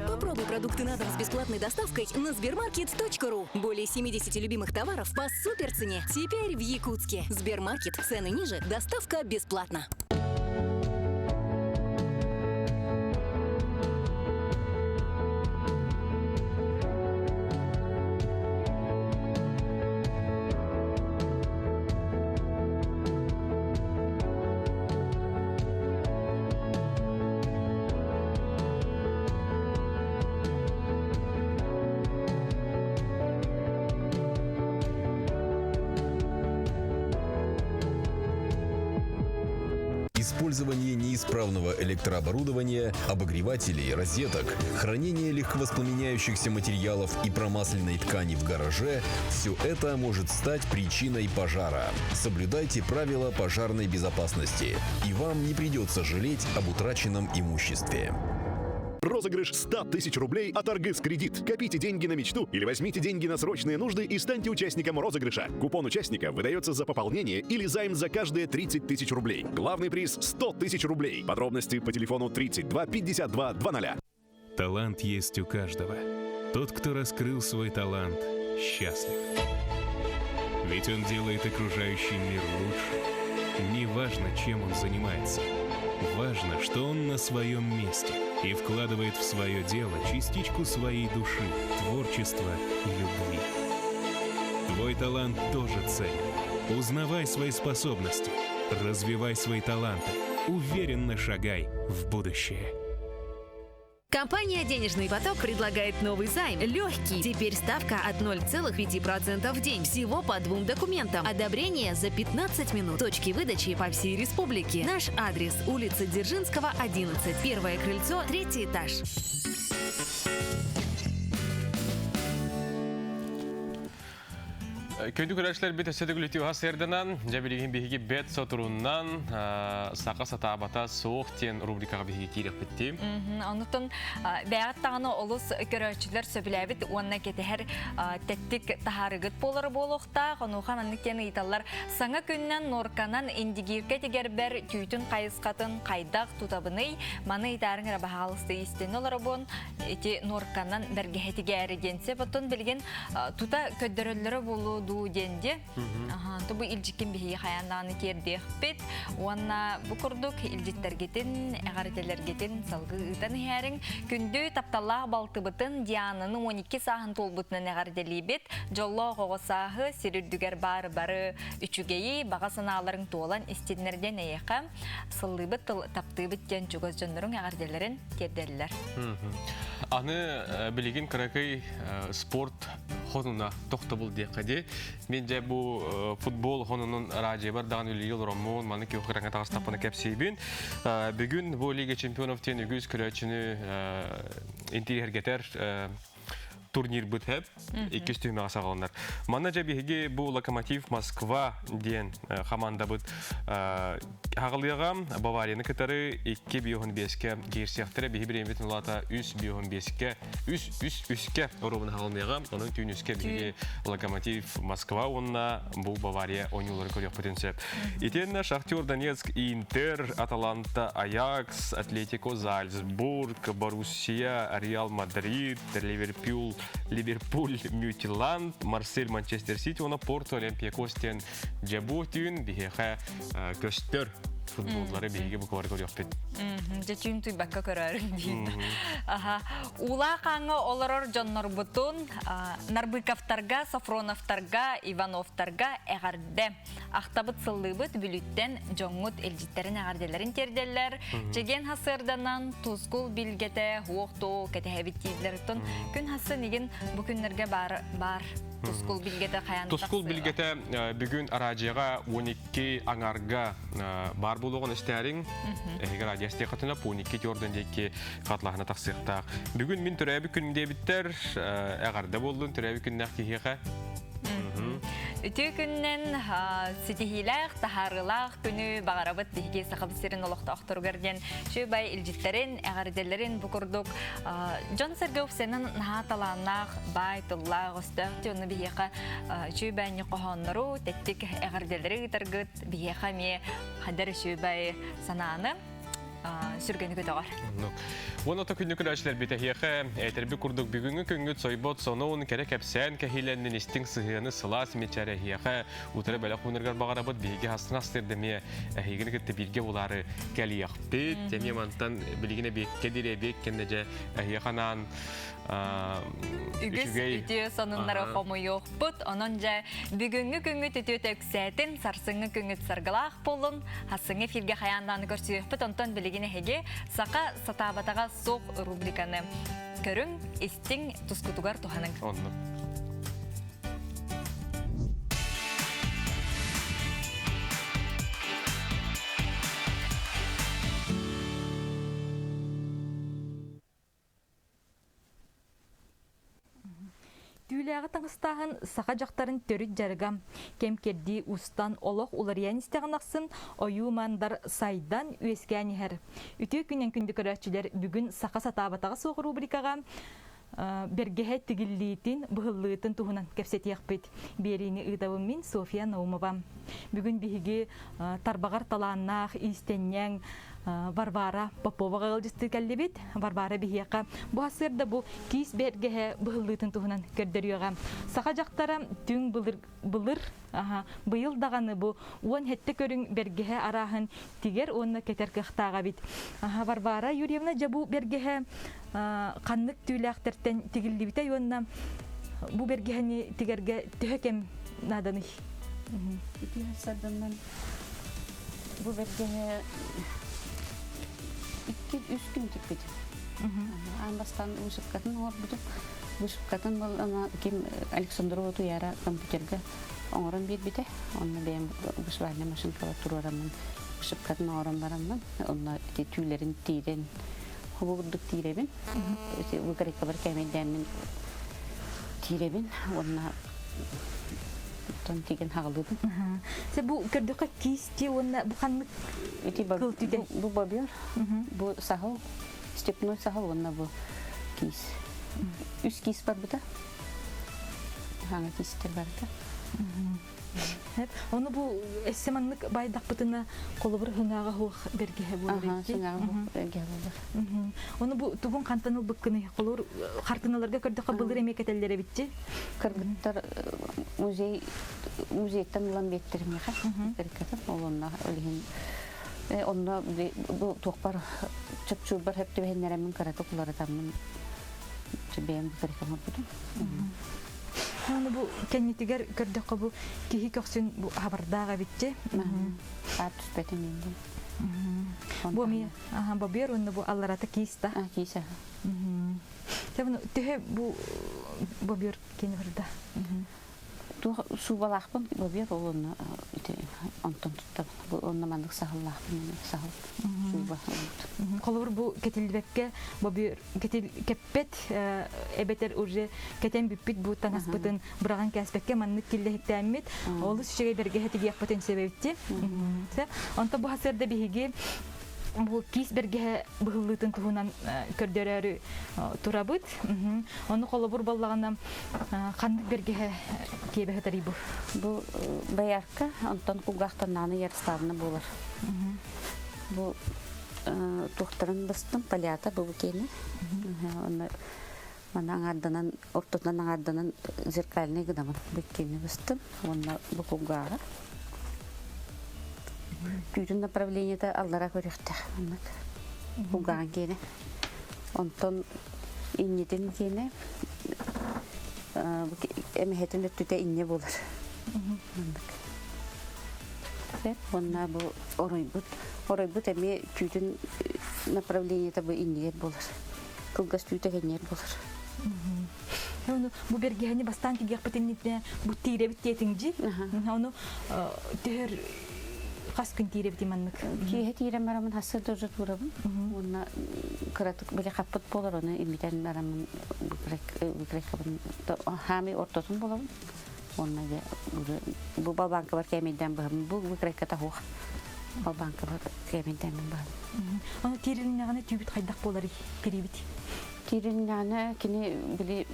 Попробуй продукты на дом с бесплатной доставкой на Сбермаркет.ру. Более 70 любимых товаров по супер цене. Теперь в Якутске. Сбермаркет. Цены ниже, доставка бесплатно. Использование неисправного электрооборудования, обогревателей, розеток, хранение легковоспламеняющихся материалов и промасленной ткани в гараже – все это может стать причиной пожара. Соблюдайте правила пожарной безопасности, и вам не придется жалеть об утраченном имуществе. Розыгрыш 100 тысяч рублей от Аргыс Кредит. Копите деньги на мечту или возьмите деньги на срочные нужды и станьте участником розыгрыша. Купон участника выдается за пополнение или займ за каждые 30 тысяч рублей. Главный приз 100 тысяч рублей. Подробности по телефону 32 52 00. Талант есть у каждого. Тот, кто раскрыл свой талант, счастлив. Ведь он делает окружающий мир лучше. Не важно, чем он занимается. Важно, что он на своем месте и вкладывает в свое дело частичку своей души, творчества и любви. Твой талант тоже ценен. Узнавай свои способности, развивай свои таланты, уверенно шагай в будущее. Компания «Денежный поток» предлагает новый займ. Легкий. Теперь ставка от 0,5% в день. Всего по двум документам. Одобрение за 15 минут. Точки выдачи по всей республике. Наш адрес – улица Дзержинского, 11. Первое крыльцо, третий этаж. Күндү көрөөччүлэрбит өссө төгүл үтүө сарсыарданан, дьэ билигин биһиги бэт соторунан саха сатаабата суох диэн рубрикаҕа биһиги киириэхпит Онутун бэйэҕит даҕаны олус көрөөччүлэр сөбүлээбит уонна кэтэһэр тэттик таһаарыгыт буолара буолуохтаах. Онуоха маннык диэн ыйыталлар. Саҥа күннэн норканан индигирка тигэрбэр түүтүн хайысхатын хайдах тутабыный? Маны ыйытаарыҥ эрэ баһаалыста истэн олоробун. Ити норканан бэргэһэ тигээри диэн сөп. Оттон билигин тута көрдөрөллөрө буолуо дуу? дуу диэн де. Аха, бу илдьиккин биһиги хайаан даҕаны тиэрдиэхпит. Уонна бу курдук илдьиттэргитин, эҕэрдэлэргитин салгыы ыытан иһээриҥ. Күндү тапталлаах балтыбытын Диананы 12 сааһын туолбутунан эҕэрдэлиибит. Дьоллоох оҕо сааһы сир үрдүгэр баар бары үчүгэйи, баҕа санааларыҥ туолан истиннэр диэн эйиэхэ сыллыыбыт, таптыыбыт диэн чугас дьонноруҥ эҕэрдэлэрин тиэрдэллэр. Аны билигин кыракый спорт хонуна тохтобул диэххэ дии. Мин дьэ бу футбол хонунун радиобар даҕаны үлэлии олороммун, маны күөх экраҥҥа таҕыстахпына кэпсиибин. Бүгүн бу Лига чемпионов диэн үгүс көрөөччүнү интириэһиргэтэр турнирбыт хэп иккис түһүмэҕэ саҕаланар. Манна дьэ биһиги бу Локомотив Москва диэн хамаандабыт хаҕылыаҕа Баварияны кытары 2-5-кэ киирсиэхтэрэ. Биһи бириэмэбитин улаата 3-5-кэ 3-3-3-кэ оруобуна хаҕылыныаҕа. Онон түүн үскэ биһиги Локомотив Москва уонна бу Бавария оонньуулары көрүөхпүтүн сөп. Итиэннэ Шахтер Донецк, Интер, Аталанта, Аякс, Атлетико Зальцбург, Боруссия, Реал Мадрид, Ливерпуль, Ливерпуль, Мютиланд, Марсель, Манчестер Сити уонна Порто Олимпиакос диэн дьэ бу түүн биһиэхэ көстөр футболлары биһиги буквар көрүөхпүт. Дьэ түүн туйбакка көрөөрүн диин. Аха. Уулаах хааҥҥа олорор дьоннорбутун Нарбыковтарга, Софроновтарга, Ивановтарга эҕэрдэ. Ахтабыт сыллыыбыт Бүлүүттэн дьоҥҥут илдьиттэрин эҕэрдэлэрин тиэрдэллэр. Чэгиэн хасыарданан тускул билгэтэ уох-тоо кэтэһэбит дииллэр. Оттон күн хассын игин бу күннэргэ бар, бар тускул билгэтэ хайаан Тускул билгэтэ бүгүн араадьыйаҕа 12 аҥарга баар буолуоҕун истээриҥ. Эһиги радио истиэххитинэ 12 тиордан диэки хатлаһына тахсыахтаах. Бүгүн мин төрөөбүт күн диэбиттэр эҕэрдэ буоллун төрөөбүт күннээх киһиэхэ. Үтүө күннэн ситиһиилээх, таһаарыылаах күнү баҕарабыт биһиги Сахабыт сирин олохтоохторугар диэн үчүгэй илдьиттэрин, эҕэрдэлэрин бу курдук дьон-сэргэ упсайынан наһаа талааннаах, баай тыллаах, өстөөх дьону биһиэхэ үчүгэй хоһооннору, тэттик эҕэрдэлэри ыытаргыт биһиэхэ эмиэ хадэр үчүгэй санааны сүргэни көтөҕөр. Уон ото күннү көрөөччүлэрбит эһиэхэ этэрби курдук бүгүҥҥү күҥҥүт сойбот сонун кэрэ кэпсээн кэһиилэннин истиҥ сыһыаны сылаас мичээр эһиэхэ утары бэлэх уунаргар баҕарабыт биһиги астына астырдэмиэ эһигини кытта бииргэ булаары кэлиэхпит эмиэ мантан билигин эбиэккэ диэри эбиэк кэннэ дьэ эһиэхэ анаан Үгүс үтүө сонуннары хомуйуохпут. Онон дьэ бүгүҥҥү күҥҥүт үтүөтэ үксээтин, сарсыҥҥы күҥҥүт саргылаах буоллун. Хасыҥҥы эфиргэ хайаан көрсүөхпүт. Онтон билигин эһиги Саха сатаабатаҕа суох рубриканы көрүҥ, истиҥ, тускутугар туһаныҥ. Оннук. Түүлээҕи таҥастааһын саха дьахтарын төрүт дьарыга. Кэм-кэрдии устан олох уларыйан истэҕин ахсын ойуу-мандар сайдан үөскээн иһэр. Үтүө күнүн күндү көрөөччүлэр бүгүн Саха сатаабатаҕа суох рубрикаҕа бэргэһэ тигиллиитин, быһыллыытын туһунан кэпсэтиэхпит. Биэриини ыытабын мин Софья Наумова. Бүгүн биһиги тарбаҕар талааннаах иистэнньэҥ Варвара Поповаҕа ыалдьыттыы кэллибит. Варвара биһиэхэ бу сарсыарда бу киис бэргэһэ быһыллыытын туһунан көрдөрүөҕэ. Саха дьахтара түҥ былыр, былыр аха, быйыл даҕаны бу 17 көрүҥ бэргэһэ арааһын тигэр уонна кэтэр кыахтаах эбит. Аха, Варвара Юрьевна дьэ бу бэргэһэ ханнык түүлээхтэртэн тигиллибитэй уонна бу бэргэһэни тигэргэ төһө кэм нааданый? Ити сарданнан бу бэргэһэ икки-үс күн тикпитим. Аан бастаан вышивкатын оҥорбутум. Вышивкатын был ана ким Александрова Туяра компьютерга оҥорон биэрбитэ. Онно бэйэм вышивальная машинкаба туруораммын вышивкатын оҥорон бараммын, онно ити түүлэрин тиирэн хобу курдук тиирэбин. Ити выкройкабар кээмэйдээммин тиирэбин уонна Оттон тигэн хаҕылыыбын. Сэ бу көрдөххө киис уонна бу ханнык Ити кыл түтэ? Бу бобер, бу сахал, степной сахал уонна бу киис. Үс киис барбыта. Хаҥа киистер барыта. Оны бу эссе маннык байдахпытына холобур хыҥааҕа хуох бэргэһэ буолар эбит. Хыҥааҕа хуох бэргэһэ буолар. Оны бу тугун хантан ылбыккыный? Холобур хартыналарга көрдөххө былыр эмиэ кэтэллэр эбитчи. Кыргыттар музей музейтан ылан биэттэр миэхэ. Кыргыттар ол онно олиһин онно бу туохпар чопчуурбар хөп түбэһиннэрэммин кыратык уларытаммын бэйэм бытарыка оҥорбутум. Аны бу кэннитигэр көрдөххө бу киһи көхсүн бу хабардаах эбитчи. Аат түспэтин индин. Бу ми аха бобер уонна бу алларата кииста. А кииса. Тебуну төһө бу бобер кини барда. Туох суубалаахпын бобер ол онно ити онтон туттабын. Бу онно маннык саһыллаахпын саһыл сууба. Холобур бу кетилбекке бобер кетил кеппет эбэтэр уже кэтэн бүппүт бу таҥаспытын быраҕан кээспэккэ маннык киллэһиктээммит олус үчүгэй бэргэһэ тигиэхпитин сөбөбүтти. Онто бу хасырда биһиги бу киис бэргэһэ быһыллыытын туһунан көрдөрөөрү турабыт. Ону холобур боллаҕына ханнык бэргэһэ киэбэ сытарый бу? Бу боярка, онтон кулгаахтаннааны Ярославна буолар. Бу туохтарын быстым, полята бу букены. Онно мана аҥаарданан, ортотунан аҥаарданан зеркальный гынабын. Буккени быстым. Уонна бу кулгааҕа. Түүтүн направлениета аллара көрүөхтээх маннык. Кулгааҕын киэнэ. Онтон иннитин киэнэ эмэһэтин өттүтэ инньэ буолар. Маннык. Уонна бу оройбут. Оройбут эмиэ түүтүн направлениета бу иннигэр буолар. Кылгас түүтэ кэннигэр буолар. Ону бу бэргэһэни бастаан тигиэхпит иннитинэ бу тиирэбит диэтиҥ дьи. Ону төһөр хас күн тиирэбит маннык? Киэһэ тиирэн барамын хассы тоже туурабын. Уонна кыратык били хаппыт буолар, ону имитэн барамын выкройкабын хаамый ортотун булабын. Уонна дьэ бу балбааҥкабар кээмэйдээн быһабын. Бу выкройката суох. Балбааҥкабар кээмэйдээн быһабын. Аны тиэрилиннэҕинэ түүбүт хайдах буоларый? Тириибит? Тиэрилиннэҕинэ кини били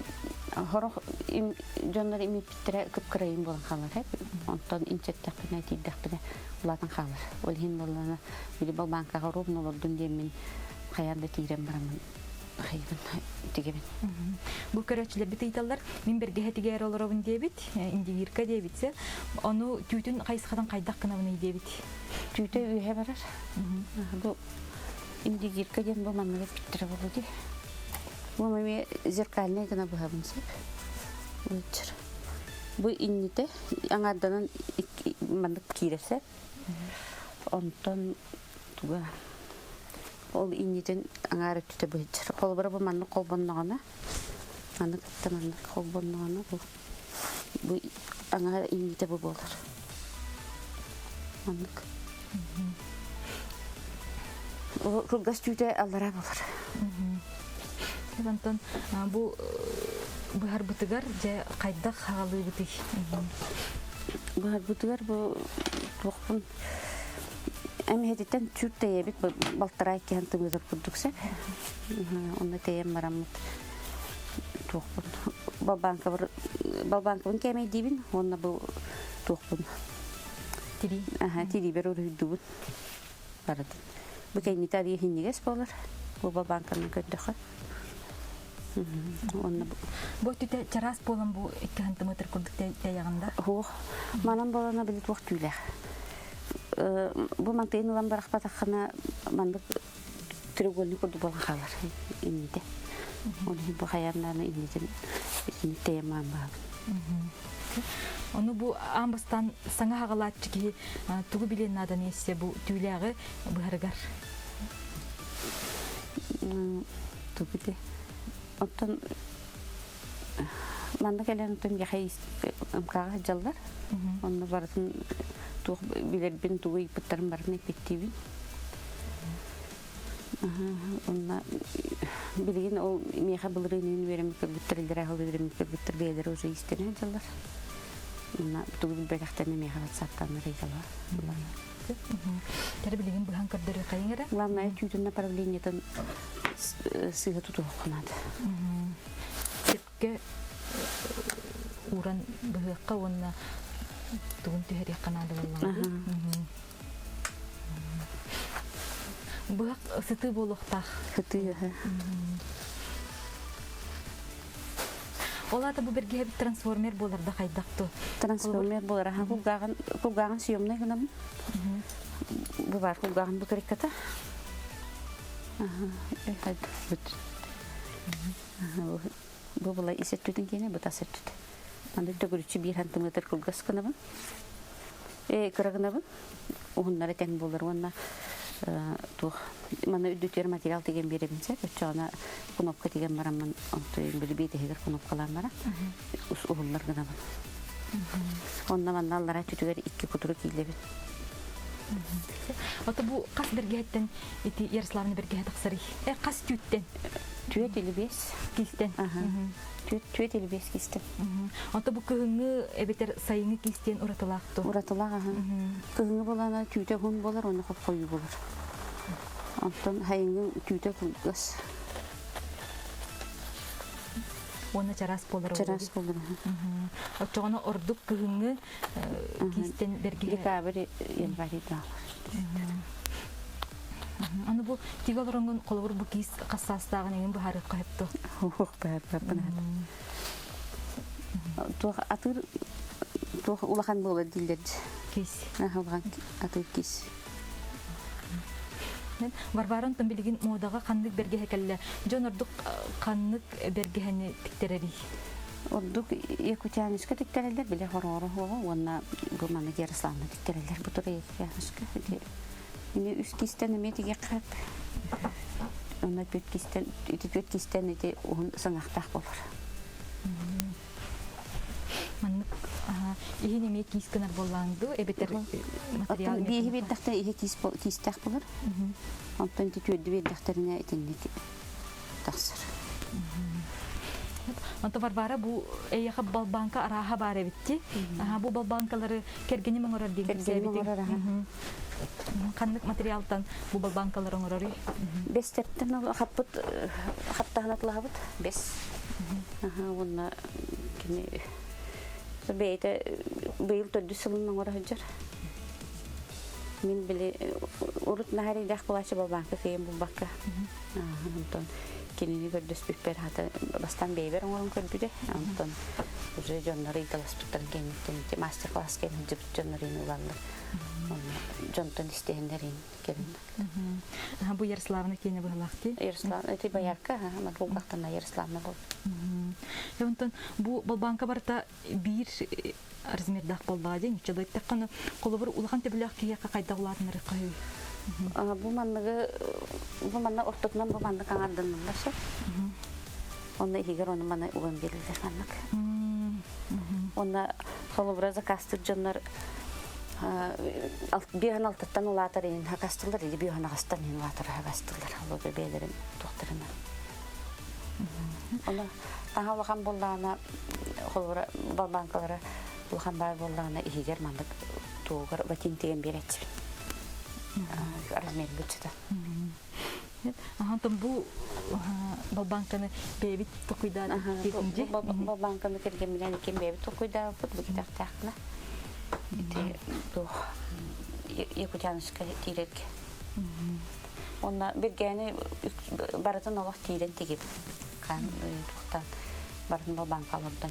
хорох дьоннор имиппиттэрэ кып-кырайын буолан хаалар. Онтон инчэттэхпинэ, тиийдэхпинэ улаатан хаалар. Ол иһин буоллаҕына били балбааҥкаҕа ровно олордун диэммин хайаан да тиирэн бараммын хайыбын тигебин. Бу көрөөччүлэрбит ыйыталлар, мин бэргэһэ тигээри олоробун диэбит, индигирка диэбитсэ, ону түүтүн хайысхатын хайдах гынабыный диэбит. Түүтэ үөһэ барар. Бу индигирка диэн бу манныгы эппиттэрэ буолуо дии. Бу эмиэ зеркальный гына быһабын сөп. Бу Бу иннитэ аҥаарданан маннык киирэр сөп. Онтон туга ол иннитин аҥаар өттүтэ быһыдьар. Холобура бу маннык холбонноҕуна, маннык кытта маннык холбонноҕуна бу бу аҥаар иннитэ бу буолар. Маннык. Кылгас түүтэ аллараа буолар. Онтон бу быһарбытыгар дьэ хайдах хаалыыбытый? Быһарбытыгар бу туохпун Эмиһэтиттэн чүүр тэйэбит балтараа иккиһэн тымыытар курдук сөп. Онно тэйэн бараммыт туохпун балбааҥкабар балбааҥкабын кээмэйдиибин уонна бу туохпун тирии аха тириибэр уруһуйдуубун барытын. Бу кэннитэ арыйа иһинньигэс буолар. Бу балбааҥканан көрдөххө. Онно бу өттүтэ чараас буолан бу 2 сантиметр курдук тэйэҕин да? Суох. Манан буолана били туох түүлээх. Бу мантыйын ылан барахпатаххына маннык треугольник курдук буолан хаалар иннитэ. Ол иһин бу хайаан иннитин итинник тэйэмаан баабын. Ону бу аан бастаан саҥа хаҕалааччы киһи тугу билиэн нааданы ессе бу түүлээҕи быһарыгар? Тугу де. Оттон манна кэлэн оттон миэхэ МК-ҕа сылдьаллар. Онно барытын туох билэрбин, тугу ыйыппыттарын барытын эппиттиибин. Онно билигин ол миэхэ былырыын үөрэммит көрбүттэр, илдэрэ аһыл үөрэммит көрбүттэр бэйэлэрэ уже истэнэ сылдьаллар. Онно тугу билбэтэхтэринэ миэхэ ватсаптааннар ыйыталлар. Кэрэ билигин быһан көрдөрүөххэйиҥ эрэ. Главное түүтүн направлениетын сыыһа тутуохха наада. Сөпкө ууран быһыахха уонна. Тугун түһэриэххэ наада буоллаҕа. Быһах сытыы буолуохтаах. Сытыы аха. Ол аата бу бэргэһэбит трансформер буолар да хайдах ту? Трансформер буолар аха кулгааҕын кулгааҕын съемнай гынабын. Бу бар кулгааҕын бу крикката. Аха Бу була ис өттүтүн киэнэ бу тас өттүтэ. Маннык төгүрүччү биир сантиметр кылгас гынабын. Э, кыра гынабын. Уһуннара тэҥ буолар уонна туох маны үрдүтүөр материал тигэн биэрэбин сөп. Оччоҕуна кнопка тигэн бараммын онтуйун били биэтэһигэр кнопкалаан баран уһуллар гынабын. Онно манна аллараа өттүтүгэр икки кутурук иилэбин. Ото бу хас бэргэһэттэн ити Ярославна бэргэһэ тахсарый? Э, хас түүттэн? Түөт или бес. Кистен. Түөт или бес кистен. Ото бу кыһыҥҥы эбэтэр сайыҥҥы кистиэн уратылаах ту? Уратылаах аха. Кыһыҥҥы булана түүтэ хун болар, оны хоп хойуу болар. Онтон хайыҥҥы түүтэ кылгас. Уонна чараас буолар. Чараас буолар. Оччоҕуна ордук кыһыҥҥы кистен бэргэһэ. Декабрь, январь да. Аны бу тигэ олороҥҥун холобур бу киис хас саастааҕын эҥин быһаарыахха сөп дуо? Уох быһаарбаппын Туох атыыр туох улахан буолар дииллэр. Киис. Улахан атыыр киис. Варвара онтон билигин муодаҕа ханнык бэргэһэ кэллэ? Дьон ордук ханнык бэргэһэни тиктэрэрий? Ордук якутяночка тиктэрэллэр, били хороҕоро хуоҕа уонна бу маннык Ярославна тиктэрэллэр. Бу тура якутяночка. Ини үс кистэн эмиэ тигиэххэ Онно түөрт кистэн, ити түөрт кистэн ити уһун сыҥахтаах буолар. Маннык иһин эмиэ киис гынар буоллаан дуу, эбэтэр материал Биэһи биэрдэхтэр иһи киис киистээх буолар. Онтон ити түөрдү биэрдэхтэринэ итинник тахсар. Онто Варвара бу эйиэхэ балбаанка арааһа баар эбитти. Аха бу балбаанкалары кэргэним оҥорор диэн Кэргэним оҥорор аха. Ханнык материалтан бу балбаанкалары оҥороруй? Бэстэртэн хаппыт хаптаһын атлаһабыт бэс. Аха уонна кини бэйэтэ быйыл төрдүс сылын оҥоро сылдьар. Мин били урут наһаа эрэйдээх буолааччы балбаанка кыайан булбакка. Онтон кинини көрдөспүппэр хата бастаан бэйэбэр оҥорон көрбүтэ. Онтон уже дьоннор ыйыталаспыттарын кэнниттэн ити мастер-класс кэлэн сылдьыбыт дьоннор ылаллар. Дьонтон истиһэннэрин кэлин. Бу Ярославна киэнэ быһалаах дии. Ярославна, ити боярка, Маргулгахтан Ярославна бол. Онтон бу балбаанка барыта биир размердаах буоллаҕа дии. Ньуччалыы эттэххэ, холобур улахан төбөлөөх киһиэхэ хайдах улаатыннарыахха үһүй? Бу манныгы бу манна ортотунан бу маннык аҥарданыллар сөп. Онно иһигэр ону маны уган биэрэллэр маннык. Онно холобура заказтыыр дьоннор биэһэн алтыттан улаатар иһин хакастылар или биэһэн аҕастан иһин улаатар хакастылар холобура бэйэлэрин туохтарына. Ону таҥа улахан буоллаҕына холобура балбааҥкалара улахан баар буоллаҕына иһигэр маннык туогар ватин тигэн биэрээччибин. Размер быччата. Онтон бу балбааҥканы бэйэбит толкуйдаан Бу балбааҥканы кэргэмминэн иккиэн бэйэбит толкуйдаабыппыт бу кэтэхтээхпинэ. Ити туох Якутяночка тиирэргэ. Уонна биргээни барытын олох тиирэн тигибит. Хаан туохтан барытын балбааҥка олордон.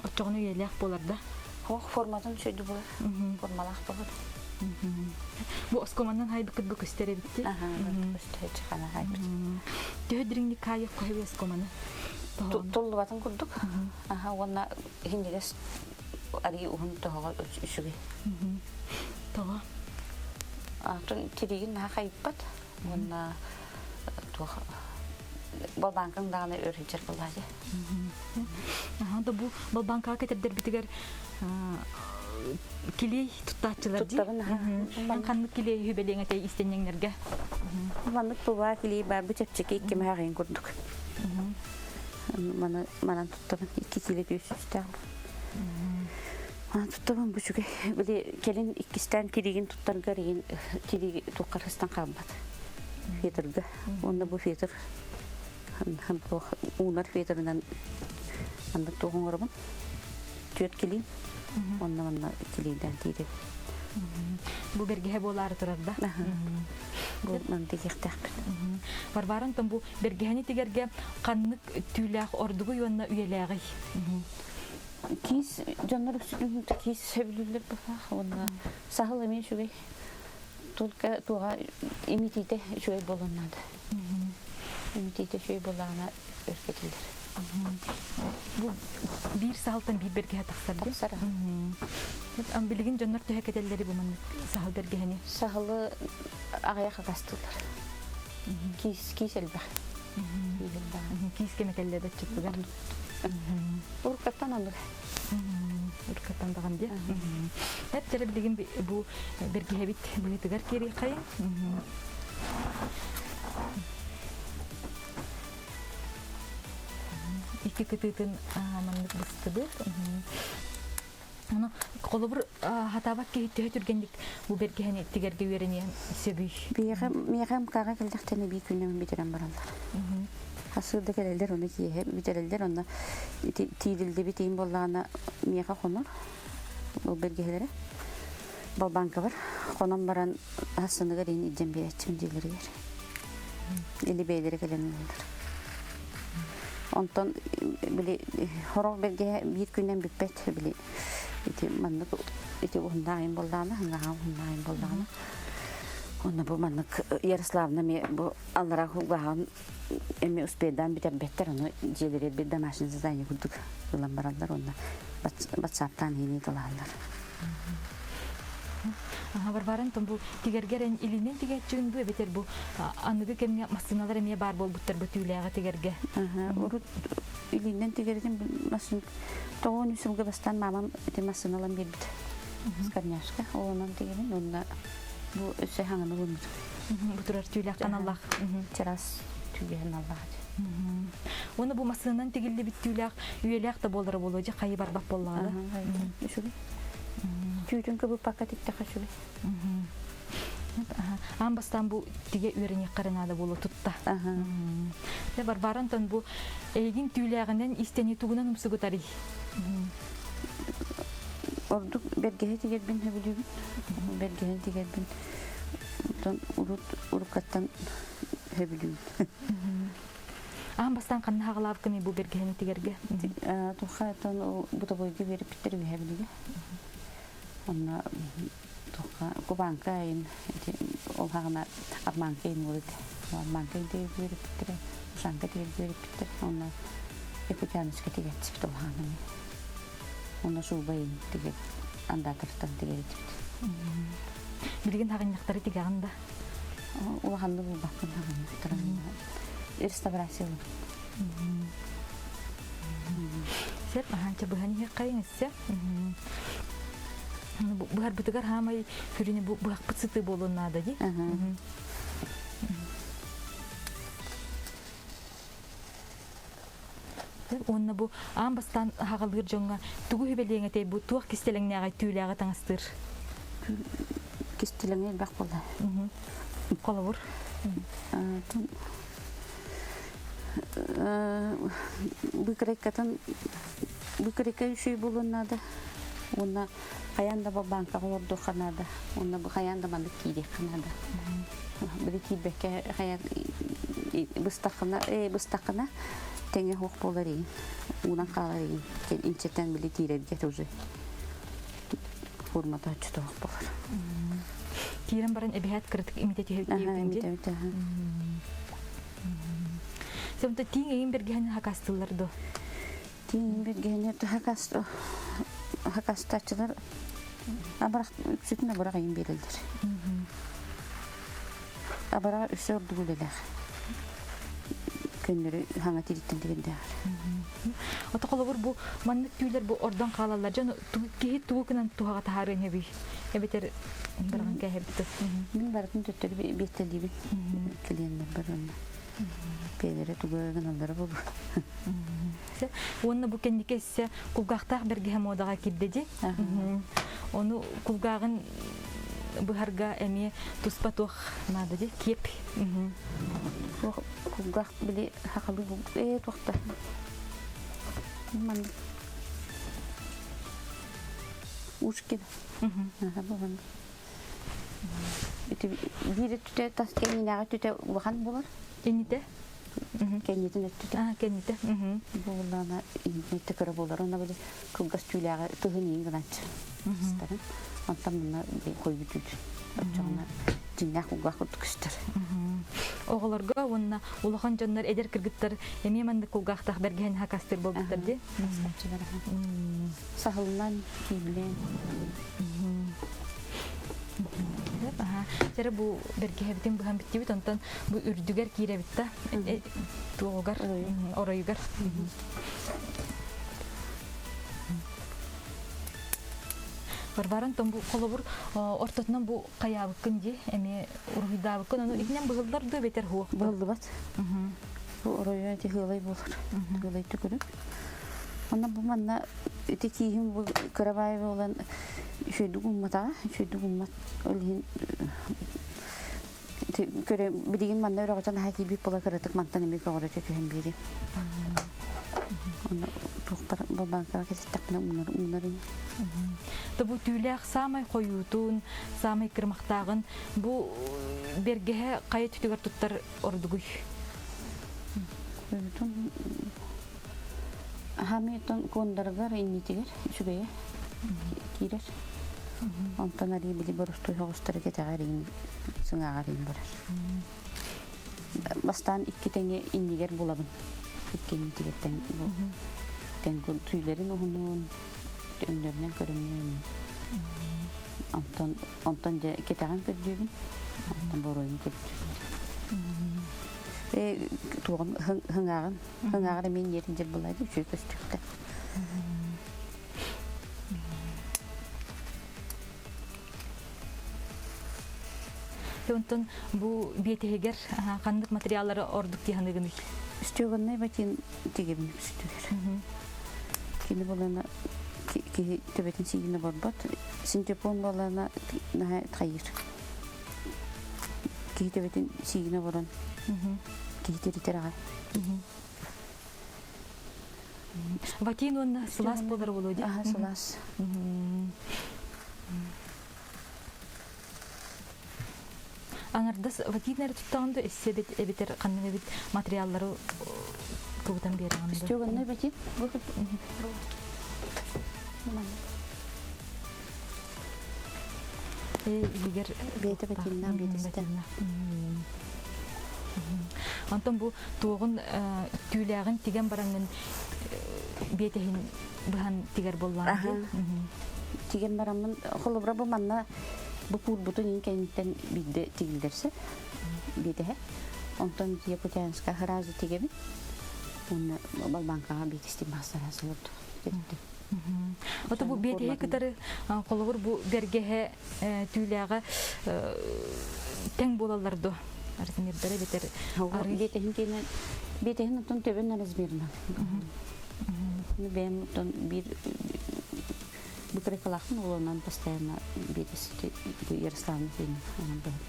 Оччоҕуна үйэлээх буолар да? Ох, форматын үчүгэй буолар. Формалаах буолар. Бу оскуоманнан хайбыкыт бу көстөр эбитти. Көстөр хана хайбыт. Төһө дириҥник хаайыах хоһуй оскуоманы? Туллубатын курдук. Аха уонна иһиннигес арыы уһун тоһоҕо үчүгэй. Тоҕо? Антон тиригин наһаа хайыппат. Уонна туох балбааҥкаҥ даҕаны өр сылдьар буоллаа дии. Аха да бу балбааҥкаҕа кэтэрдэрбитигэр килиэй туттааччылар дии. Туттабын аха. Ханнык килиэй үһү этэй истэнньэҥнэргэ? Маннык бубаа килиэй баар бу чэпчэки икки мэһэҕин курдук. Маны манан туттабын икки кило түөс үстээх. Манан туттабын бу үчүгэй. Били кэлин иккистээн тириигин туттаргар иһин тириги туоххар сыстан хаалбат. Фетрга. Уонна бу фетр уунар фетрынан маннык туох оҥоробун. Түөрт килин. Онно манна килийдээн тиирэбит. Бу бэргэһэ буолаары турар да? Бу манна тигиэхтээхпит. Варвара онтон бу бэргэһэни тигэргэ ханнык түүлээх ордугуй уонна үйэлээҕий? Киис дьоннор үксүн киис сөбүлүүллэр быһаах уонна саһыл эмиэ үчүгэй. Только туоҕа имитиитэ үчүгэй буолуон наада. Имитиитэ үчүгэй буоллаҕына өркөтүллэр. Бу биир саһылтан биир бэргэһэ тахсар дии? Тахсар. Билигин дьоннор төһө кэтэллэри бу маннык саһыл бэргэһэни? Саһылы аҕыйах атастыыллар. Киис, киис элбэх. Киис кэмэ кэллэ баччыттыгар. Уруккаттан оннук. Уруккаттан даҕан дии. Эт дьэрэ билигин бу бэргэһэбит быһыытыгар киириэххэйин. Икки кытыытын маннык быстыбыт. Ону холобур хатаабат киһи төһө түргэнник бу бэргэһэни тигэргэ үөрэниэн сөбүй? Биэхэ миэхэ МК-га кэллэхтэринэ биир күнүн бүтэрэн бараллар. Хасыыр да кэлэллэр, ону киэһэ бүтэрэллэр, онно тиириллибит иин буоллаҕына миэхэ хонор ол бэргэһэлэрэ. Балбааҥкабар хонон баран хассыныгар иин илдьэн биэрээччим дьиэлэригэр. Или бэйэлэрэ кэлэн ылаллар. Онтон били хорох бэргэһэ биир күнүнэн бүппэт били ити маннык ити уһуннаах айын буоллаҕына хангаҕа уһуннаах айын буоллаҕына онно бу маннык Ярославна эмиэ бу аллараа кулгааҕын эмиэ успейдаан бүтэрбэттэр ону дьиэлэригэр бир домашнее задание курдук ылан бараллар уонна ватсаптаан иһини талаһаллар. Варвара Антон бу тигэргэр эн илинэн тигээччигин бу эбэтэр бу аныгы кэмҥэ массыыналар эмиэ баар буолбуттар бу түүлээҕи тигэргэ. Урут илинэн тигэритин массыын тоҕуон үс сылга бастаан мамам ити массыына ылан биэрбит. Скорняшка онон тигэрин уонна бу өссө хаҥаны ылыммыт. Бу турар түүлээх аналлаах. Чараас түүлээх аналлаах. Уонна бу массыынанан тигиллибит түүлээх үйэлээх да буолара буолуо дьэ хайы барбат буоллаҕа. Үчүгэй. Түүтүн кыбыппакка тиктэхэ үчүгэй. Аан бастаан бу тигэ үөрэниэххэ наада буолуо тутта. Дьэ Варвара Антон бу эйигин түүлээҕинэн истэни тугунан умсугутарый? Ордук бэргэһэ тигэрбин сөбүлүүбүн. Бэргэһэ тигэрбин оттон урут уруккаттан сөбүлүүбүн. Аан бастаан ханна хаҕалаабыккыный бу бэргэһэни тигэргэ? Туха оттон бутовойга биэриппиттэр үһэ билигэ. Онно туха кубанка айын ол хаҕына обманка ин буолут. Обманка тигэр биэриппиттэр, ушанка тигэр биэриппиттэр. Онно якутяночка тигэтсибит ол хаҕына. Онно шуба ин тигер андаатартан тигэритибит. Билигин хаҕынньахтары тигэҕин да? Улаханнык булбаппын хаҕынньахтарын. Реставрация Сеп, аһаанча быһан иһиэххэйиҥ өссө. Быһарбытыгар хаамай күрүнү бу быһахпыт сытыы буолуон наада дии. Уонна бу аан бастаан хаҕалыыр дьоҥҥо тугу үбэлиэҥ этэй бу туох кистэлэҥнээҕэй түүлээҕи таҥастыыр? Кистэлэҥэ элбэх буолла. Холобур? Быкырайкатын быкырайка үчүгэй буолуон наада. Уонна хайаан да банкаҕа олордуохха наада. Уонна хайаан да маннык киириэххэ наада. Били киирбэккэ хайаан быстаххына быстаххына тэҥэ суох буолар игин. Уунан хаалар игин. Инчэтэн били киирэргэ уже формата оччото суох буолар. Киирэн баран эбэһээт кыратык имитэ түһэбит диэбитин дии. Сэмтэ тииҥ эйин бэргэһэни хакастыллар дуо? Тииҥ бэргэһэни хакастааччылар абарах үксүтүн абарах эйин биэрэллэр. Абараҕа өссө ордук үлэлээх. Көннөрү хаҥа тириттэн тигэрдээҕэр. Ото холобур бу маннык түүлэр бу ордон хаалаллар. Дьон киһи тугу гынан туһаҕа таһаарыан сөбүй? Эбэтэр барҕан кээһэбит. Мин барытын төттөрү биэртэлиибин. Клиеннэр бар онно. Бэйэлэрэ тугу гыналлара буолуо. Уонна бу кэнники өссө кулгаахтаах бэргэһэ муодаҕа киирдэ дии. Ону кулгааҕын быһарга эмиэ туспа туох наада дии киэп. Туох кулгаах били хахалы ээ туохта. Маннык. Ушки. Аха буолан. Ити биир өттүтэ тас кэннинээҕи өттүтэ улахан буолар. Кэннитэ? Кэннитин өттүтэ. Аа, кэннитэ. Буоллаана иннитэ кыра буолар. Онно били кылгас түүлээҕи тыһын иин гынааччы. Ыстарын. Онтон мунна хойбут үүтүн. Оччоҕуна дьиҥнээх кулгаах курдук көстөр. Оҕолорго уонна улахан дьоннор эдэр кыргыттар эмиэ маннык кулгаахтаах бэргэһэн хакастыр буолбуттар дии. Саһылынан, кииллээн. Дьэрэ бу бэргэһэбитин быһан бүттүбүт, онтон бу үрдүгэр киирэбит да туоҕугар, оройугар. Варвара онтон бу холобур ортотунан бу хайаабыккын дии, эмиэ уруһуйдаабыккын, ону итинэн быһыллар дуо эбэтэр суох? Быһыллыбат. Бу оройуон ити хыалай буолар. Хыалай түкүрүк. Онно бу манна ити кииһим бу кырабаай буолан үчүгэйдик умматаҕа, үчүгэйдик уммат. Ол иһин көрө билигин манна өрөҕөтөн аһа киирбит буола кыратык мантан эмиэ көҕүрэтэ түһэн биэриэм. Онно туохпар балбаанкаҕа кэтиттэхпинэ умнар умнар ини. То бу түүлээх саамай хойуутун, саамай кырмахтааҕын бу бэргэһэ хайа түтүгэр туттар ордугуй? Хойуутун Хамыйтон куондарыгар иннитигэр үчүгэйэ киирэр. Онтон арыы били боростуой соҕустары кэтэҕэр иин сыҥааҕар иин барар. Бастаан икки тэҥи иннигэр булабын. Икки иннитигэр тэҥ тэҥ түүлэрин уһунун, өҥнөрүнэн көрүҥүн. Онтон онтон дьэ кэтэҕин көрдүүбүн, онтон боруойун көрдүүбүн. Э туоҕун хыҥааҕын Хыҥааҕар эмиэ ньиэрин дьэр булаайда үчүгэй көстүөхтэ. Онтон бу биэтэһигэр ханнык материаллары ордук тиһаныгыный? Стеганный батин тигибин үксүтүгэр. Кини болана киһи төбөтүн сиигинэ барбат. Синтепон болана наһаа хайыр. Киһи төбөтүн сиигинэ баран киһи тиритэр аҕай. Ватин уонна сылаас буолар буолуо дии? Аха, сылаас. Аҥардас ватин эрэ туттаҕын да өссө эбитэр ханнык эбит материаллары кыбытан биэрэҕин да? Стеганный ватин. Иһигэр бэйэтэ ватиннаах биэтэстэ. Онтон бу туоҕун түүлээҕин тигэн бараҥҥын биэтэһин быһан тигэр буоллаҕын Тигэн бараммын холобура бу манна бу куурбутун иин кэнниттэн биирдэ тигиллэрсэ биэтэһэ. Онтон Якутянская сразу тигэбин. Уонна балбанкаҕа биэтэстик маастара сылырды. Ото бу биэтэһи кытары холобур бу бэргэһэ түүлээҕэ тэҥ буолаллар дуо? Размердара битер Биэтэһин киэнэ биэтэһин оттон төбөн размерынан. Бэйэм оттон биир быкырыкалаахпын олонон постоянно биэтэсити бу Ярославна киэнин онон быһын.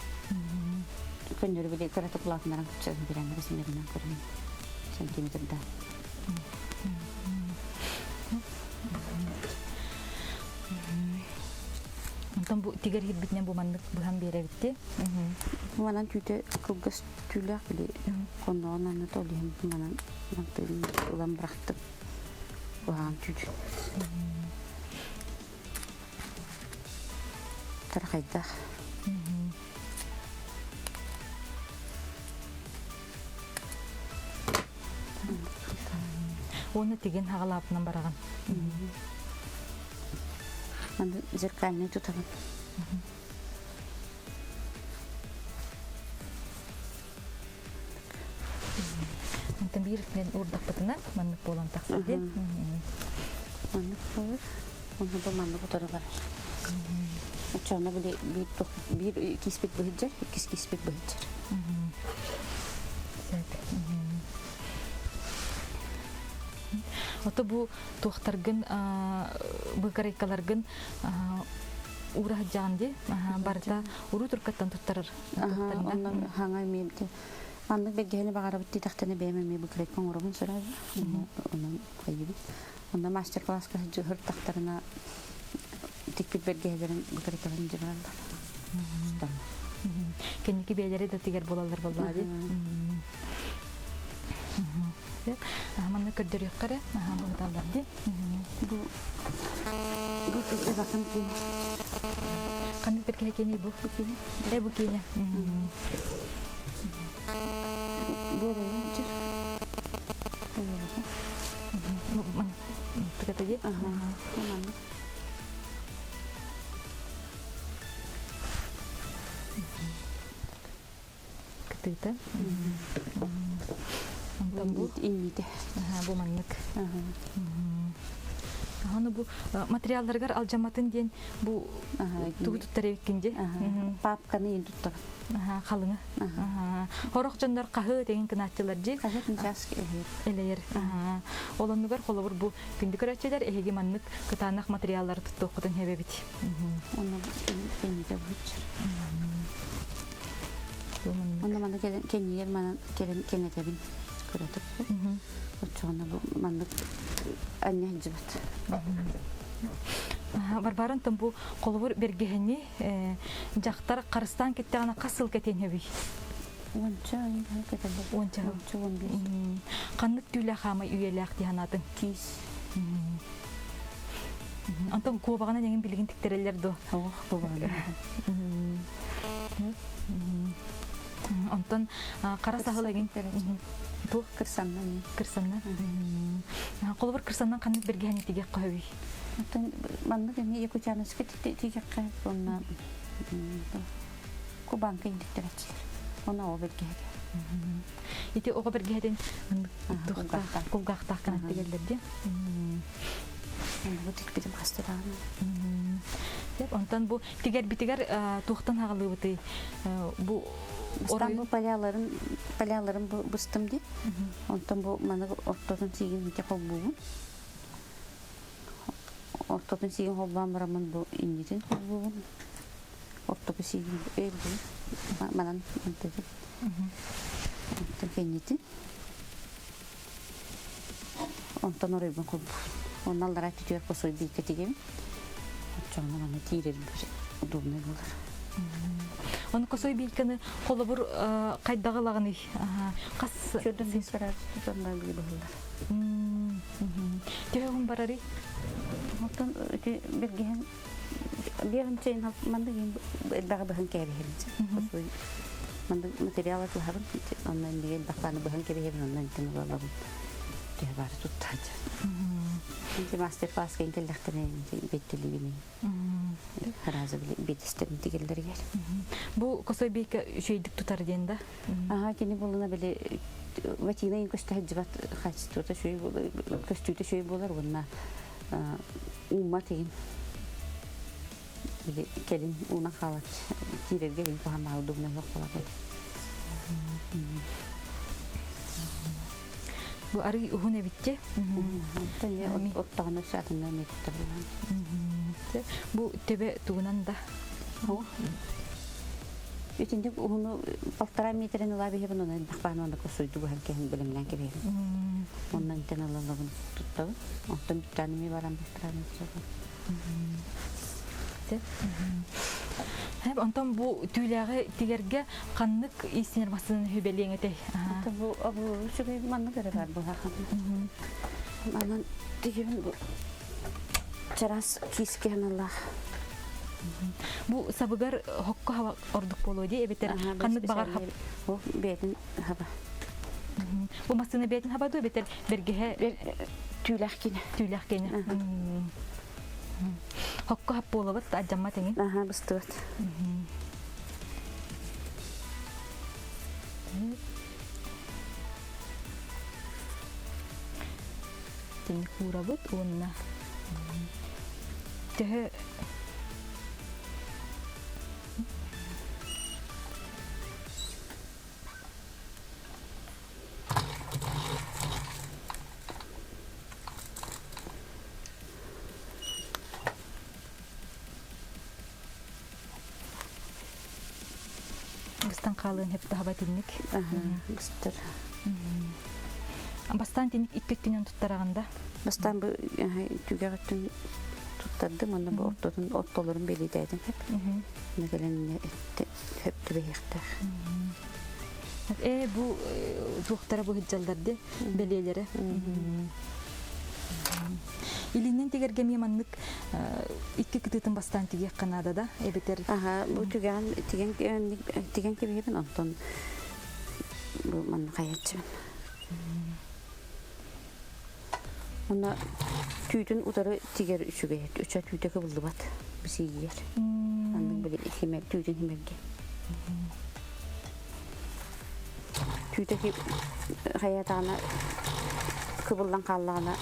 Көннөрү били кыратык улаатыннаран кыччатын билэн размерынан көрөн сантиметрда. Онтон бу тигэр иһирбитинэн бу маннык быһан биэрэбитти. Манан түүтэ кылгас түүлээх били хонноҕун анны толиһин манан мантыын ылан бырахтым. Быһаан түүтүн. Тарахайдаах. Уонна тигин хаҕалаапынан бараҕын. Маны зеркальный тутабын. Онтон биир мен уурдахпытына маннык буолан тахсар диэн. Маннык буолар. Онно бу маннык утары барар. Оччоҕуна били биир биир киспит быһыдьар, иккис киспит быһыдьар. Ото бу туохтаргын быыкарайкаларгын уура сылдьаҕын дии барыта уруу туркаттан туттарар Онно хаҥа эмиэ маннык бэргэһэни баҕарабыт диэтэхтэринэ бэйэм эмиэ быкырайка оҥоробун сразу онон хайыбыт онно мастер-класска сылдьыһыртахтарына Тикпит бэргэһэлэрин бытарыталан дьыбараллар. Кэнники бэйэлэри да тигэр буолаллар буоллаҕа дии. Манна көрдөрүөххэ эрэ. Быһыталлар дии. Бу бу бакын киин. Ханнык бэргэһэ киэний бу? Э бу киэнэ. Бу эрэ Тыгата дии. Кытыыта. Онтон бу иннитэ. Бу маннык. Аны бу материалларыгар алдьаматын диэн бу тугу туттар эбиккин дии? Папканы иин туттабын. Халыҥа. Хорох дьоннор хаһы деген кынааччылар дии. Хаһы тынчаас элэйэр. Ол оннугар холобур бу күндү көрөөччүлэр эһиги маннык кытаанах материаллары туттуоххутун хэбэбит. Онно кэннитэ буччар. Онно манна кэлэн кэннигэр манан кэлэн кэҥэтэбин көрөтүк. Оччоҕуна бу маннык анньа сылдьыбат. Варвара онтон бу холобур бэргэһэни дьахтар харыстаан кэттэҕинэ хас сыл кэтиэн сөбүй? Уонча ый кэтэллэр. Уонча Уонча 15. Ханнык түүлээх хаамай үйэлээх дии санаатыҥ? Киис. Онтон куобаҕынан эҥин билигин тиктэрэллэр дуо? Ох, куобаҕынан. Онтон хара саһыл эҥин туох? Кырсаннан. Кырсаннан. Холобур кырсаннан ханнык бэргэһэни тигиэххэ сөбүй? Оттон маннык эмиэ якутяночка тигиэххэ уонна Кубанка индиктэрээччилэр. Оны оҕо бэргэһэтэ. Ити оҕо бэргэһэтин кулгаахтаах гынан тигэллэр дии. Бу тикпитим хаста даҕаны. Онтон бу тигэрбитигэр туохтан хаҕалыыбытый? Бу Бастаан бу поляларын поляларын быстым дии. Онтон бу маны ортотун сиигин ити холбуубун. Ортотун сиигин холбоон бараммын бу иннитин холбуубун. Ортоку сиигин өлбүн манан антыгын. Онтон кэннитин. Онтон оройбун холбуубун. Онно аллараа түтүөр косой биикэ тигим. Оччоҕуна манна тиирэрбэр удобнай буолар. Ону косой бииканы холобур хайдаҕы ылаҕыный? Хас Чөрдөн бис барар, тутаннар быһыллар. Төһө уһун барарый? Оттон ити биргиһин биэҕинчэ маннык элбэҕи быһан кээбиһэбин. Маннык материал атылаһабын, онно иннигэ элбэх бааны быһан кэбиһэбин, онно интэн ылалабын. Төһө баары туттааччы. Инти мастер-класс кэллэхтэрэ беттелибин. Разы биэтэстэрин тигеллэригэр. Бу косой бийка үчүгэйдик тутар диэн да? Аха, кини булуна били ватина ин көстө сылдьыбат качествота үчүгэй көстүүтэ үчүгэй буолар уонна уумма тигин били кэлин уунан хаалар киирэргэ били куһаҕан удобно суох буолар Бу арый уһун эбитчи. Оттоҕуна саатынна эмиэ Бу төбө тугунан да? Итинник уһуну полтора метрин ыла биһибин онон элбэх баан уонна косуйду быһан кэһин бэлэмнээн кэбиһэбин. Онно интен ылалабын туттабын. Онтон бүттээн эмиэ баран полтора метр. Онтон бу түүлээҕи тигэргэ ханнык иистэнэр массыынаны сүбэлиэҥ этэй? Бу үчүгэй маннык эрэ баар буолахан. Манан тигибин бу чараас кииске аналлаах. Бу сабыгар хокко хаба ордук буолуо дии эбэтэр ханнык баҕар хап Бу бэйэтин хаба. Бу массыына бэйэтин хаба дуу эбэтэр бэргэһэ түүлээх киинэ. Түүлээх киинэ. Хокко хап буолабыт адьаммат эҥин. Аха быстыбат. Тини куурабыт уонна төһө Быстан хаалыан сөп таһаба тинник. Быстар. Бастаан тинник икки өттүнэн туттараҕын да? Бастаан бу түгэҕиттэн туттардым, онно бу ортотун ортолорун бэлиэтээтим хөп. Онно кэлэн хөп түбэһиэхтээх. Э бу туохтара бу сылдьаллар ди бэлиэлэрэ. Илиннен тигэргэ эмиэ маннык икки кытыытын бастаан тигиэххэ наада да эбэтэр Аха, бу түгэҕин тигэн тигэн кэбиһэбин, онтон бу манна хайаччыбын. Уонна түүтүн утары тигэр үчүгэй, үчэ түүтэ кыбыллыбат бисийиэр. Аннык били химер, түүтүн химерге. Түүтэ хайатаҕына кыбыллан хааллаҕына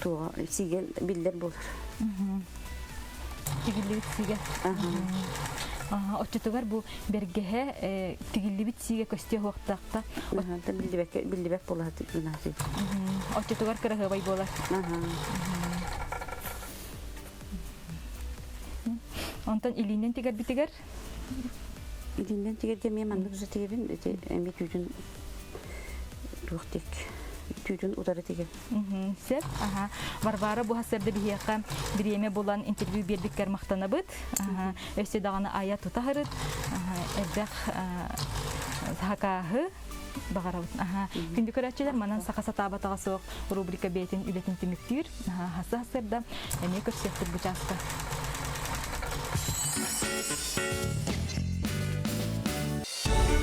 туоҕа сигэ биллэр буолар. Тигиллибит сигэ. Оччотугар бу бэргэһэ тигиллибит сиигэ көстүө суохтаахта. Биллибэк биллибэк буолар гынааты. Оччотугар кыраһыабай буолар. Онтон илиинэн тигэрбитигэр Илиинэн тигэргэ эмиэ маннык же тигибин ити эмиэ түүтүн туох тик түүтүн утары тигин. Сөп. Аха. Варвара бу сарда биһиэхэ бириэмэ булан интервью биэрбиккэр махтанабыт. Өссө даҕаны айа тута сырыт. Элбэх сахакааһы баҕарабыт. Күндү көрөөччүлэр, манан саха сатаабатаҕа суох рубрика бэйэтин үлэтин түмүктүүр. Хаса сарда эмиэ көрсүөхпүт бу чааска.